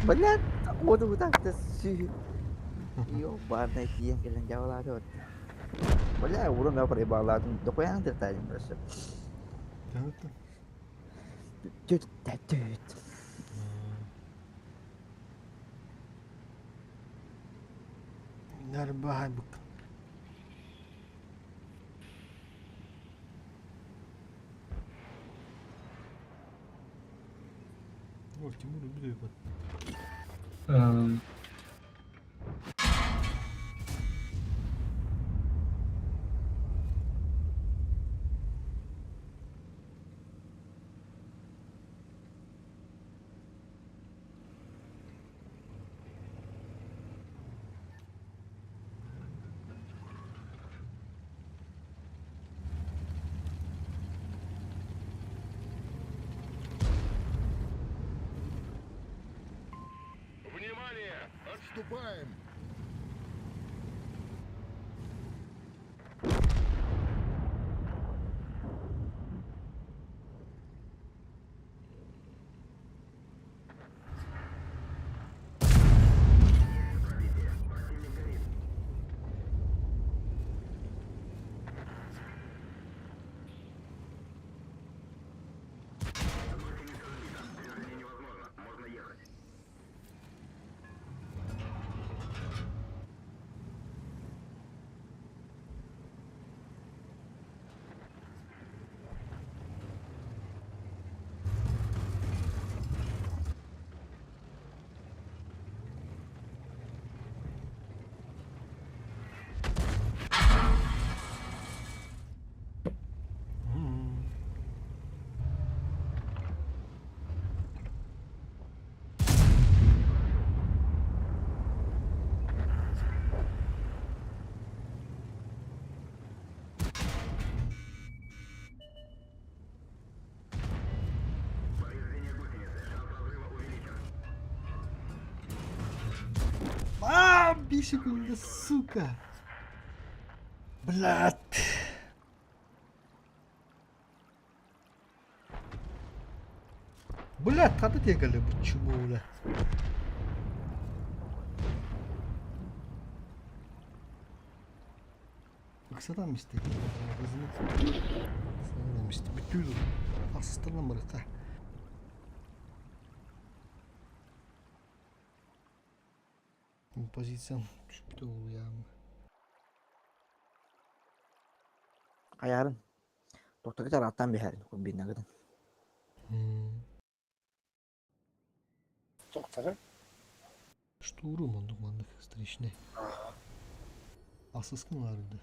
Блядь, уоду так-то сүй. Ёбаный тиийэн кэлэн дьаалааты. Бля, урун я проебаладым. Дохуя тертадим просто. Түт түт. Нэрбаһай бык. О, Тимур убили его. Внимание! Отступаем! А, 5 секунды, сука. Блядь. Блядь, хата тегали, почему, бля? Ыксатан мистик. Мистик. Бүтүл. Астырна мырыка. Позициям түспүтэ улуйаам. Хайарын. Тохтоку тараттан биһэрин курбиннагытын. Доктора? Штурм оннук маннык встречный. Асыскын vardı.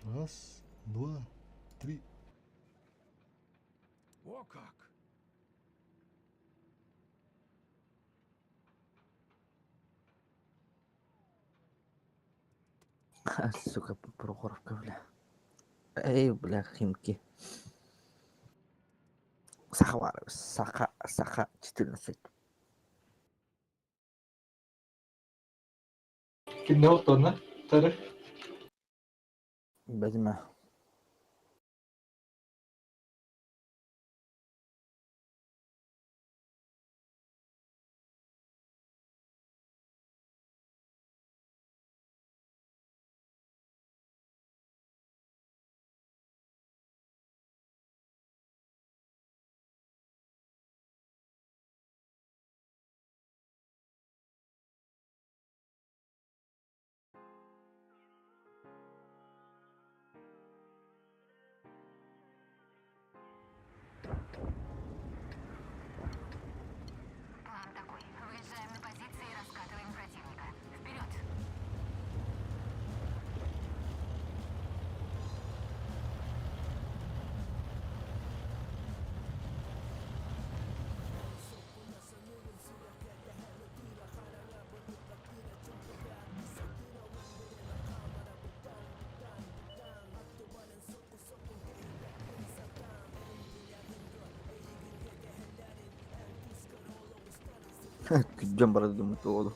Раз, два, три. О как! Сука, Прохоровка, бля. Эй, бля, Химки. Саха Саха, Саха 14. Кимне оттонна? Тары. Бәдимә. План такой. Выезжаем на позиции и раскатываем противника. Вперед! Күдден бара думать oldu.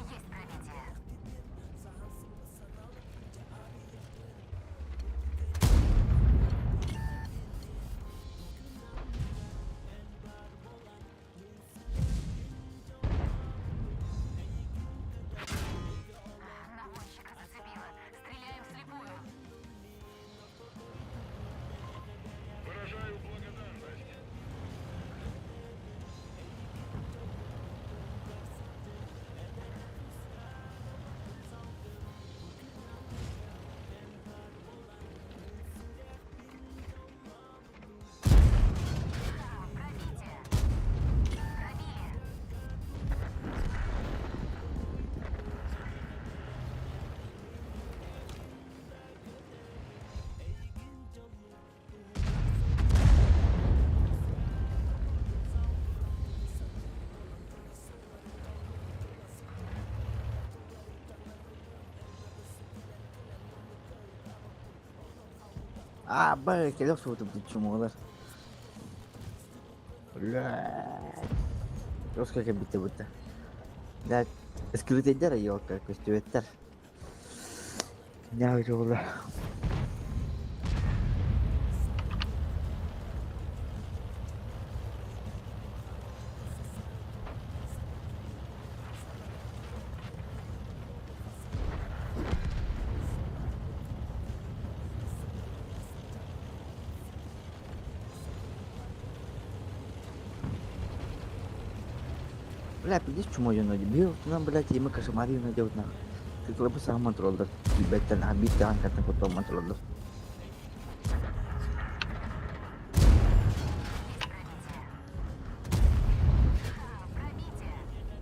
Есть пробитие. Наводчика зацепило. Стреляем вслепую. Выражаю благодарность. Пробитие. Пробили. А, бля, келеп суытып чумолар. Бля. Жестко как битте будто. Да, скрытыйдер елка, көстүбеттер. Не жолда. Бля, пиздец, чмо я надебил, нам, блядь, и мы кошмарию наделать нахуй. Ты клыбы сам контроллер. Ебать, на бит анкатын потом контроллер. Есть пробитие. Пробитие.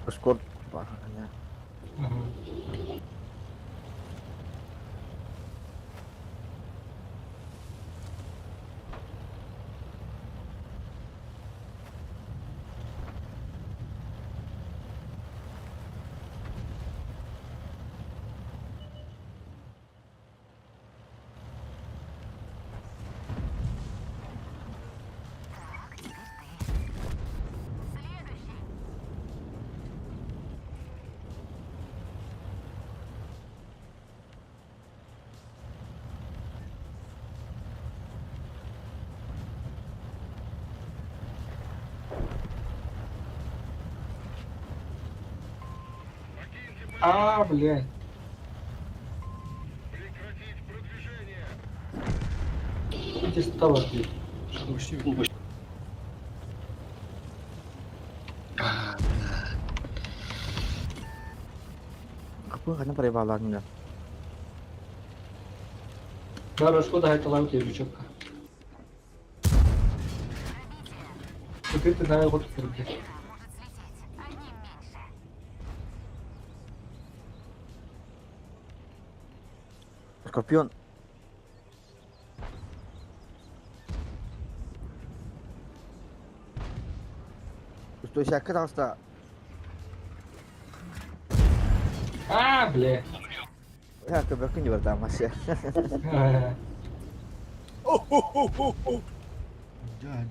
Эскорт бар. А, блядь. Эти стало, блядь. Капы хана проебала Да, шкода айталар өте четко. Теперь ты на его тут, блядь. Скорпион. Стой, сейчас пожалуйста. А, бля. Я көбөккүн жибердам вообще.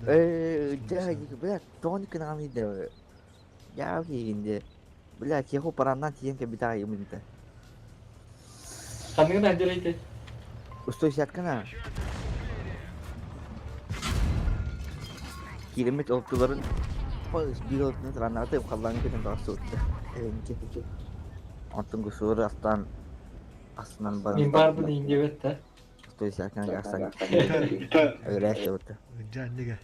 Э, бля, тоник нам иде. Я кийинде. Бля, кеху параннан тиен кебита юминте. Ханныгын әдерейді. Устой сяткана. Киремет олтуларын bir oltunu tranlarda kallan kötün daha soğuttu. Evenki. Антын гусуры астан астынан бар. Мен бар бұны индебет та. Устой сяткана астан. Öyle oldu. Жанныга.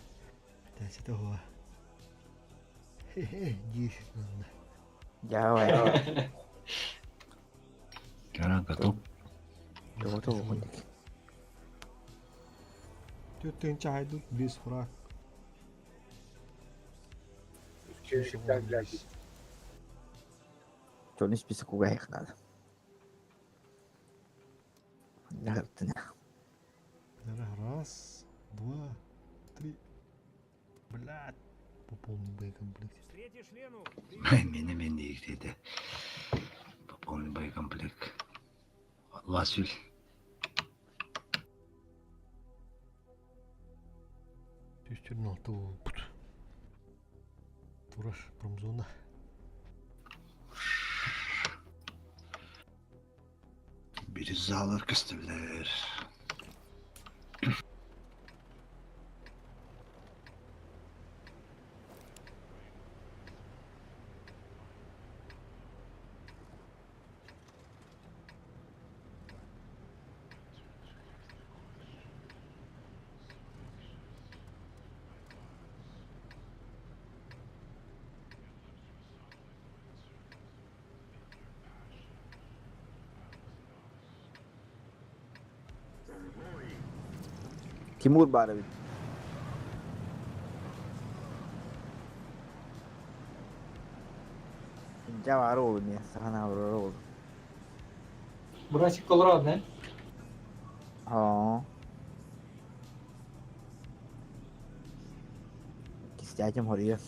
Тәсі хуа. Хе-хе, дир. Я Кара готов. Готов. Төртінші айдут бес фраг. Черный список угаях надо. Раз, два, три. Блядь. По полный боекомплект. Мені мен дейді. По полный боекомплект. Ласюль. Үстөрүн алты болупут. Турар промзона. Biri залар көстүлөр. Тимур Барович. Già mi sana rol. Братик Колорад, не? Ha. Кистятим хория.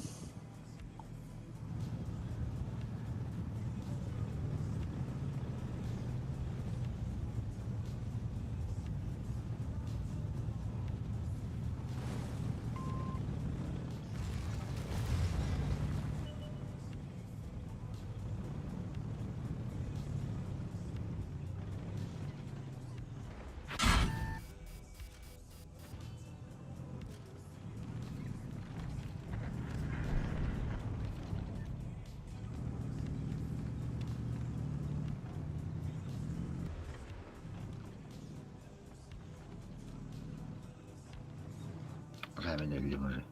Правильно өлдүм уже.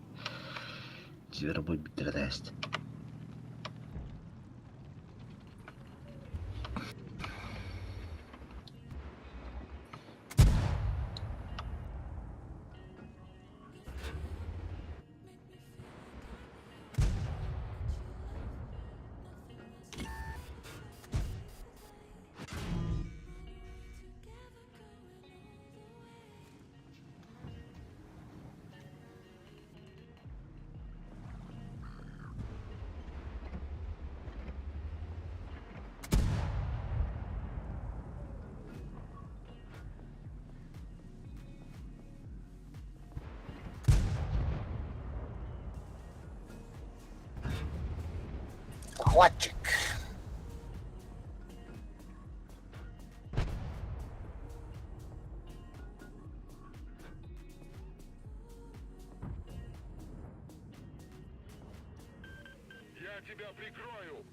Зверобой биттердест. Захватчик. Я тебя прикрою.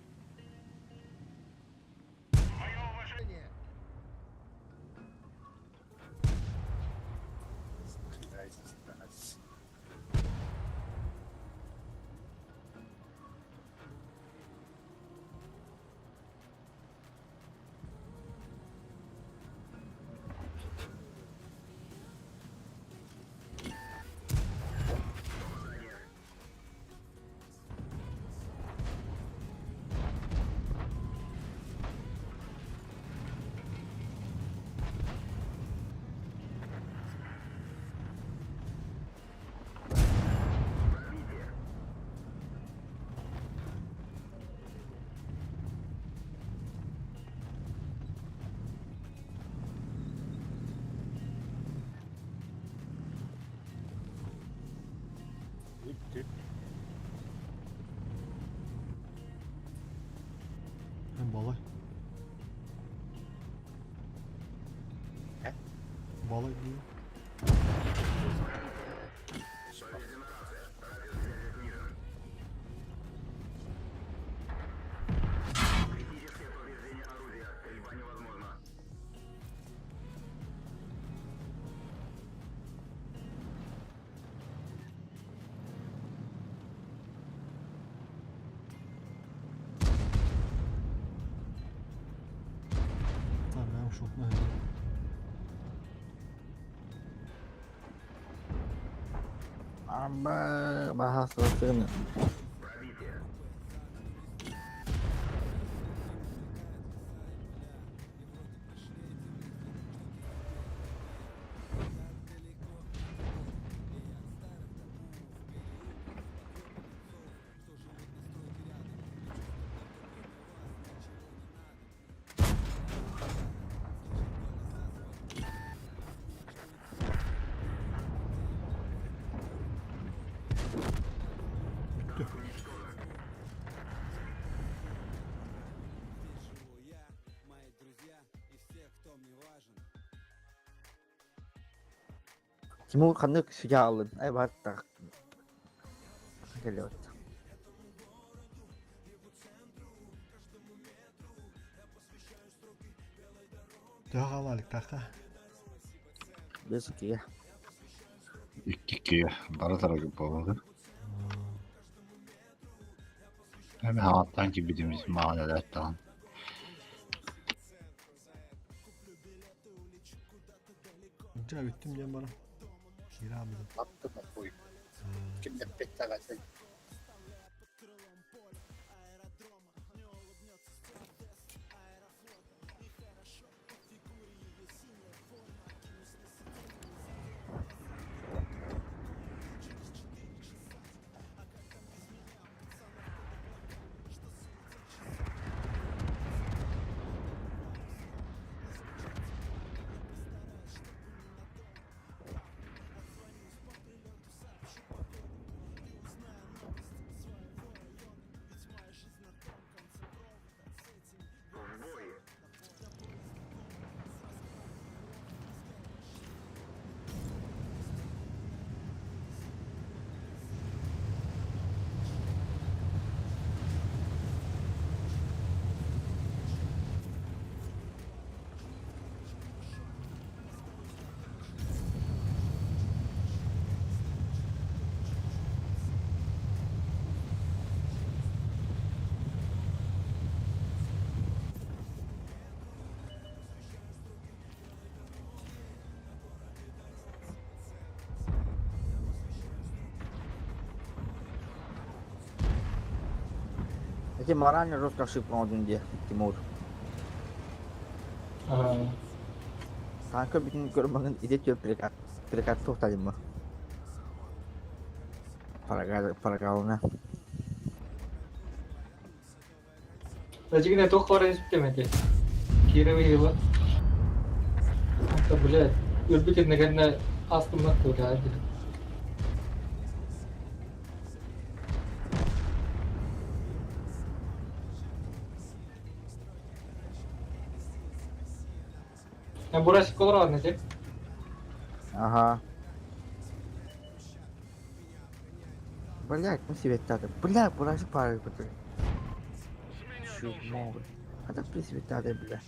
Балай. Балай дии. Tamam ben şokla Абба, баха сылтыгын. Тимур ханнык сүгэ алын. Ай бар так. Келет. Төһө таха. Без кие. Икки бары тарагы болду. Эми хаваттан кибидимиз маалалаттан. Жа бүттүм диэн бара. Киирабыдым. Аттына хуй. Ким деппет тагасы. Эти морально жестко ошибка один где, Тимур. Ага. Танка бүтүн көрмөгүн иде төп прикат прикат токтадым. Парага парагалына. Зачем туох баар испитим Кировы его. Это, блядь, өлбүт наверное, астымнат блядь. Бурасик олорон ити. Ага. Блять, мы себе тата. Бля, бурасик пары который. Чумовый. А так при себе тата, бля.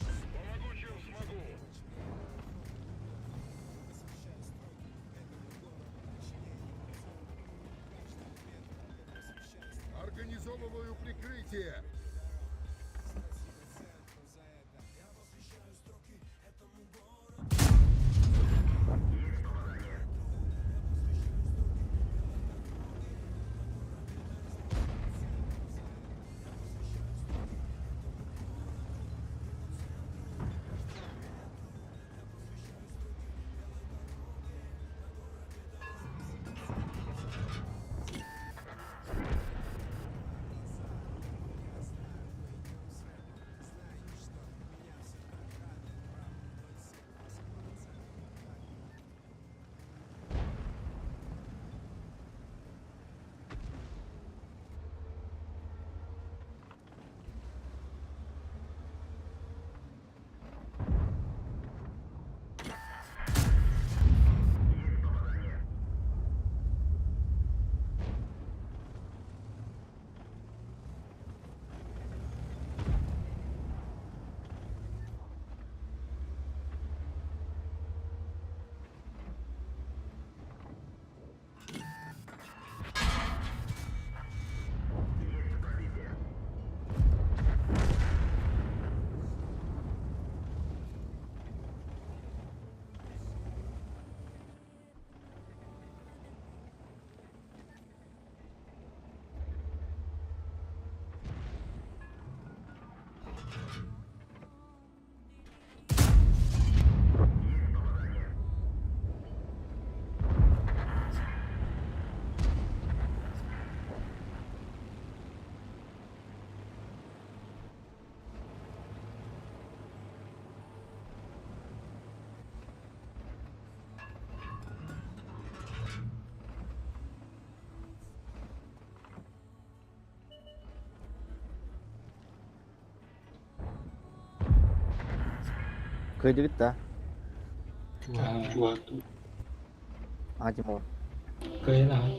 Организовываю прикрытие. Кыдырыт да. А, Тимур. Кыйын аха.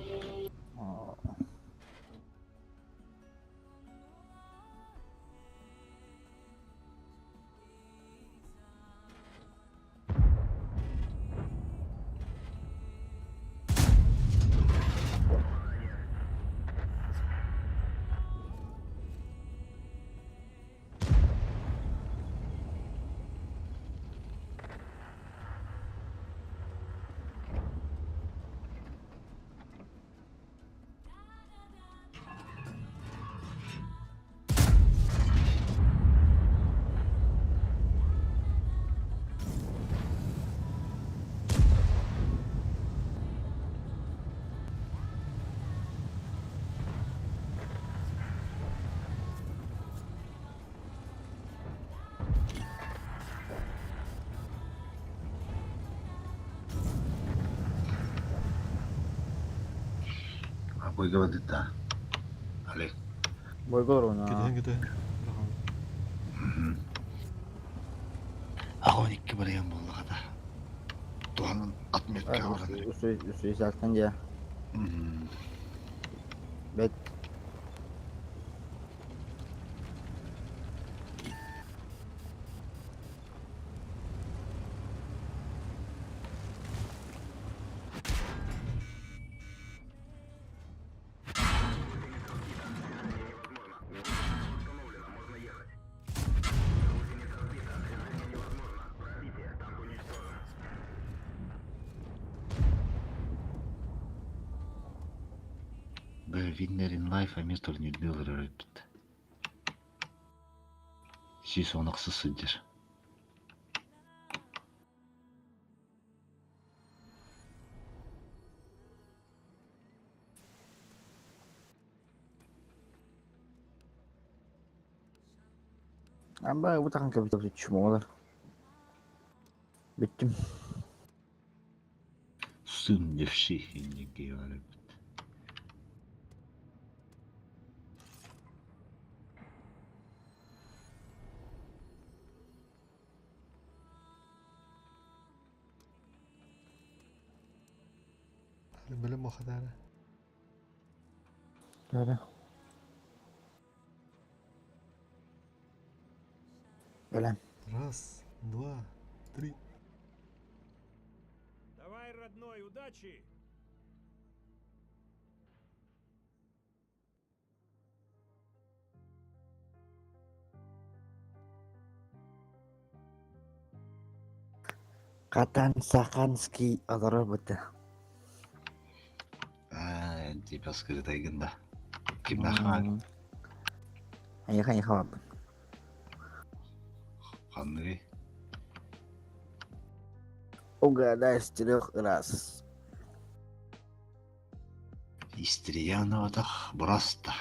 Бойга бадыта. Олег. Бойга олорон. Кэтэһэн кэтэһэн. Аҕа 12 барыйан буоллаҕа Туһанан отметка баран. Үсү дьэ. Бэт. The winner in life эмиэ турнирдыы олорор эбит. 110 сылдьар. Амба бу тахан кэбитэ чумолар. Бүттүм. Сын левши инники бар эбит. Бэлэм хатаара. Бэлэм. Бэлэм. Раз, два, три. Давай, родной, удачи! Хатан Саханский олорор быта. Аа, типа скрытайгын да. Кимнахаан? Айыха айыха барбын. Ханныгый? Угадай с трех раз. Истрияноватах браста.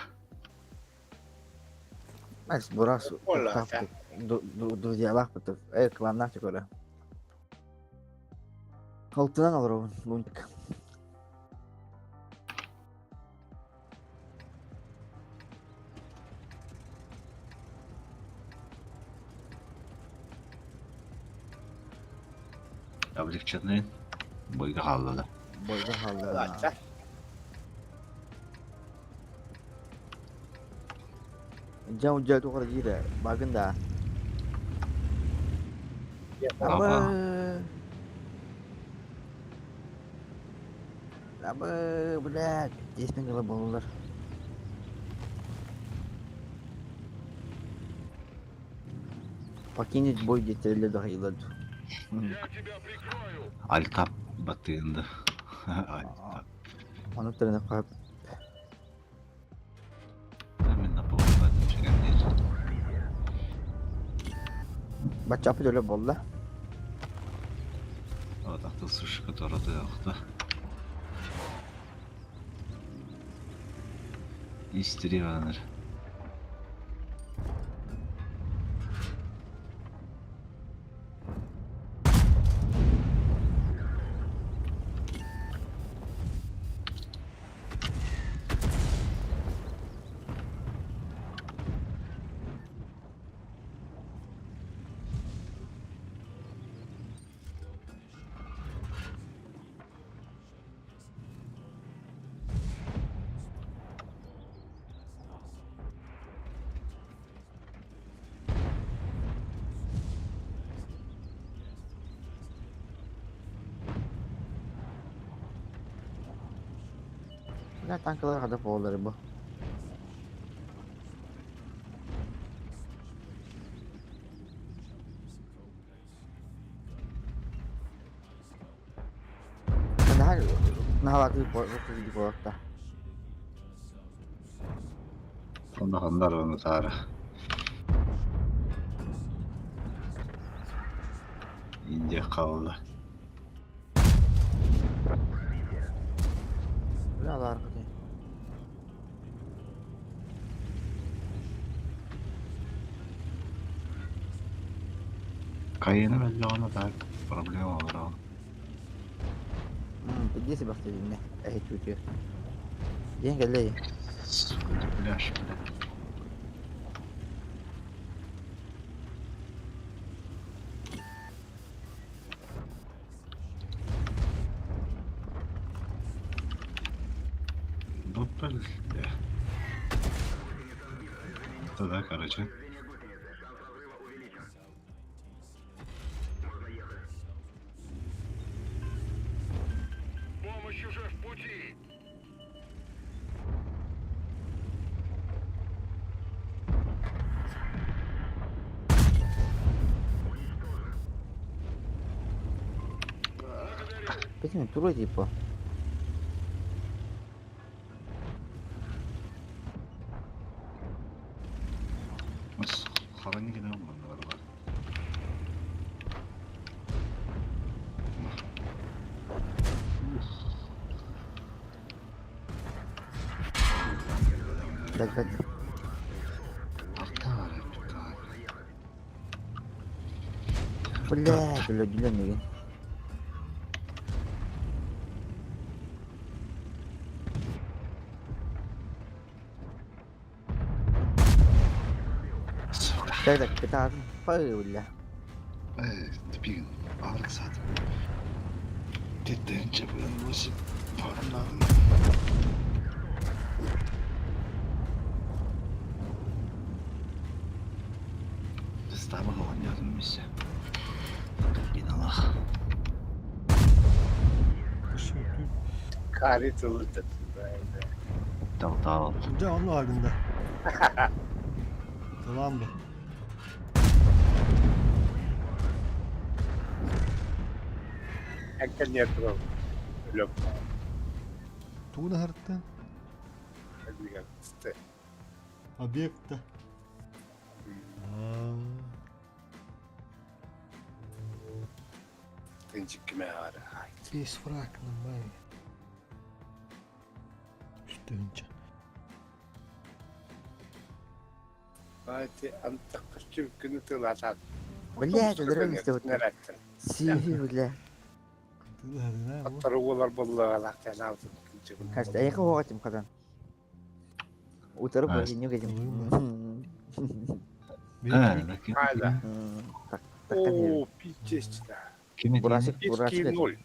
Макс Бурас Ола, друзьялаах бытык. Эй, кланнаах көрө. Алтынан олоробун, лунтик. Облегченный. Бойга хаалла да. Бойга хаалла. Дьэ, дьэ, туох эрэ диир багын да. Абы. Абы, блядь, 10 жылы болулар. Покинуть бой диэтэллэр да хайылар. Альтап батыында. Альтап. Ону тэринэ хап. Мен наполнять Баччапы төлө болла. Вот ахтыл сушка торотуохта. Истриваныр. Бля, танкалар хада буоллар бу. Наһаа наһаалаатыы буолта. Онно оны таара. Индия хаалла. Бля, алаар кытый. Кайына бэллэҕинэ так проблема олорон. Пиздец бахтыйынне. Эһи чүүтүө. Диэн кэллэй. Пляж, бля. Ну, бля. Тогда, короче. Помощь уже в пути! Петин туруй типа. Хараньы гына бар бар. Так, так. Бля, бля, бля, мигин. Так, так, кытаатын. Бля. Эй, тупигин. Александр. Ты тынча, блин, восемь. Достава оонньоотум миссе. Кабиналаах. Кари тылы Талтаал. Дьэ, онно агында. Тылаан бу. Әккәнер турар. Өлөп. Тугун аһарттан? Объекта. Тынчиккиме аара. Бес фраг нормально. Үстүнчэ. Баати антаққыччы күнү тылатат. Блядь, өлөрөм истэ Сиһи, бля. Аттары уолар боллагалаах тянаабытын Кажется, я кого хотим хадан. Утырып не видим. Хайда. О, пиздец да. Бурасик, бурасик. Ноль.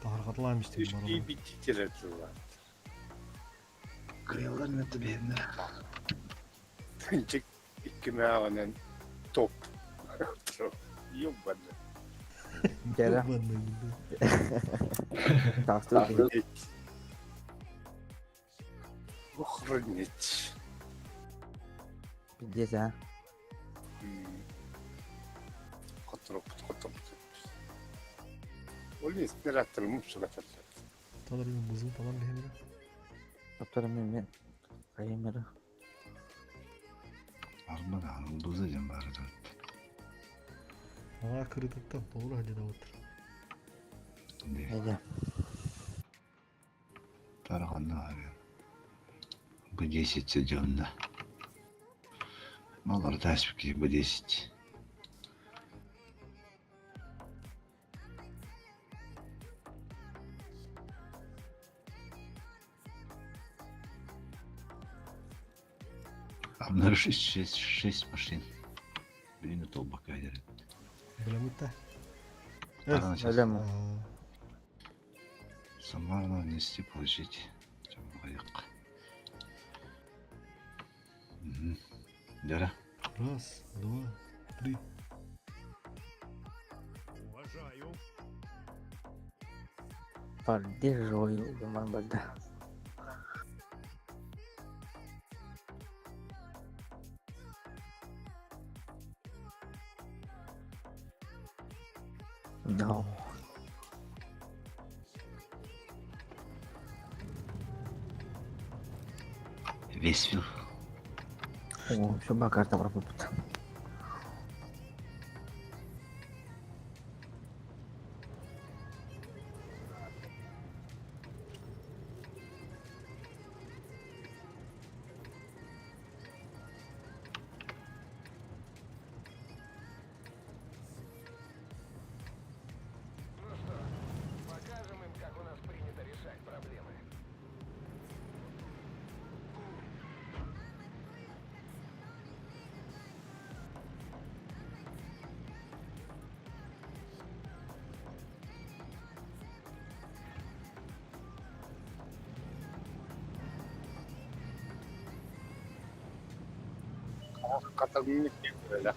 Тарҕатлаам истим Үстии биттителер тыллар. Кыйыллар мөттө биһиннер. Тынчык иккимээҕинэн топ. Ёбаны. Дьэрэ. Таастыы. Охренеть. Пиздец, а. Хотропут, хотропут. Ол инспираторы мупсугаталлар. Талар мен бузул талар бихемere. Аптарым мен мен. Кайымера. Арма да буза дем бары да. Aa кырытыттан толур хадьда отыр. Эйде. Тараханна ари. Б10 сидённа. Малар таспики Б10. Обнаружить 6, 6 машин. Блин, это толбака дерет. Билемитте. Өлөм. Самарно внести, получить. Дера. Раз, два, три. Уважаю. Поддерживаю, думаю, бада. No. Весь фил. О, все карта пропут. Покажем им, как у нас принято решать проблемы. Катагын киирэлэ.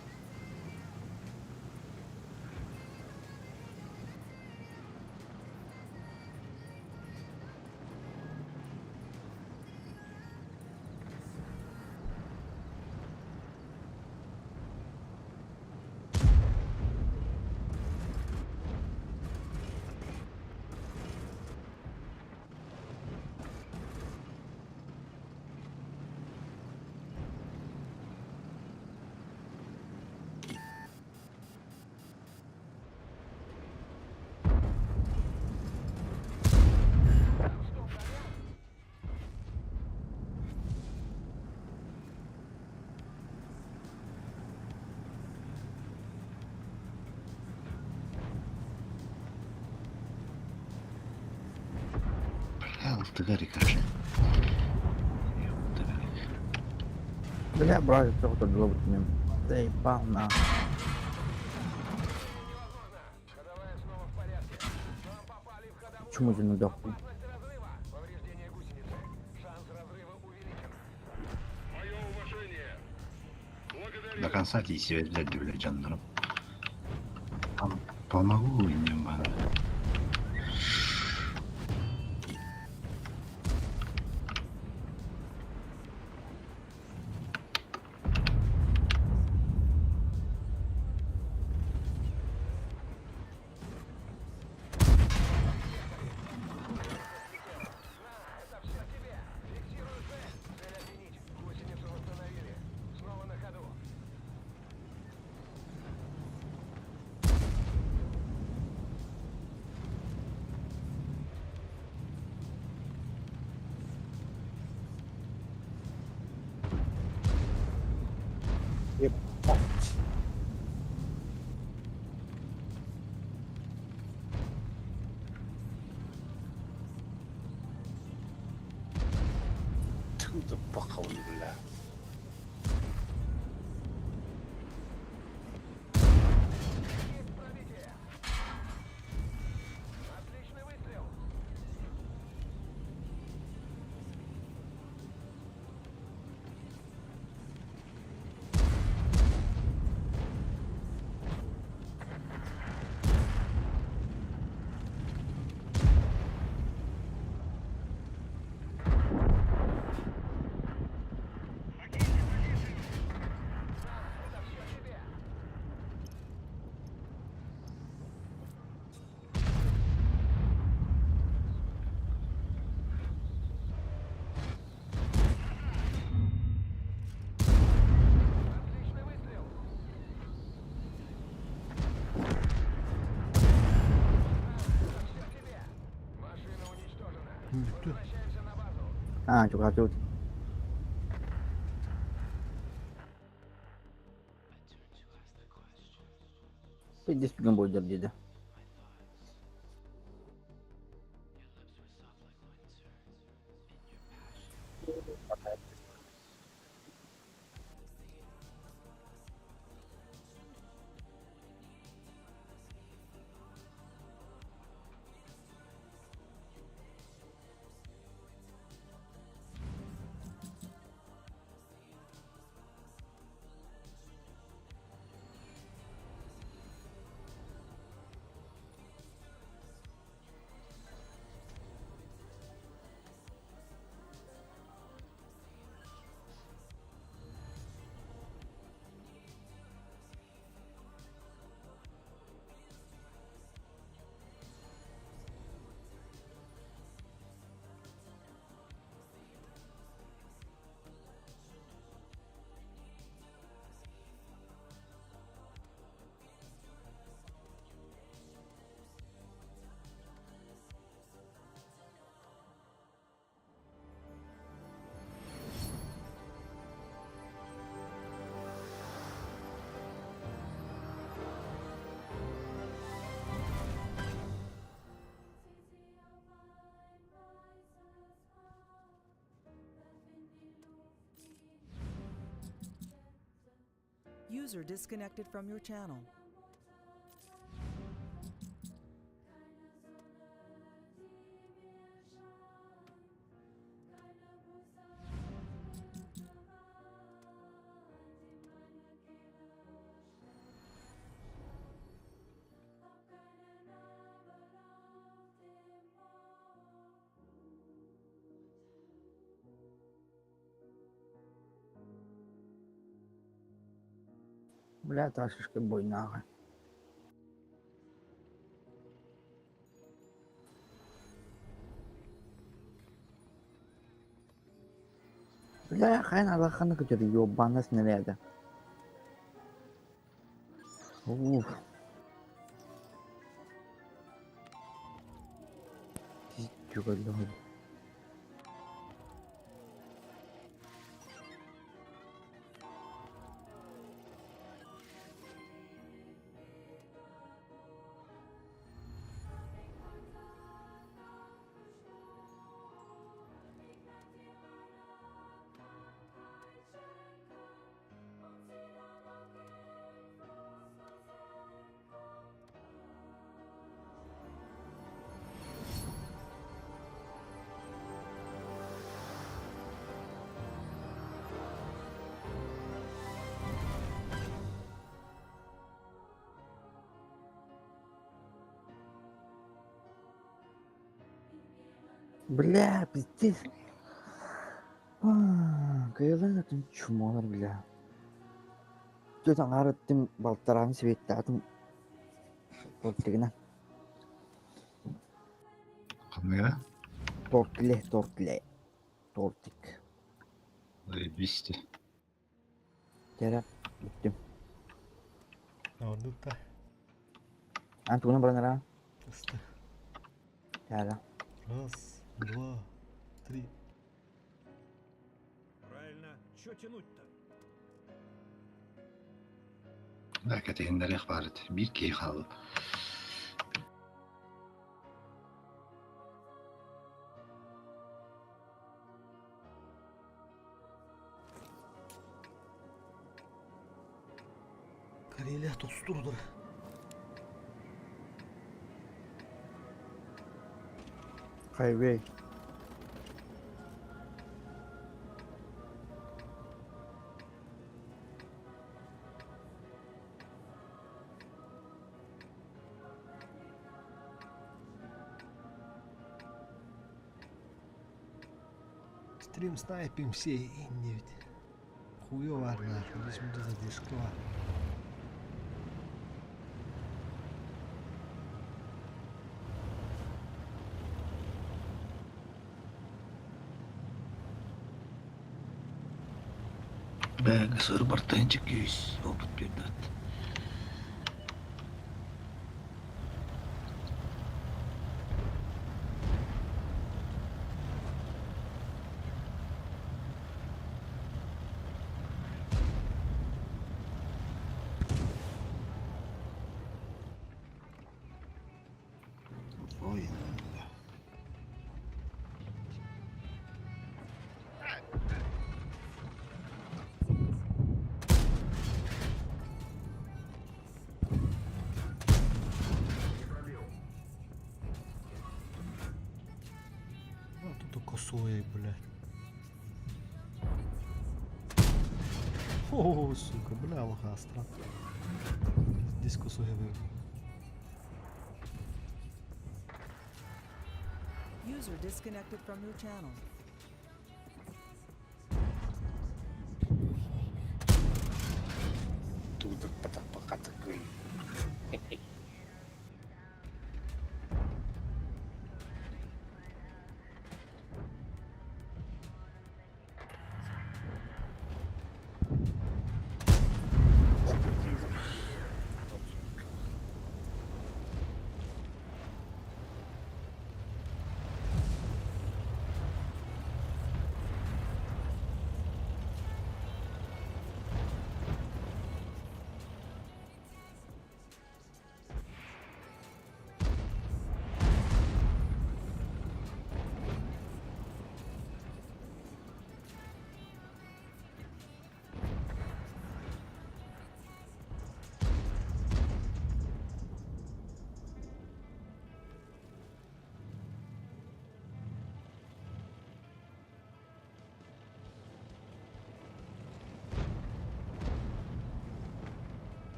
Алтыга рикошет. Бля, брат, что-то было бы мне. Заебал на. Ходовая снова в порядке. Чумудьуну дохуй. До конца тиийсибэт билэ дьоннорум. Помогу иннем баар. Ебать. Туппаххабын бля. Бүттү. Аа, чугаһатыбыт. Пиздец түгэн буолдар диэтэ. User disconnected from your channel. Бля, ташышка бойнаҕа. Бля, хайан алаханы көтөр ёбана снаряда. Уф. Пиздюк, Бля, пиздец. Кыайылаан атын чумолар, бля. Түөрт аҥаар өттүн балтарааны сибиэттээтим тортигынан. Ханныга? Тортле, тортле, тортик. Бисти. Кэрэ, бүттүм. Ордук да. Ан тугунан баран араан? Ыста. Кэра. Раз, два, три. Правильно, чё тянуть-то? Да, кэтэһиннэриэх баар этэ. Биир киһи хаалла. Карелия тостурдур. Хайвей. Стрим снайпим все иннибит. Хуёвар нахуй, здесь мы задержка бар. Бэгэ сыр бартыһынча күүс опыт биэрбэт. Ой, А тут косой, блядь. О, сука, бля, лохастра. Здесь косой был. User disconnected from your channel. Тугутуппатаппакатыкый.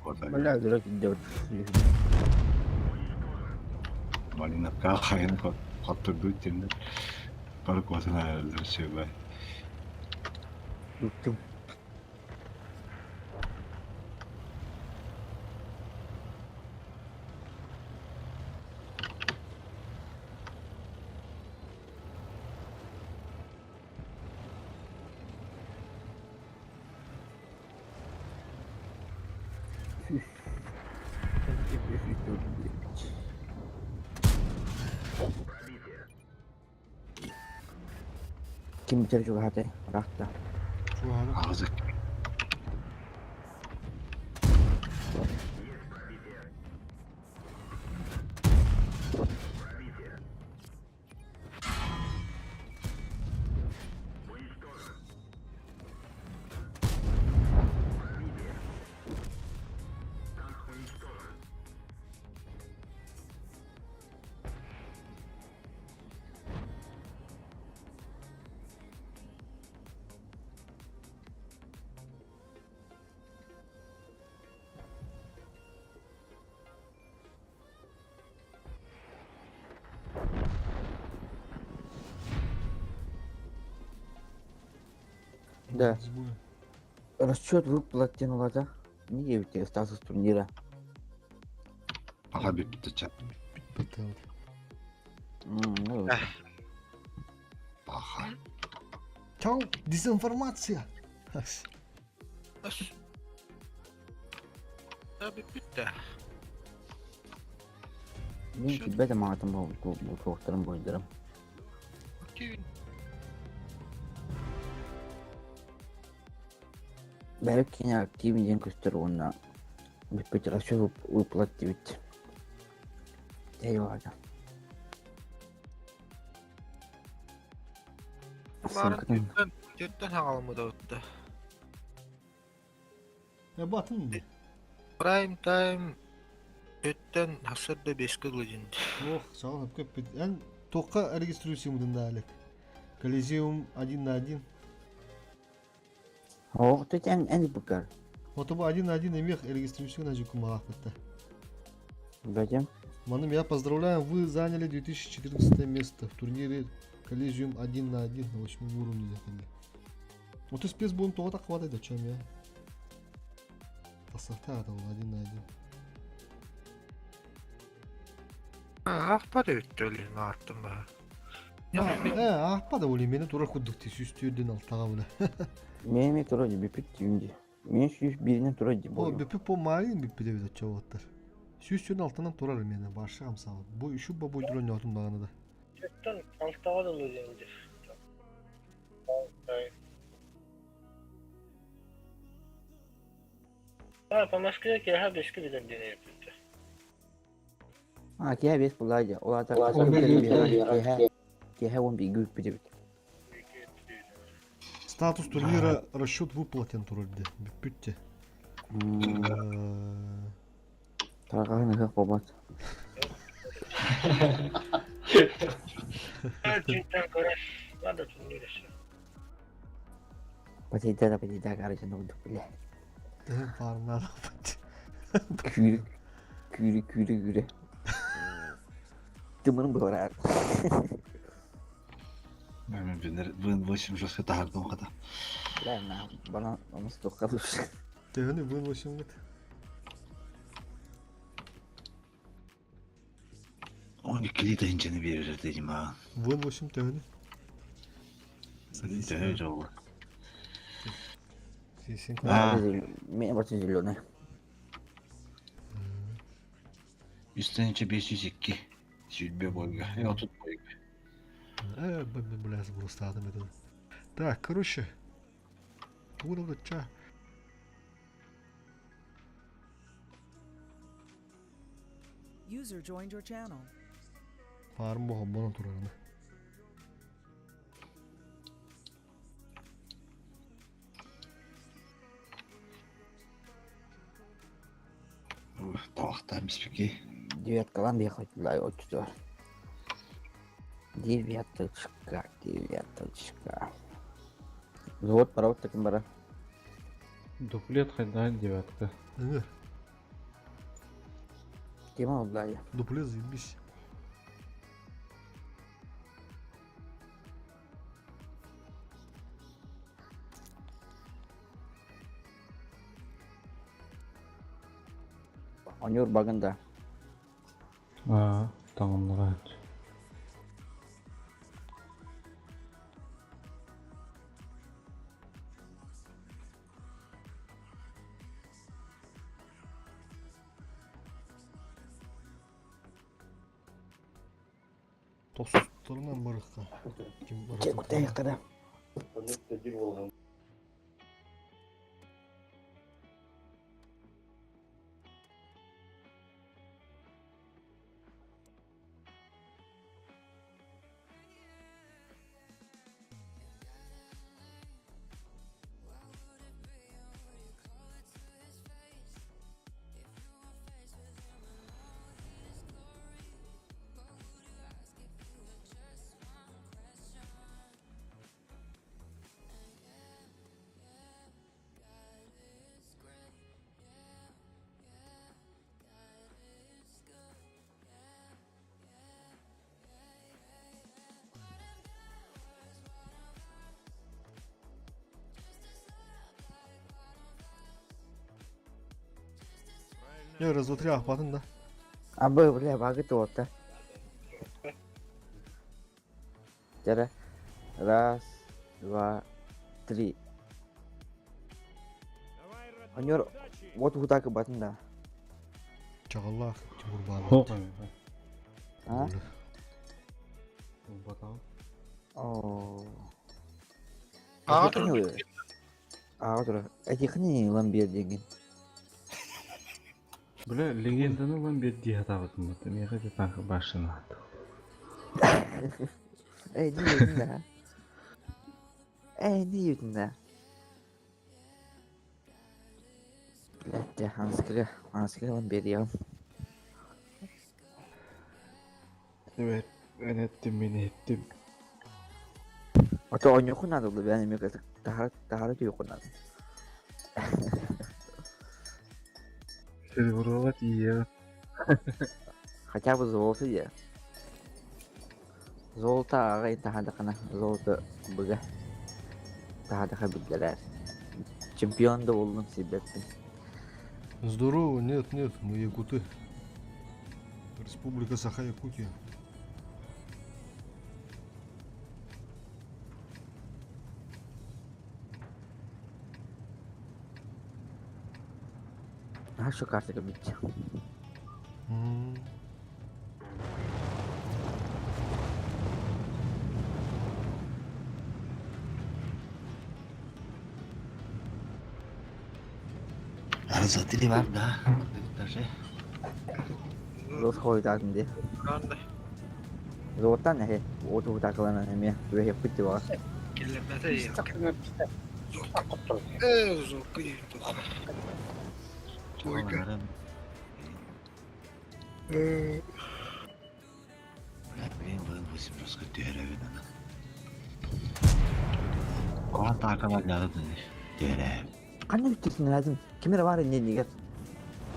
Бля, дурак идет. Малиновка хайын хоттордуу тимнер. Бары куотан араллар сөбө. Үттүм. Ким бүтэр чугаһатай? Ыраахта. Аҕызык. Да. Расчет выплат диэн улата. Не диэбиттэр статус турнира. Аха бүппүт Паха. Чау, дезинформация. Бүппүт Мин килбэт маатым бу туохтарым буйдарым. Бәрүк кини активный диэн көстөр уонна бүппүт расчет выплат диэбит. Eyvallah. Баарын түттэн хаҕаламмыта утта. Ya batın mı? Prime time өттөн хасырда беске дылы Ох, саған көп көп. Эн тоққа регистрируйся да Олег. Колизеум один на один. Ох, ты эн эн букар. Вот оба один на один имех регистрируйся на жуку малахмета. Затем? Ману, я поздравляю, вы заняли 2014 место в турнире Колизеум 1 на 1 на восьмом уровне заходили. Вот и спец будем того так хватает, о чем я. Красота там один на один. Ахпа да өттөлүн аартым ба. Ахпа да оли мени тура куддук ти сүүстүүрден алтаға була. Мен тура бүпүт түйүнди. Мен сүүс биринен тура ди О, бүпү по марин бүпү деп чабаттар. Сүүстүүрден алтанан турар мени башы камсабы. Бу үшу ба бу жүрөн отум даганы да. Түттен алтаға дылы диэн А, по Москве кеха беске биден диэн эппит. А, киһэ бес булаа дьэ. Ол аата киһэ киһэ он биги үппүт эбит. Статус турнира расчет выплатен турар де. Бүппүтте. Тарҕаһын ыһыах буолбат. Түттен көрөр. Надо турнир еще. Потейда да потейда короче нугдук бile. Парнар. Күүрү күүрү күүрү күүрү. Тымырым быһарар. Мен бин 8 жестко тахардым хата. Бля, на, бана онус тухкалыш. Төһөнү бун 8 гыт. 12 тыһынчаны берер дедим а. Бун 8 төһөнү. Төһө жолу. Мен бачы зеленый. Үстенче 502. Сүлбе бойга. Э, отут бойга. Бля, сбростадым это. Так, короче. Тугуда ча. User joined your channel. Парым бо хоббоно турарны. Тавақтан биспеки. Девяткалан бехать отчур. Девяточка, девяточка. Взвод пора таким бара. Дуплет хайда девятка. Ыңыр. Тема oldu. Дупле заебись. Онюр багында. Аа, тамамнара. Тостарынан барыққа. Ким Кутая кара. Я раз, два, три, ахпатын да. Абы, бля, багы туолта. Тара. Раз, два, три. Онюр, вот хутак батын да. Чагаллах, Тимур Хо. Баалат. А? Батал. О. Аға тұр. Аға тұр. Этихни ламбер деген. Бля, легенданы лан бер дии хатабытым бут. Меха те танк башына. Эй, не ютин да. Эй, не ютин да. Блядь, анскыга, анскыга ламбер я. Evet, ben ettim beni ettim. Ото ойноху надо было, я не мега тахара тахара түйөкү надо. Сереброва тиия. Хотя бы золото я. Золото ага тахадакана, золото быга. Тахадака билдерер. Чемпион да болдум себеппин. Здорово, нет, нет, мы якуты. Республика Саха-Якутия. А что карта бить? Раз, два, три бар да. Даже. Золото ходит атынде. Золоттан әхе, оту хутакалана эме, түбе хеппитти бага. Бля, блин, блин, 8 просто деревья надо. Kovan takalar lazım Дерев. Кандай бүттүрсүн lazım? Кимер бар эмне нигер?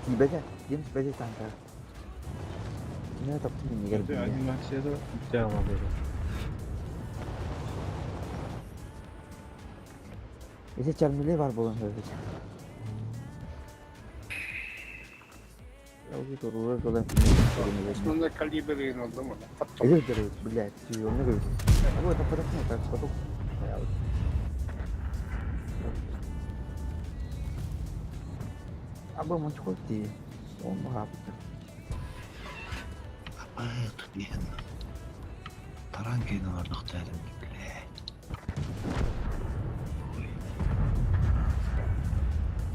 Тибеде, дем тибеде танка. Кимер таптым нигер. Анимацияда жаалады. Эсе чармиле бар болгон сөз. Основной калибр oldu mu? Эже блядь, оны көрүп. Вот, а потом так, потом. Абы мончкотти. Он бахапты. Апа, диэн. Таран кейин олордохтарын, блядь.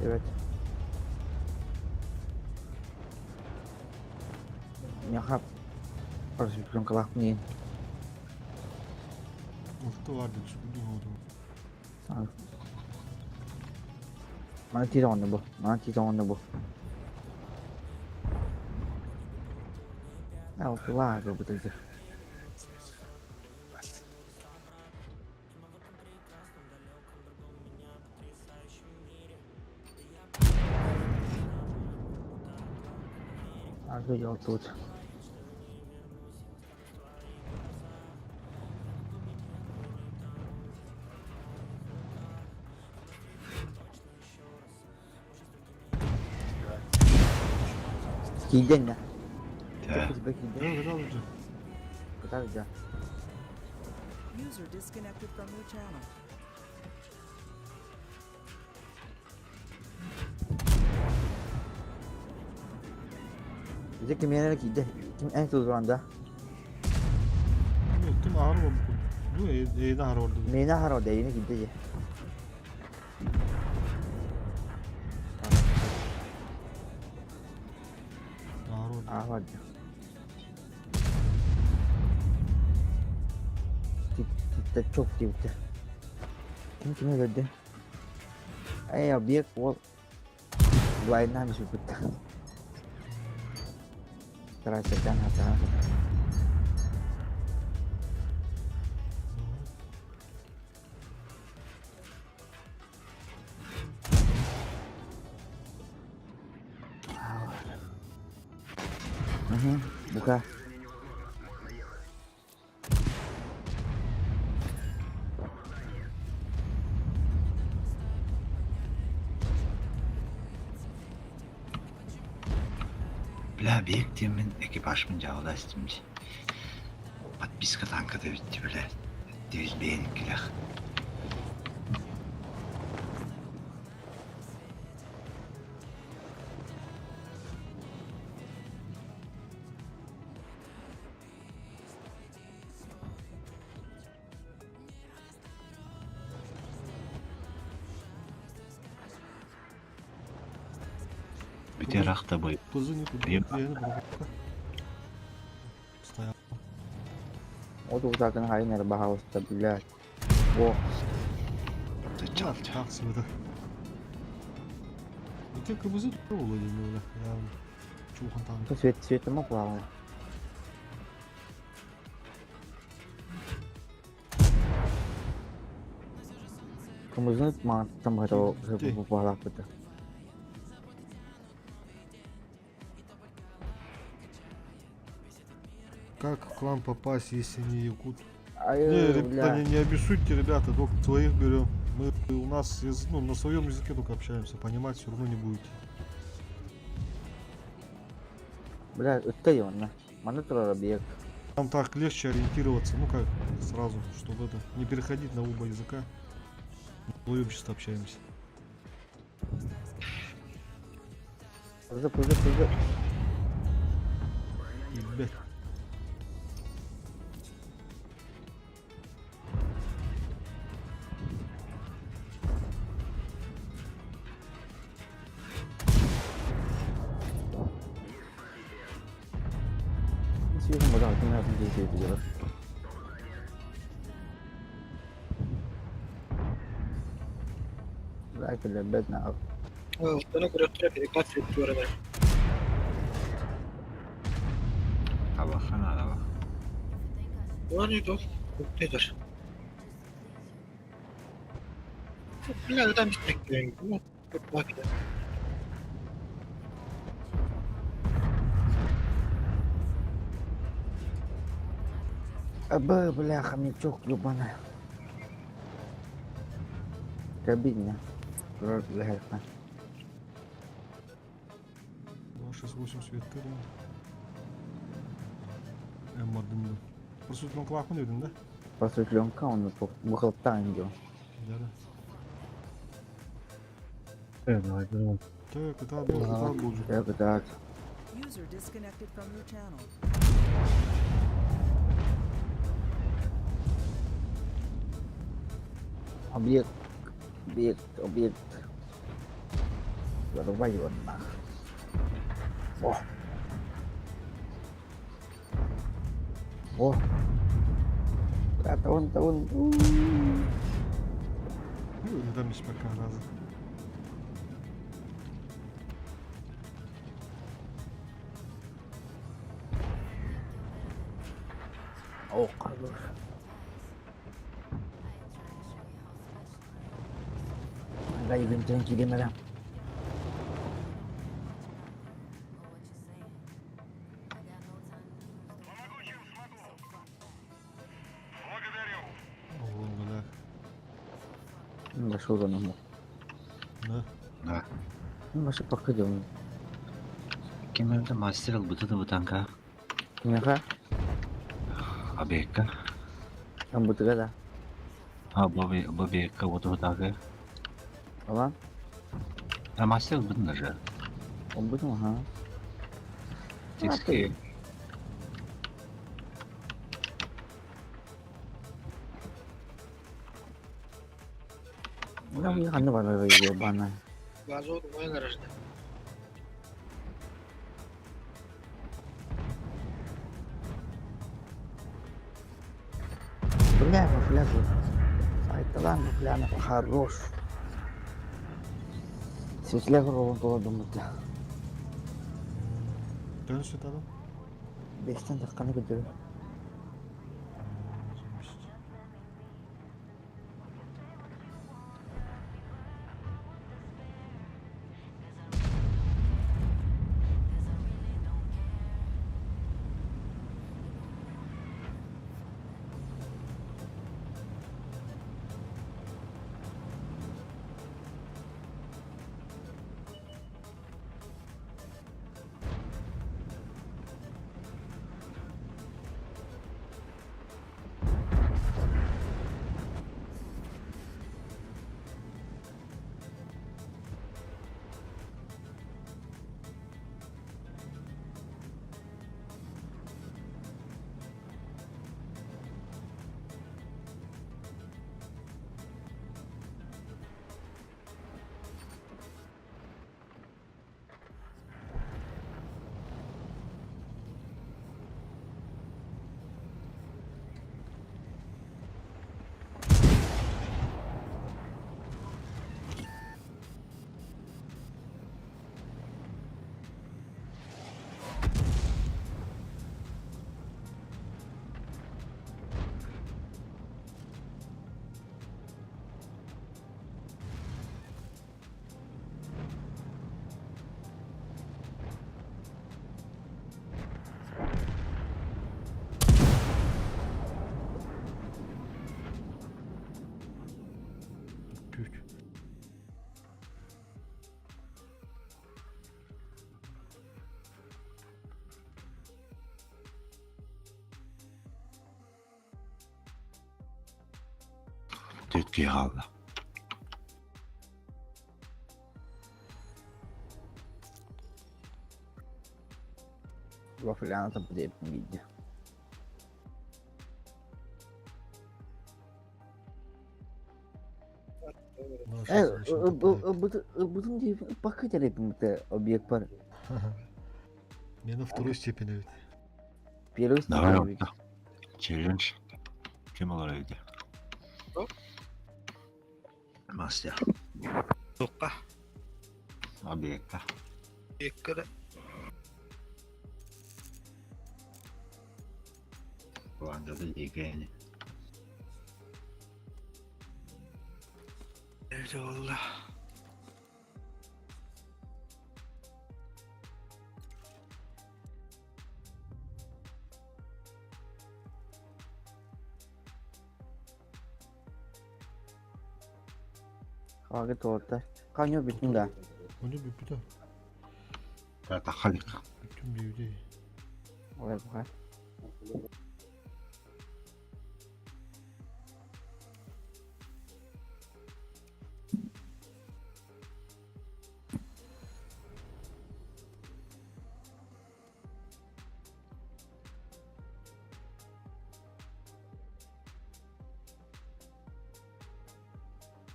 Evet. Яхап. Просвещен не. Алты барды түспүдү oldu. Мана тиз оғынды бұл. Мана тиз оғынды бұл. Алтылар бытырды. Аргы тут. Киирдэн да. Кытар User disconnected from your channel. Bize kim yenerek киирдэ? Ким эн тузуранда? Ким аһар буолбут? Ну, эйне аһар орду. Мені аһар орду, эйне киирдэ же. Аһар орду. Çok dibite. Kim kime gördü? Ey объект ол Блайна сүпүт. Трасsetан хата. Бука. Бля, объектиmin экипаж мын жаҕаластым. Подписка танкада битти, бля. Девиз бэйэниккилэх. Бүтер ахта бой. Стоял. Вот узакын хайнер бахауста, блядь. О. Тахсыбыта. Ити кыбызы тура боло дейм öyle. Чухан танк. Свет светимо плавал. Кымызын мантым хато балапыты. Как в клан попасть, если не якут? Ай, Не, ребята, не обессудьте, ребята, только своих берем. Мы у нас ну, на своем языке только общаемся, понимать все равно не будете. Бля, это онна. Маны турар объект. Там так легче ориентироваться, ну как, сразу, чтобы это, не переходить на оба языка. На чисто общаемся. Пызы, пызы, пызы. Ебать. Сүйүн бода ким yapın diye Belki de bedna. Алтыны көрөттөрө перекат сүттү Табахан араба. Оны дол. Nedir? Бля, там битmek Bak. Абы, бляха, хомячок ебаный. Кабина. Бляха. 2, 6, 8 свет кырын. М1. Просветлен клапан виден, да? Просветленка он выхлоптан делал. Да, да. Давай, давай. Так, это это будет. Так, так. User disconnected from your channel. Объект, объект, объект. Вырубай его нах. О. О. Да, он, он. Ну, там есть пока раза. О, хорош. Дай винтенки димера. Большой урон Да. Да. Ну, вообще пока делаем. Ким өлдө мастер ылбыта да бутанка. Кимиэхэ? Объекка. Ылбытыга да. А, бу объекка вот бутага. Ылан? А мастер ылбытын даже. Ылбытым, ага. Текстке. Ханна барар ебана. База умайын арашта. Бля, бля, Айталан, бля, хорош. Светлях ролон тола думать. Dön süt adam. Beşten dakikanı götürür. Pük. Türkiye aldı. Вафляна там видео. Ылбытым диye bakı derip объект бар. Не на второй степени ведь. Первый Давай степень. вот. Челлендж. Ким олар öldü? Мастер. Тоққа. Объекта. Еккіді. Планда да дегені. Evde valla. Kavga torta. Kanyo bütün de. Onu bir bir de. Тахалик. Bütün bir de. Olay bu kadar.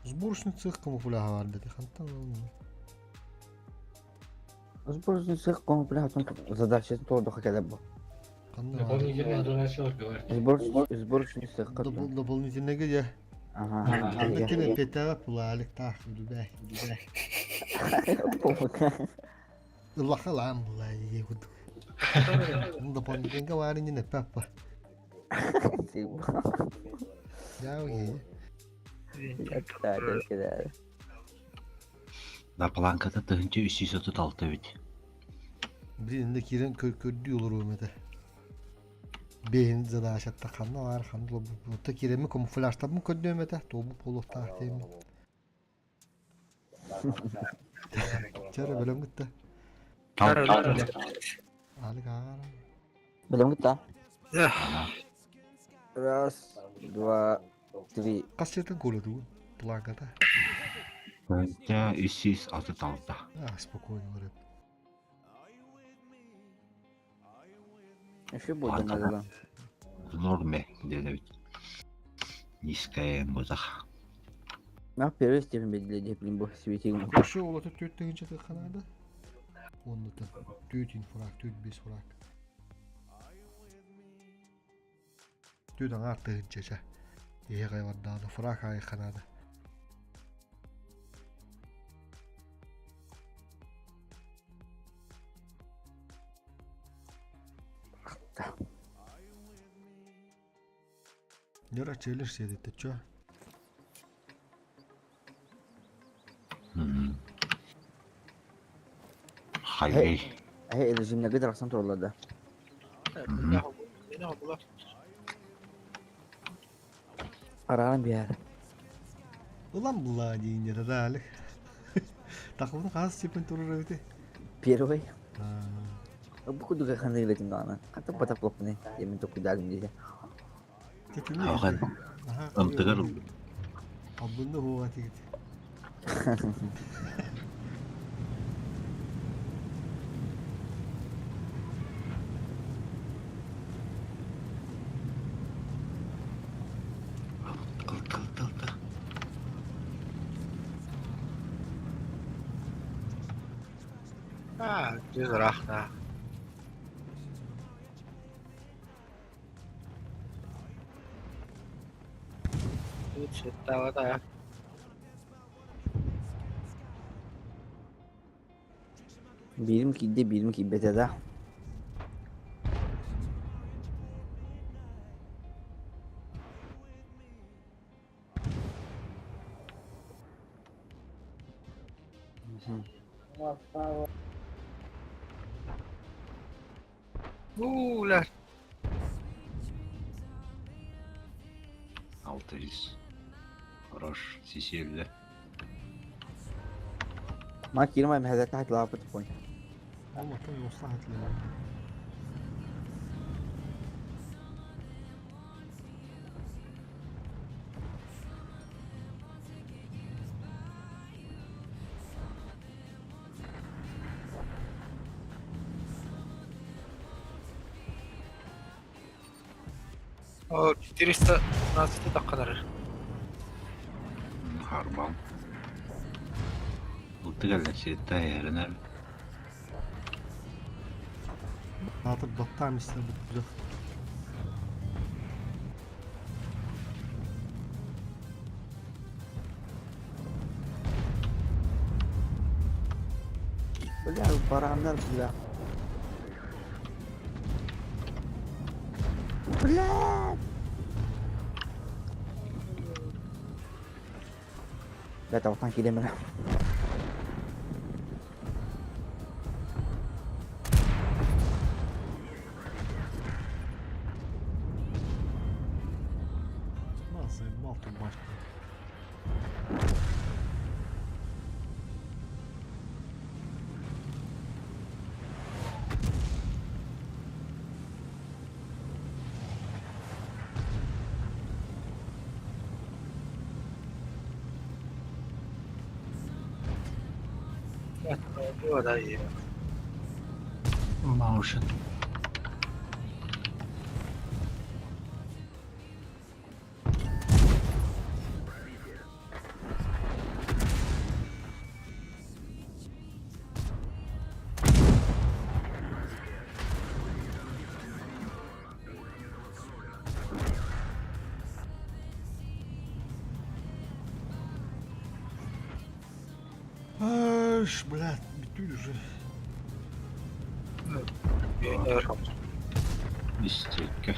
Сборочный цех камуфляга var dedi. Хантан alın. Сборочный цех камуфляга задача торду хакеде bu. Дополнительный донатер говорит. Сборочный цех. Дополнительный где? Ага. Кeme петава пулалик тах үлүбэ үлүбэ. Ыллаха лаан була егуд. Дополнительный var yine папа. Я окей. Да планката тыһынча үс жүз отут алты бит. Блин, инде кирен көрдүү olur өмөтө. Бейин задашатта ханна бар, ханна бу та киреми камуфляжтабын көрдүү өмөтө, тобу полуктаах дейм. Чара бөлөм кытта. Алы каара. Бөлөм кытта. Раз, два, три. Хас сиртэн куолатыгын? Планката. Тыһыынча 336. А, спокойно говорят. Еще будет надо. В норме диэн эбит. Низкая музах. На первый степень для блин бу светил. Еще олото түөрт тыһыынча тыхханаада. Оннута түөрт инфрак, түөрт бес фрак. Түөрт аҥаар тыһыынча ча. Иһэ хайвардаана, фрак аайы ханаада. Нера челлендж сиэдиттэ чё? Хайвей. Э, режимнеге дарахсан тураллар да. Арааран биэр. Улам була диин да али. Тахыбын хас степень турар эбити? Первый. Бу кудуга ханнык илэтин даҕаны. Хата батап лоппуны. Емин токуйдаатым диэтэ. Аҕан. Ымтыгар ылбыт. Албынны хуга тигит. Ылты ылты ылты. А, жүз рахна. Тут Биирим киирдэ, биирим киирбэтэ да. Уулар. 600. Хорош. Сисиэллэ. Ма киирим аймэһэдэ тахат лаапыт пой. Ол отой ослаһат ле. О, 415 таққанар. Харбан. Ылтыгаллар сиэтта эрэнэр. Атыр баттаам истэ бу. Бля, барандар, бля. Бля! Бля, тавтан киирэммин. Мазы, малту башка. Motion. Аш, блядь, бүтүн уже. Истекке.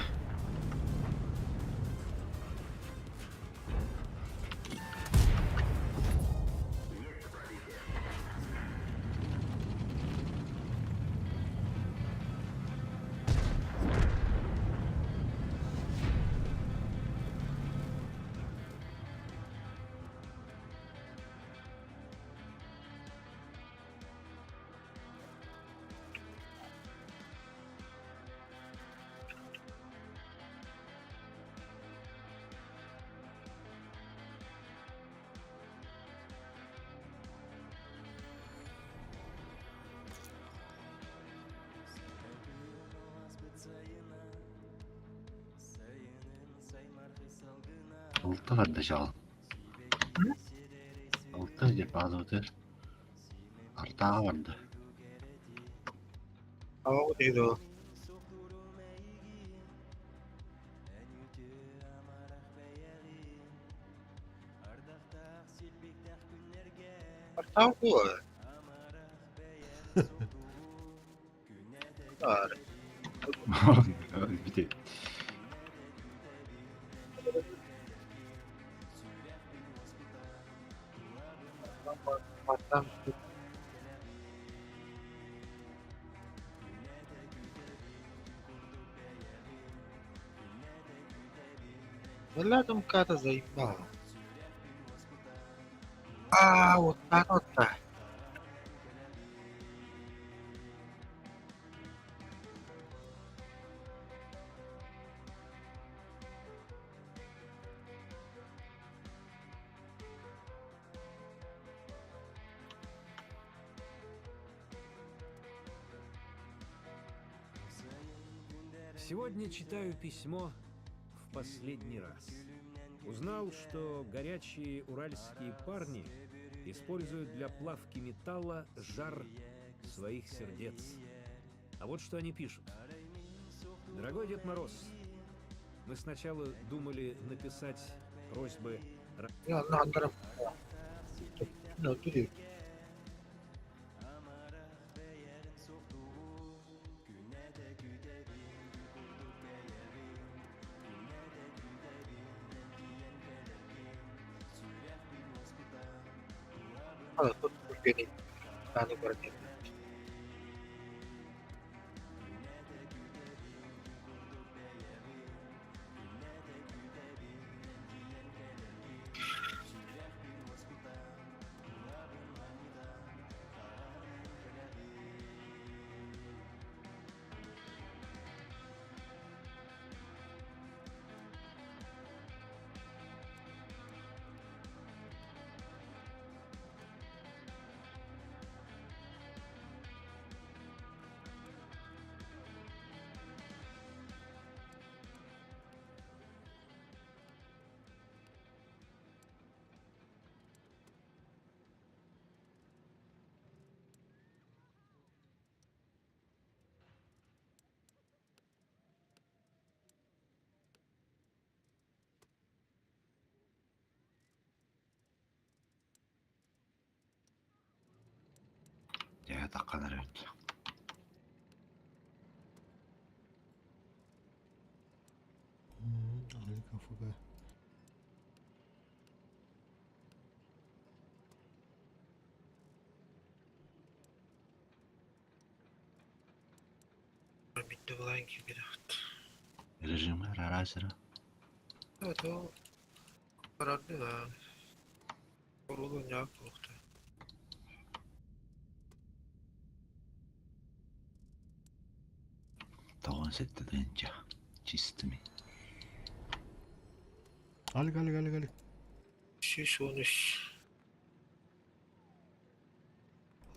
Алта барда чаҕыл. Алта диэн баазабытыгар Артааҕа барда. Ау дейді ол. Артаах буо. Аар. Бите. Артаах. Бля, там ката заебала. А, вот так вот так. Сегодня читаю письмо в последний раз. Узнал, что горячие уральские парни используют для плавки металла жар своих сердец. А вот что они пишут. Дорогой Дед Мороз, мы сначала думали написать просьбы... Я на андарам. Ну, тут. А, тут купили. Надо брать. Дьэ, таххан эрэбит. Али кафега. Bitti bulan gibi. Режимы разера. Evet o kararlı da. Korulun ya korktu. Тоҕон сэттэ тыһыынча. Чистыми. Алик, алик, алик, алик. 313.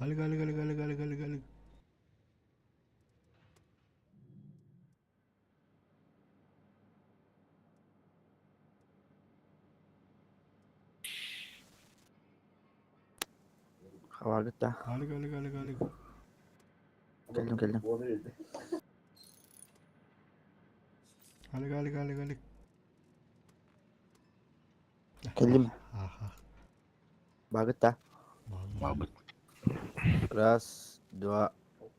Алик, алик, алик, алик, алик, алик, алик. Хавагыт да. Алик, алик, алик, алик. Келдим келдим. Алик, алик, алик, алик. Келдим. Аха. Багыт да. Бабыт. Раз, два,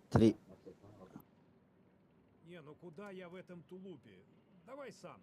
три. Не, ну куда я в этом тулупе? Давай сам.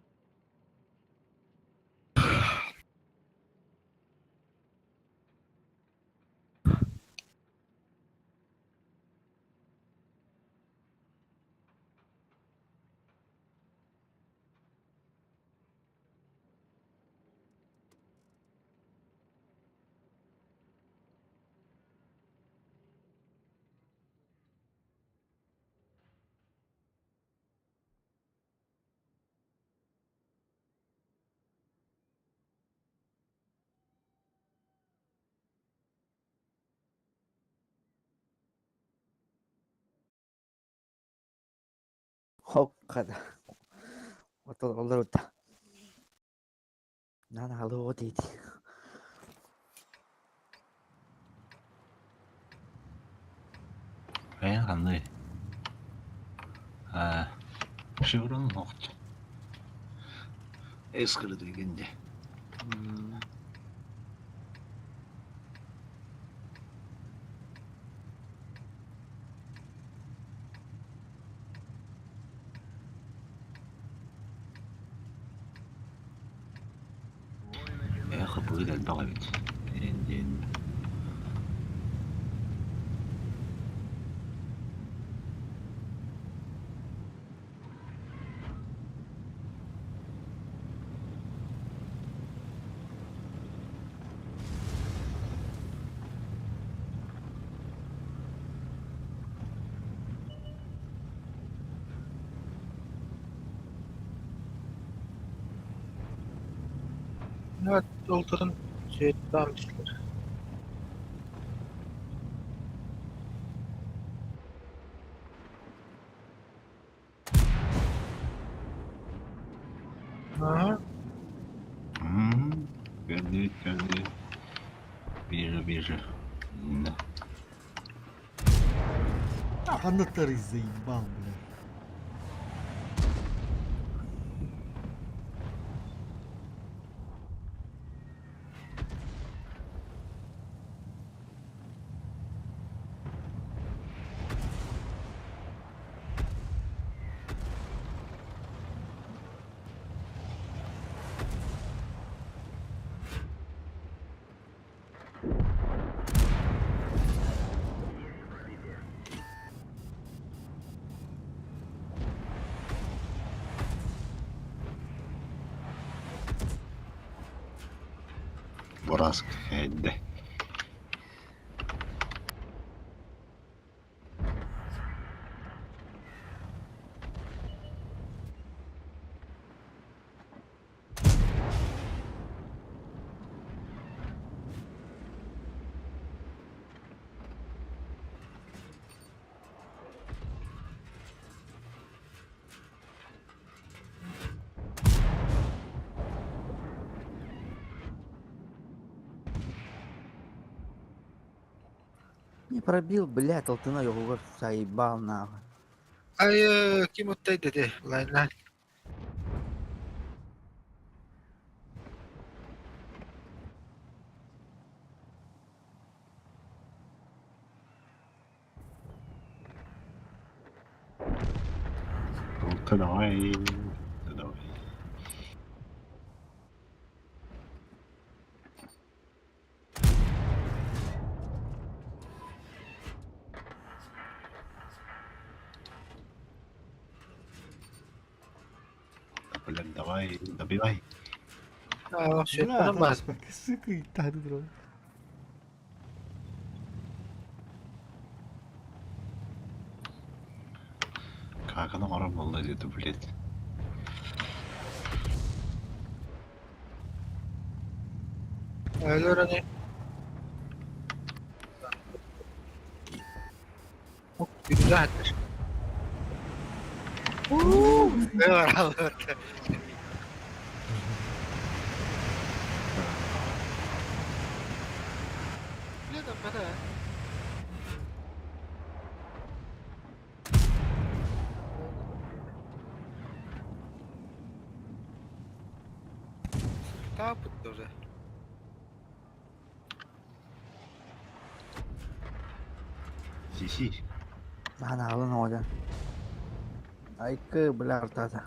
Хоп, хата. Отол олорбута. Нанаалыы дейт. Бэйэн ханный? Аа, шеврон оҕот. Эскыры дегенде. Эх, быыл элбэх эбит. Диэн Evet, doldurun. Şey, tamam işte. Aha. Көрдүк, көрдүк. Вижу, вижу. Да. Ханнаттары заебал, бля. Бораск хэдде. Не пробил, блядь, алтына йоҕугар заебал нахуй. Ay, kim ottay dedi. Lan lan. Ну-ка давай. Да давай. Блин, давай, добивай. Aa, şey, Бля, bana bak. Сука, и так дрон. Как она оромолла где-то, блядь. Öyle öyle. Çok güzeldir. Ne var Allah'ım. Biliyordum ben ha. Tamam уже. Си-си. Нанаалын оҕо. Айкы, бля, артата.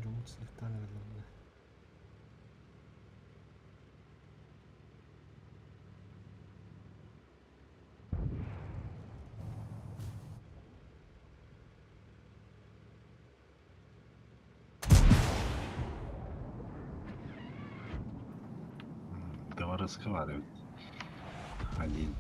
Жомут слегка, наверное, бля. Давай разговаривать. Один.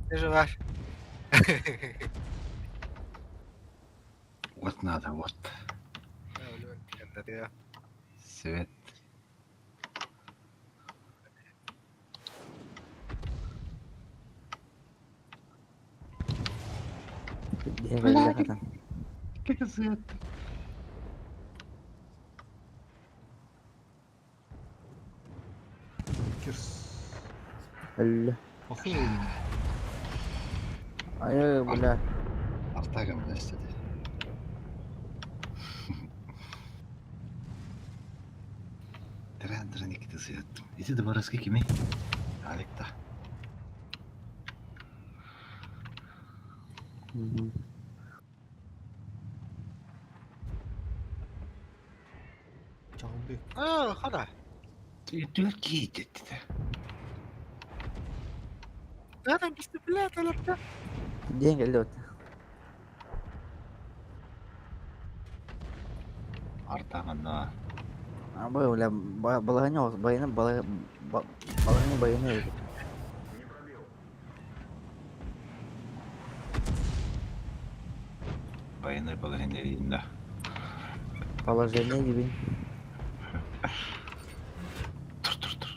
Ты жива. Вот надо, вот. Свет. Свет. Өллө. Ай, бля. Артагам istedi. Трен трен ikiti сыяттым. Ити дыбарыска кими? Алекта. Чаҕылбык. Аа, хана. Түр киитетти. Надо быстро аларта. Диэн кэллэ вот. Артаганна. А бу бля балаһыня байына балаһыня байына эбит. Байыны балаһын да. Положение дибин. Тур тур тур.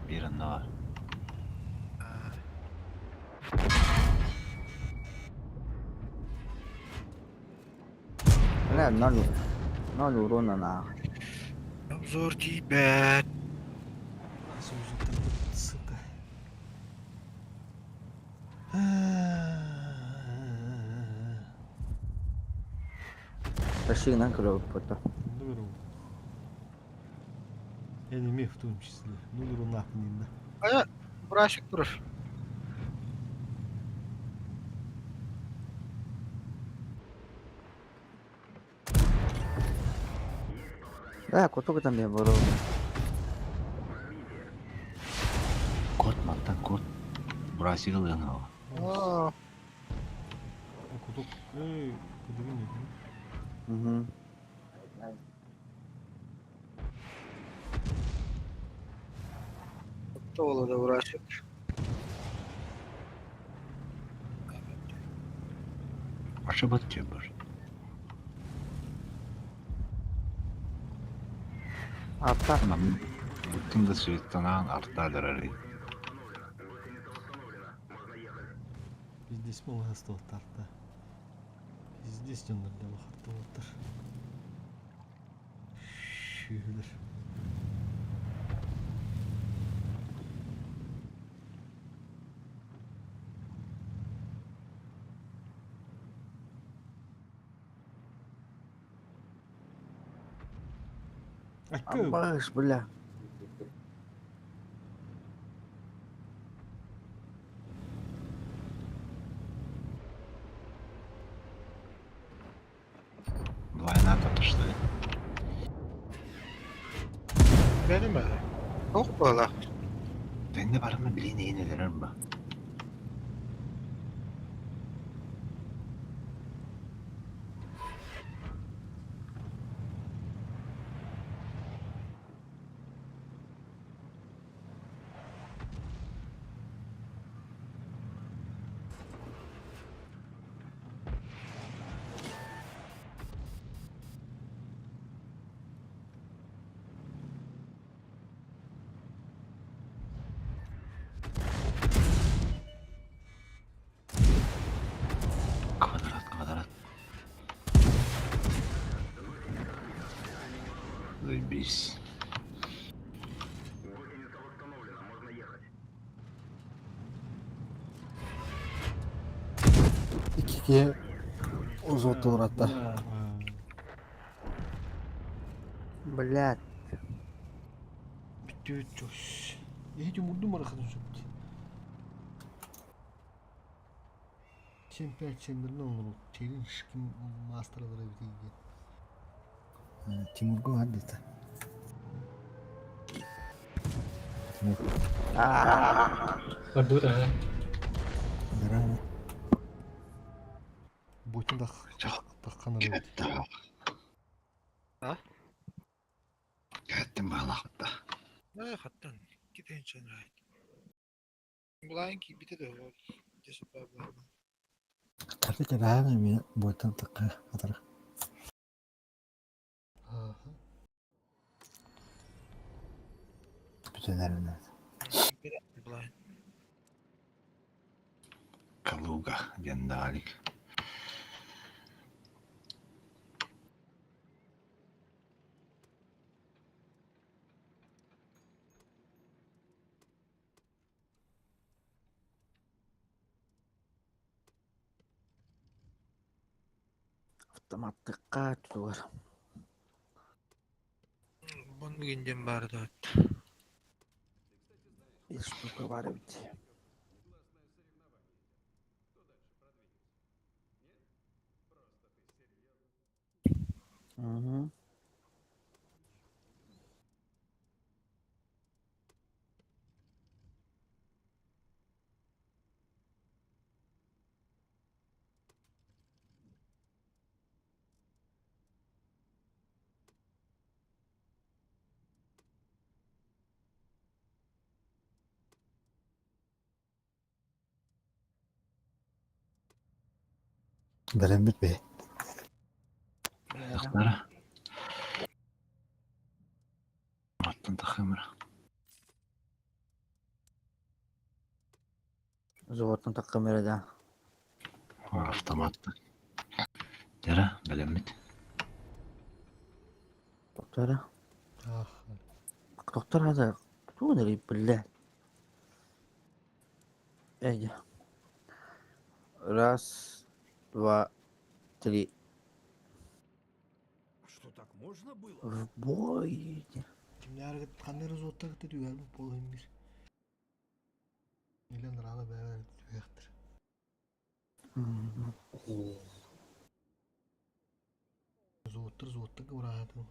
Bir anna var. Бля, ноль. Ноль урона на. Обзор тебя. Сука. Пошли кровь потом. Нуру. Enemy в том числе. Нуру нахуй да. А, брашик туров. Да, кутук там я беру. Кот мантан кот. Брасик ылыгын Аа. Кутук. Эй, кудыгын Угу. Тола да брашик. Башы бат чебір. Арта. Буттун да сүреттанан арта дырары. Пиздец мол тарта. Пиздец дьоннор да бахатты болтар. Шүһүлөр. Айка. Абаш, бля. Двойна татышты. Benim öyle. Çok bala. Ben de barımı bileyim neyin ederim bu. Квадрат, квадрат. Заебись. İki uzattılar hatta. Блядь. Бүтү чош. Эти мурду марахатын сөптü. Чемпион чемберин оңру. Челин шкин мастерлары битиге. Тимур го hadi. Тимур. Бардура. Здорово. Бойтун да тахканары. А? Кеттим балакта. Хаттан 2000 райт. Булаан киирбитэ да дьэ сөптөөх Карта кэбэһэн эмиэ буойтан тахха атара. Бүтэн эрэнэ. Булаан. Калуга диэн даалик. Автоматтыкка тутулар. Бон диэн баар да Bir штука бар эбит. Угу. Бэлэммит бэйэ. Тахтара. Аттан тахымыра. Золотон таккамера да. Автомат. Дера, бэлэммит. Доктора. Доктор хаза тугун эрий биллэ. Эй. Раз, два, три. Что так можно было? В бой. Кимнээр ханна розуоттар түһэр буолан бир. Илен рала бэбэр түһэхтэр. Зуоттар зуоттарга ураатым.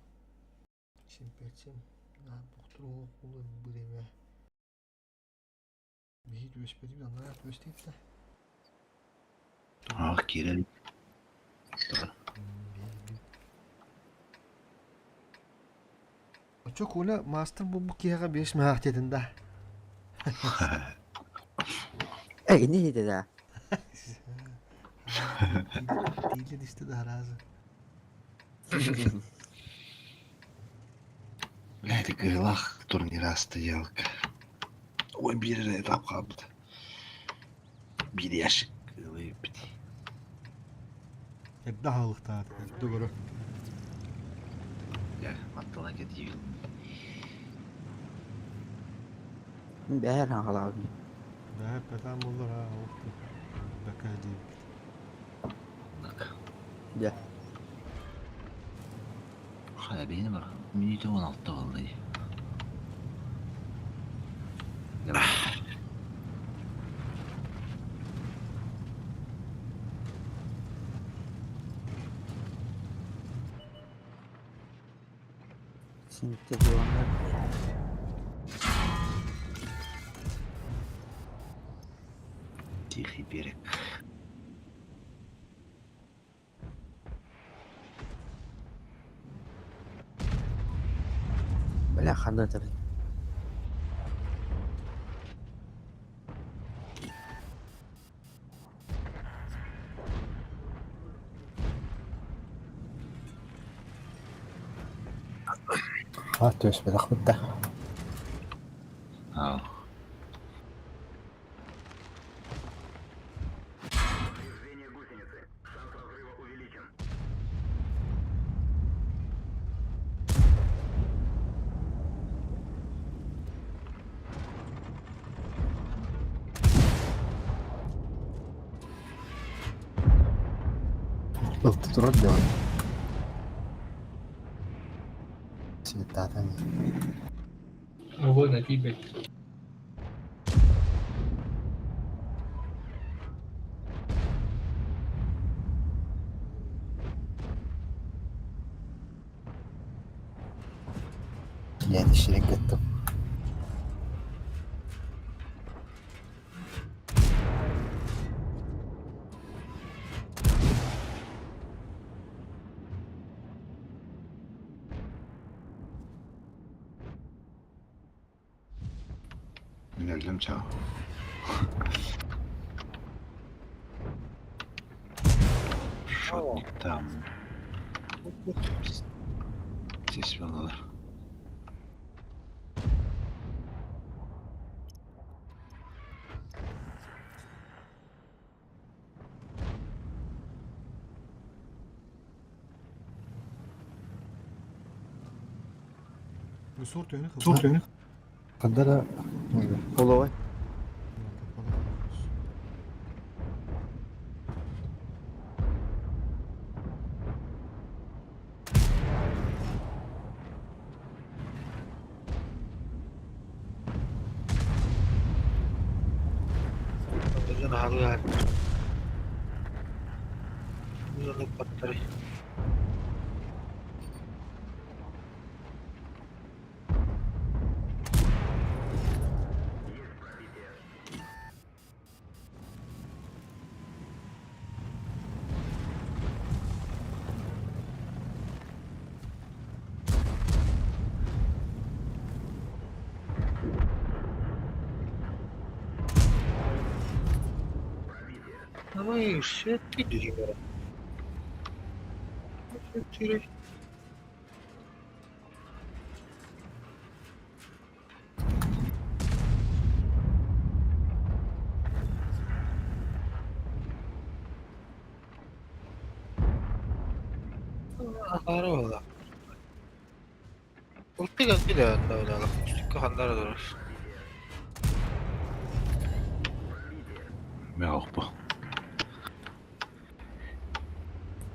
Симпетсем. На бухтуру кулы биреме. Биһи түөспэтим анаа түөстейт да. Ах, киирэн. Очо Коля мастер бу киһиэхэ биэс мөһөөх диэтин да. Эй, не еді да. Тиилен исти да аразы. Блядь, кыылах турнира стоялка. Ой, биир этап хаалбыт. Биир ящик кыылы бит. Эрдэ аһылыктаат, эрдэ көрө. Дьэ, маттала кэтиибин. Бэһэр хаалаабын. Бэһэр пэтаан буоллар аа олох бэкэ диэбит. Дьэ. Хайа бэйэни бар. Мүнүүтэ 16 буолла дии. Синтезионер. Тихий берег. Бля, ханна тарый. А, түөспэтэх да. Аа. Ылты турар дьон. Светатан. Ого, на тебе. Я не кыттым. Мин өллүм чао. Шотник там. Здесь было. Сур төһөнү Хандара Холовой. Дьон аһылыар. Дьону паттары. Ой, все-таки Ahara Ultiga kile ханнара турар. Мэ охпо.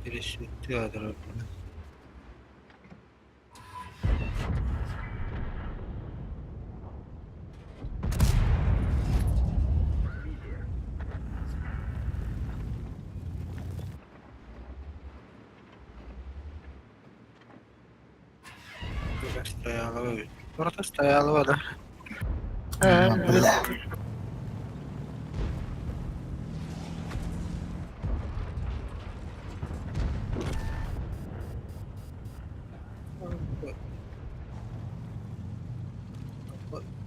Пересветти адара. Стояла. Просто стояла, да. Бля.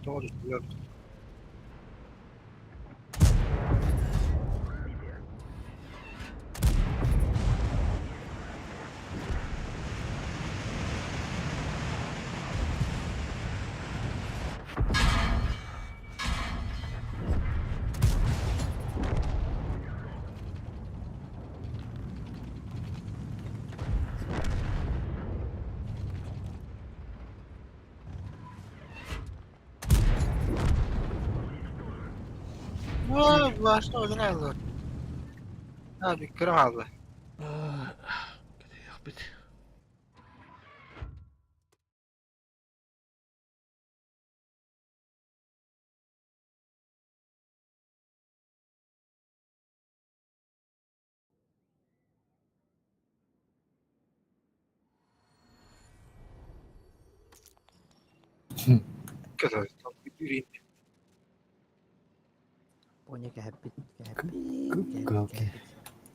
Тоже Властно алла. Abi kırım aldı. Бит. Kadar. Yürüyeyim. Поня кэһэппит, кэһэппит, Калки.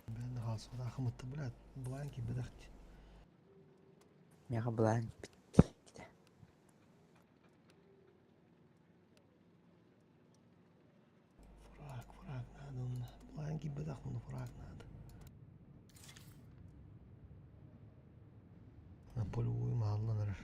Бен хаалсыбата ахымытта блядь, бланки бедахти. Меха бланк. Фраг, фраг надо. Бланки бедах, но фраг надо. На полевую маалланар.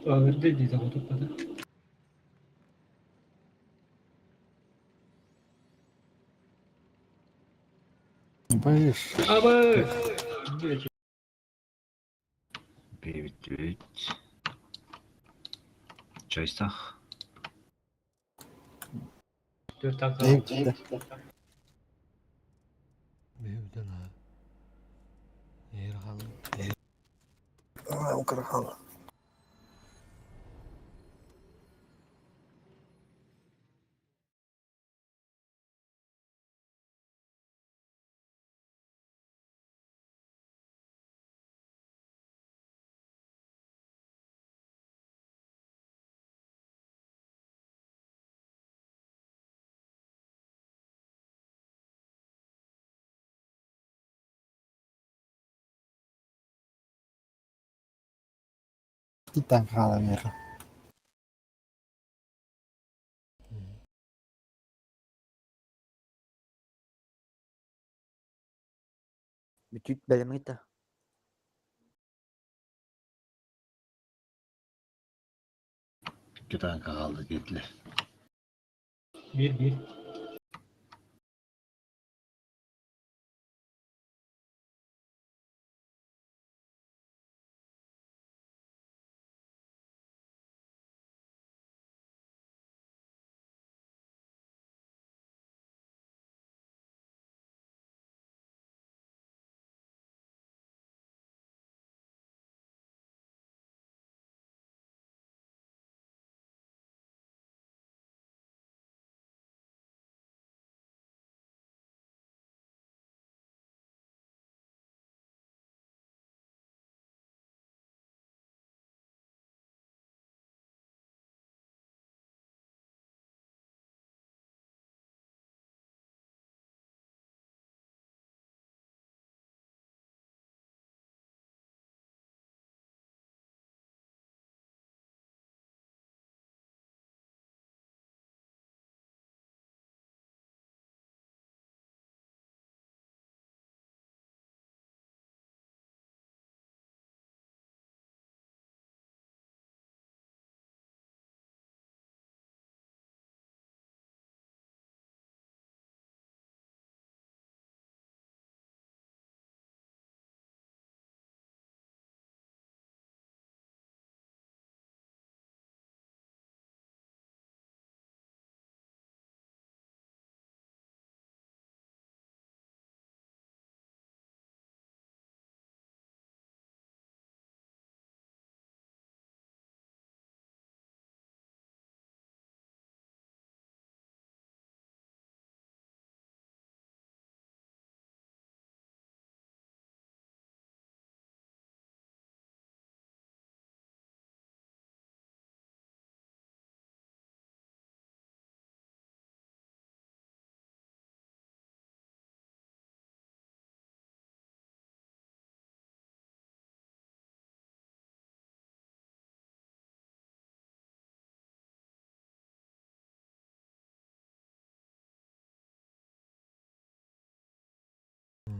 Öldü dedi oturtmadı. Поешь. Абы! Бэбит Чайстах. Төрт Эй, да. Бэйэбитин аа. Эр хаалла. Кыра хаалла. Титан хаалан миэхэ. Бүтүүт бэлэмҥит да? Икки таанка хаалла диэтилэр. Биир-биир.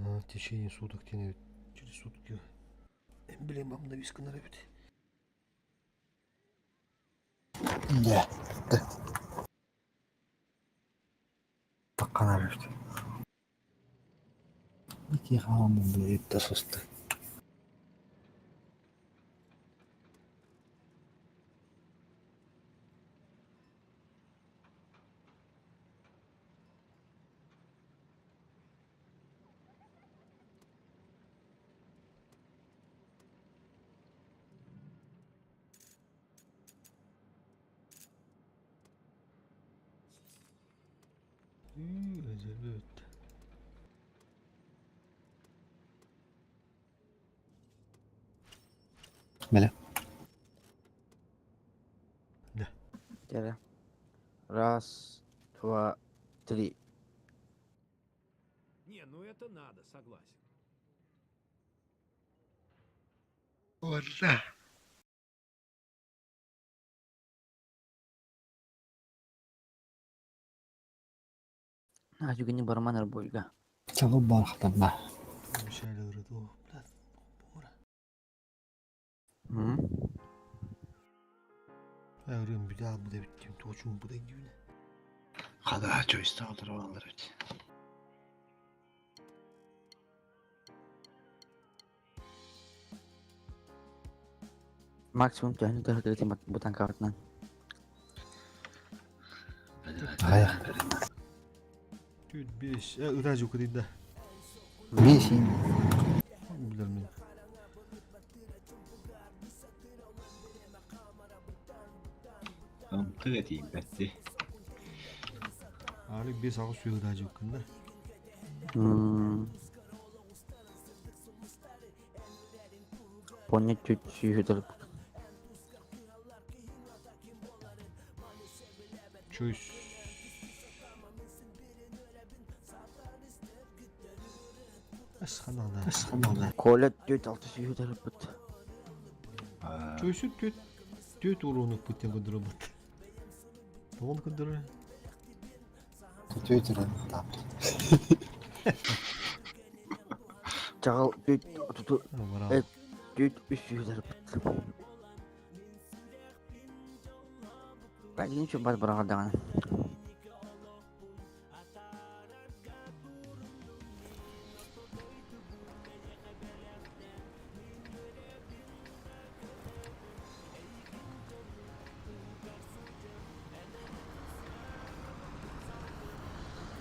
В течение суток диэн эбит. Через сутки эмблемам нависканар эбит. Дьэ, Такканар эбит. Ити хаалан билиитте сысты. Rezerve öttü. Бэлэ. Дьэ, Раз, два, три. Не, ну это надо, согласен. Уонна А, түгэнник барыман арбойга. Чаҕыл баархатарда. Мишель ырыды блядь. Ырыам бүтэ албыта бүттүм, туочум бу дүйүнэ. Хада чойста отырып эбит. Максимум төһөнү төһөтүгүтүн бу танкабытынан. Хайа. Түт беш, ыра жукырыйда. Бесин. Билэрмин. Ымтык этийбэт Али бес аҕыс сүүһү дьуккун да. Поня чуть сүүһү Чусь. Асханана. Коля түт алты сүүһү тарыппыт. Чуйсу түт түт уруну путин көдөрөбут. Тоҕон көдөрө. Түөтүрэн тап. Чаҕыл түт отуту түт үс сүүһү тарыппыт. Бәлин şu бар быраҕардаҕына.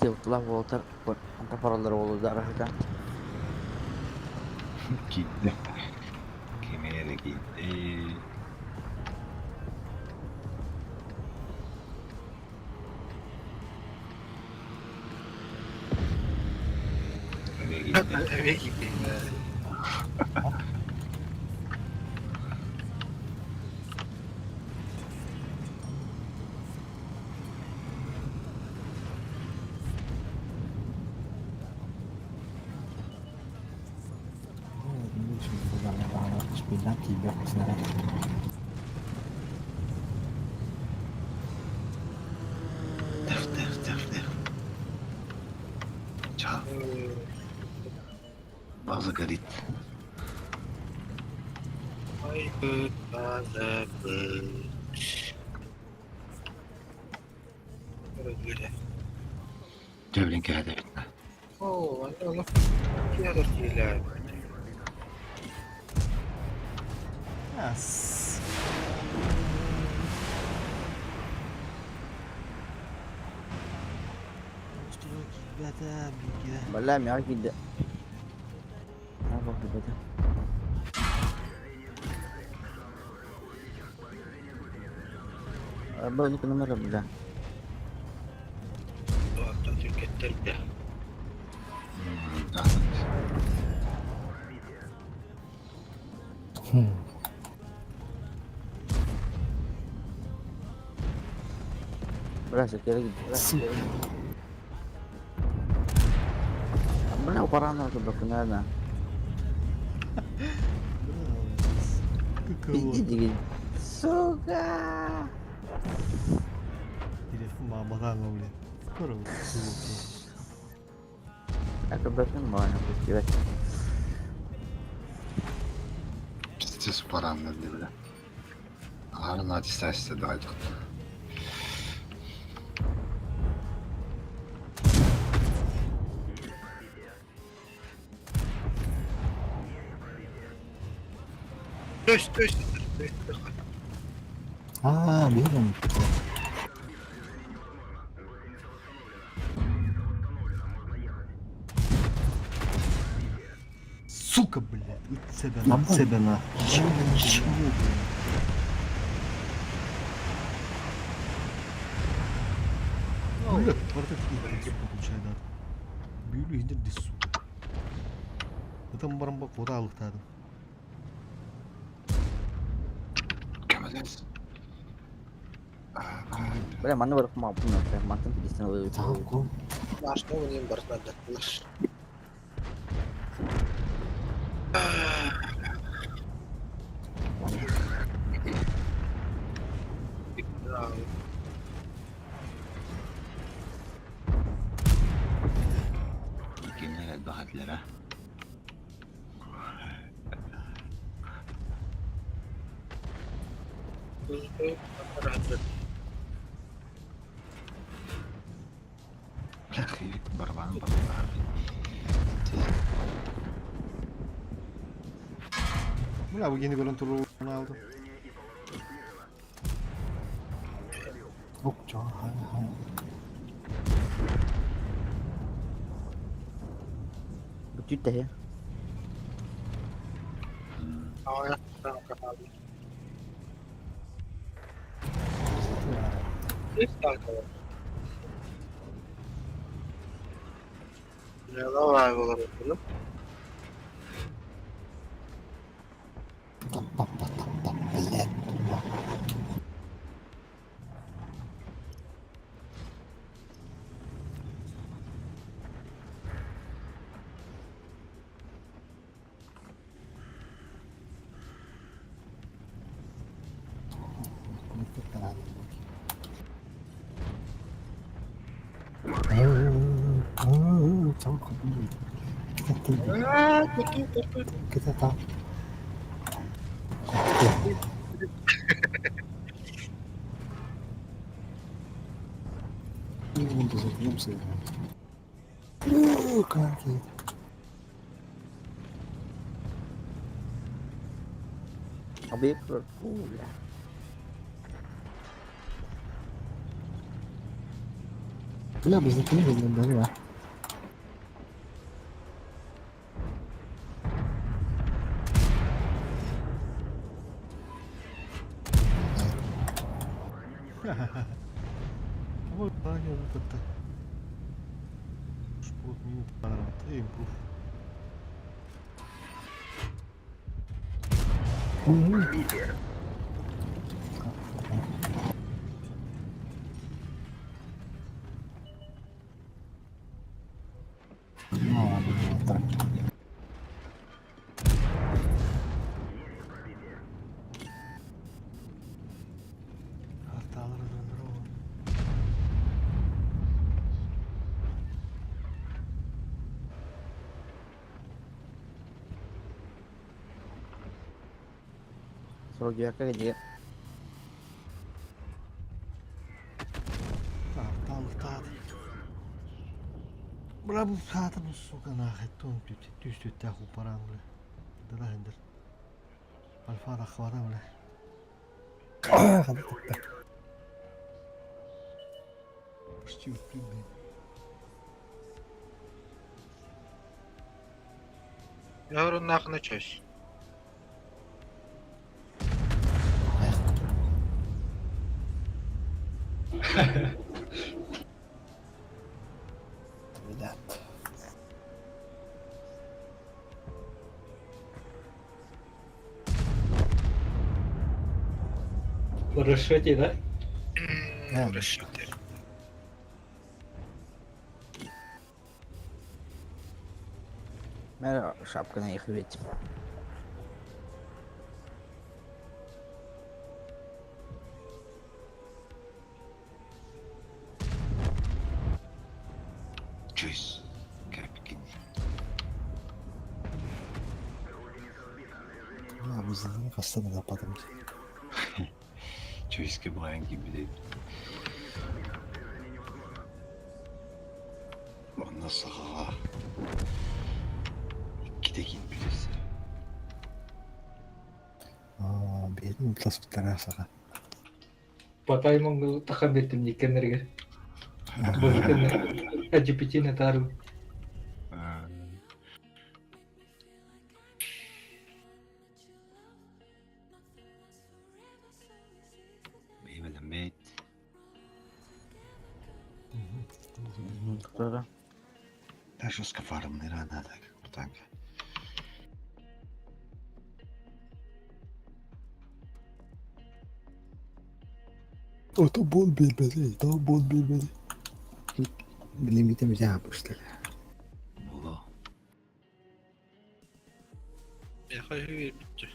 Тылтылах уолаттар антапараллар уолу арахыта. Киирдэ. Кими эрэ киирдэ. Эмиэ киирдэ. Тef tef tef tef. Çal. Bazı garit. Aygıt bazı Böyle. Devrin kâhede bitme. Oo, Allah Allah. Kiler As. Бля, мягкий да. Броник номер, бля. Türketler Бля, sekere gitti. Бля, упарана тут, Иди, Сука! Телефон мамадан, блин. Скоро Это бэкэн можно пустить. Пиздец паранна бля. Арын аттестация дайдық. Төс, төс, төс. Аа, билем. Сука, блядь, себя на, себя на. Чего, чего, блядь? Бля, квартет сука, получает, да. Бүүлү иһдер сука. Ытам баран бак вода алыктадым. Көмөлес. Бля, манны барып мапын, мантын пидесин ой. Başta oynayayım barışlar dattılar. Кинер elbahadlere. Барабан барабан. Бля, bu yeni görüntü turunu aldım. Ок, чоо, хай хай. Түстүү тэһи. Блядь. Объект бля. Бля, близнецы не да. Вот так я вот это. Шпрот минут импрув. Сорок где? Бля, бу саатым, сука, нахуй, тон түс түс парам, бля. Да хендер. Альфа да хвата, бля. Почти успел, бля. Я нахуй чөс. Блядь. В расчете, да? В расчете. Мэра шапка на их ведь. Чөс. Капикин. Бля, близнецы хастаны западом. Чөске баян gibi Онна саҕаҕа. Икките киирбитес. Аа, бедный тасыптара саға. Батаймон тахан беттим никенерге. Бу GPT не тару. Бейбелеммет. Кто-то? Даже скафарым не рада так. Так. Ото бол bilmeli, daha bol bilmeli. Билимите бизэ апыштар. Боло. Я хочу верить.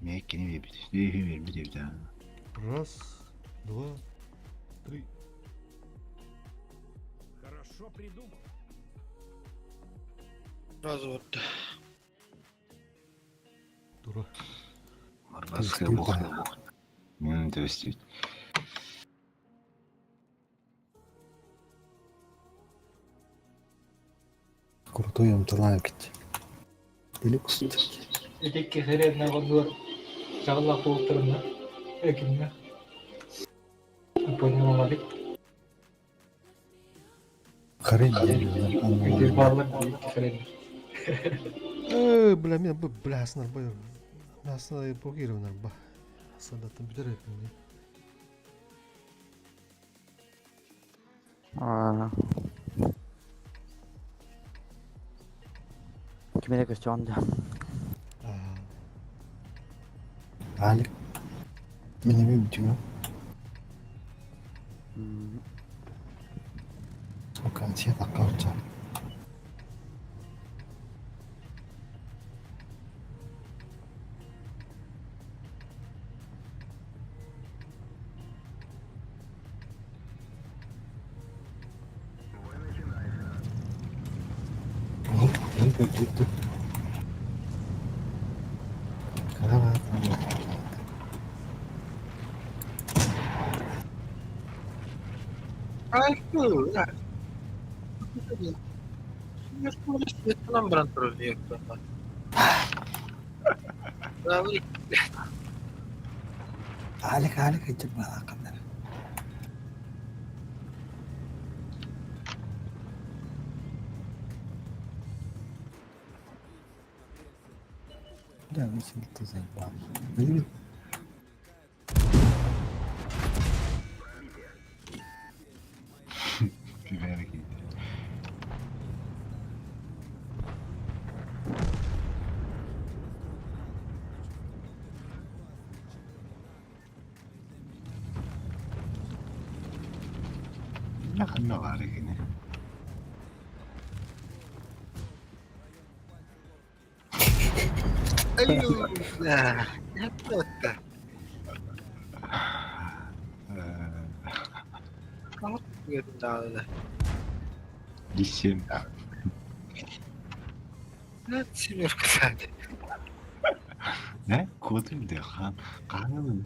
Меккини бит. Дихи бит бит. Раз, два, три. Хорошо придумал. Сразу вот. Дура. Марбаска бох. То есть Крутой амталаев кит. Делюкс. Эдикки херен нагондуар. Чагла култырына. Экинне. Поняла бит. Хрен Где баллар икки херен. Э, бля, мен бу бля снарба. Насна блокированарба. Садаттан бүтэр эпин. Аа. Ким эрэ көстөҕүн да. Алик. Мин эмиэ бүтүөм. Оканция таккалча. Баран турар Алик, Алик, иди балакандар. Да, вы ты заебал. Блин. Ханна баар кини. Десем. Семерка Не? Кодым де хан. Канын.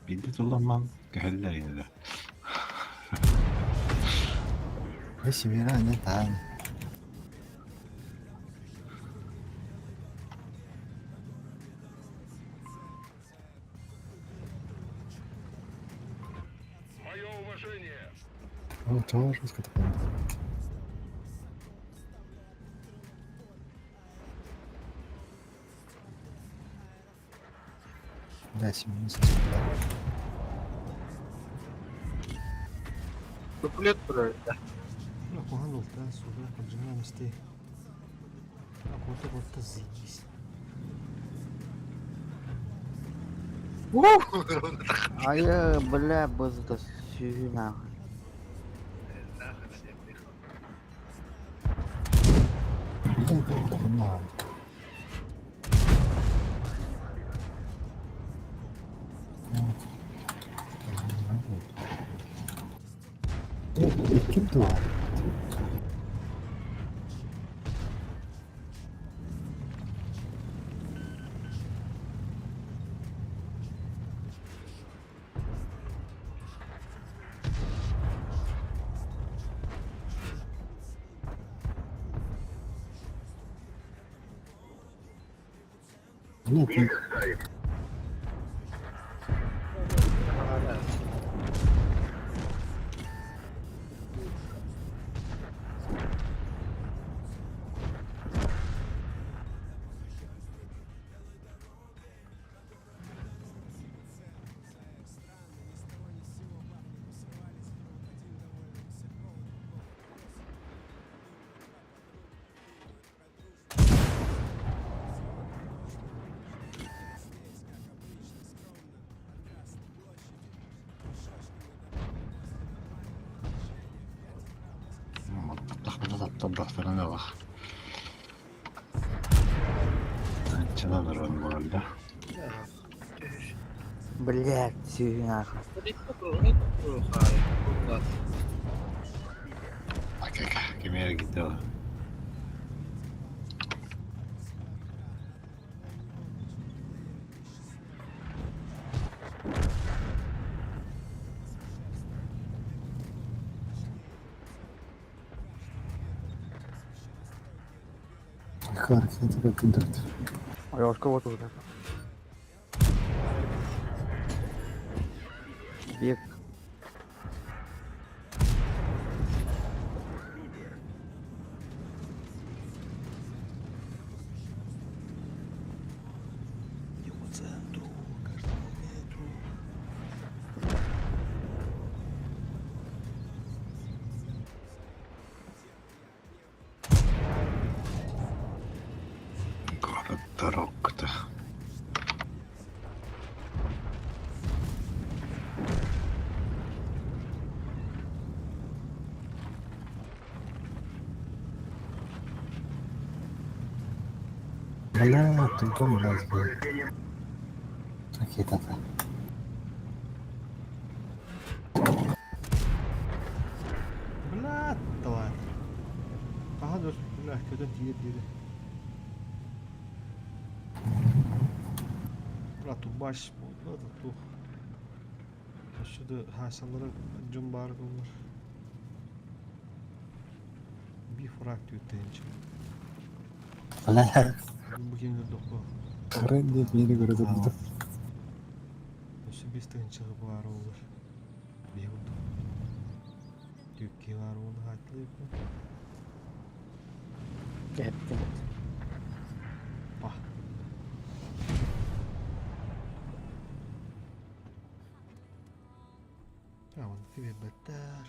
Билdi tulamam. Көһөллөр инде. Вы семера не там. Мое уважение. О, чего жестко такое? Да, 17. Дуплет турар да. Кухан улта суга кырдьыҥҥа эмисти. Куота куота заебись. Айы, бля, бызда сүүһү нахуй. Ким два? Нет, нет. Тахмата таптар Чанан рон барда. Блядь, сүүһү нахуй. Акака, кемер гитте. Харк, я тебя кидать. Ой, кого тут? Бег. Бля, түргэн мразь Ракетата. Бля, давай. Хаһан өр, бля, көтөн тиийэр диэри. Бля, тубаш, буолла да туох. Өссө да хаасалара дьон баар буоллар. Биир фраг түөртээйинчи. Бля, Бу киэҥ көрдөххө хрен диэт миини көрө турбутум. Өссө биэс тыһыынчаҕа баар буолар. Биһи курдук. Түөккэ баар буолла хааттылыйбын. Кэһэттибит. Па. А, вон тебе баттар.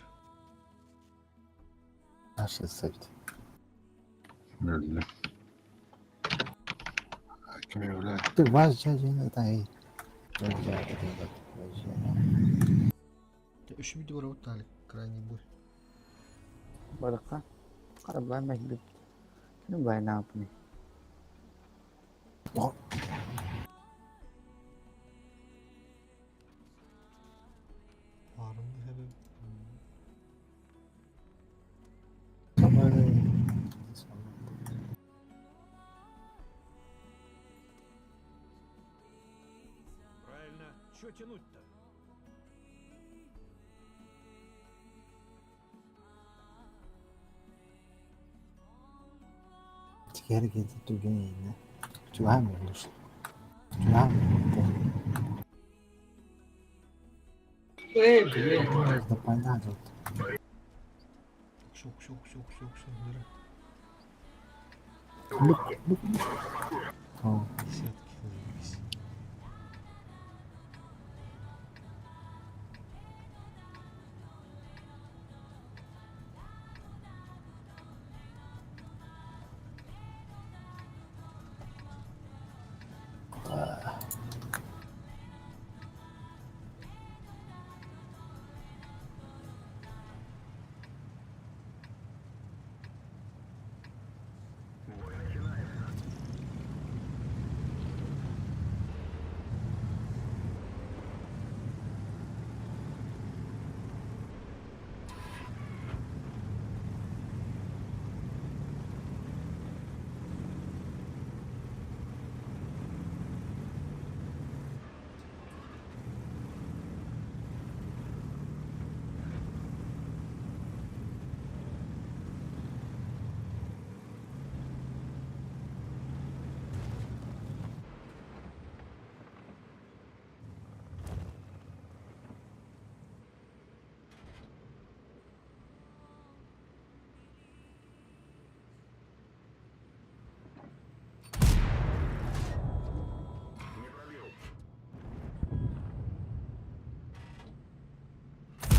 Наши сайт. Өллө. Ким өлө? Ты ваш дядя, это эй. Үш видео работали, крайний бой. Барыха. Карабай мәжбүт. Ну байнаапны. Арынды хэбэ. Правильно. Чё тянуть-то? Тигэргиэти түгэн иһинэ чугаһаан буолуш чугаһаан буолбута Эй, блин. Да понятно. Все, все, все, все, все, ныры. Лук, лук, лук. О, Десятки, заебись.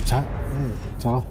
Ча, чаҕал.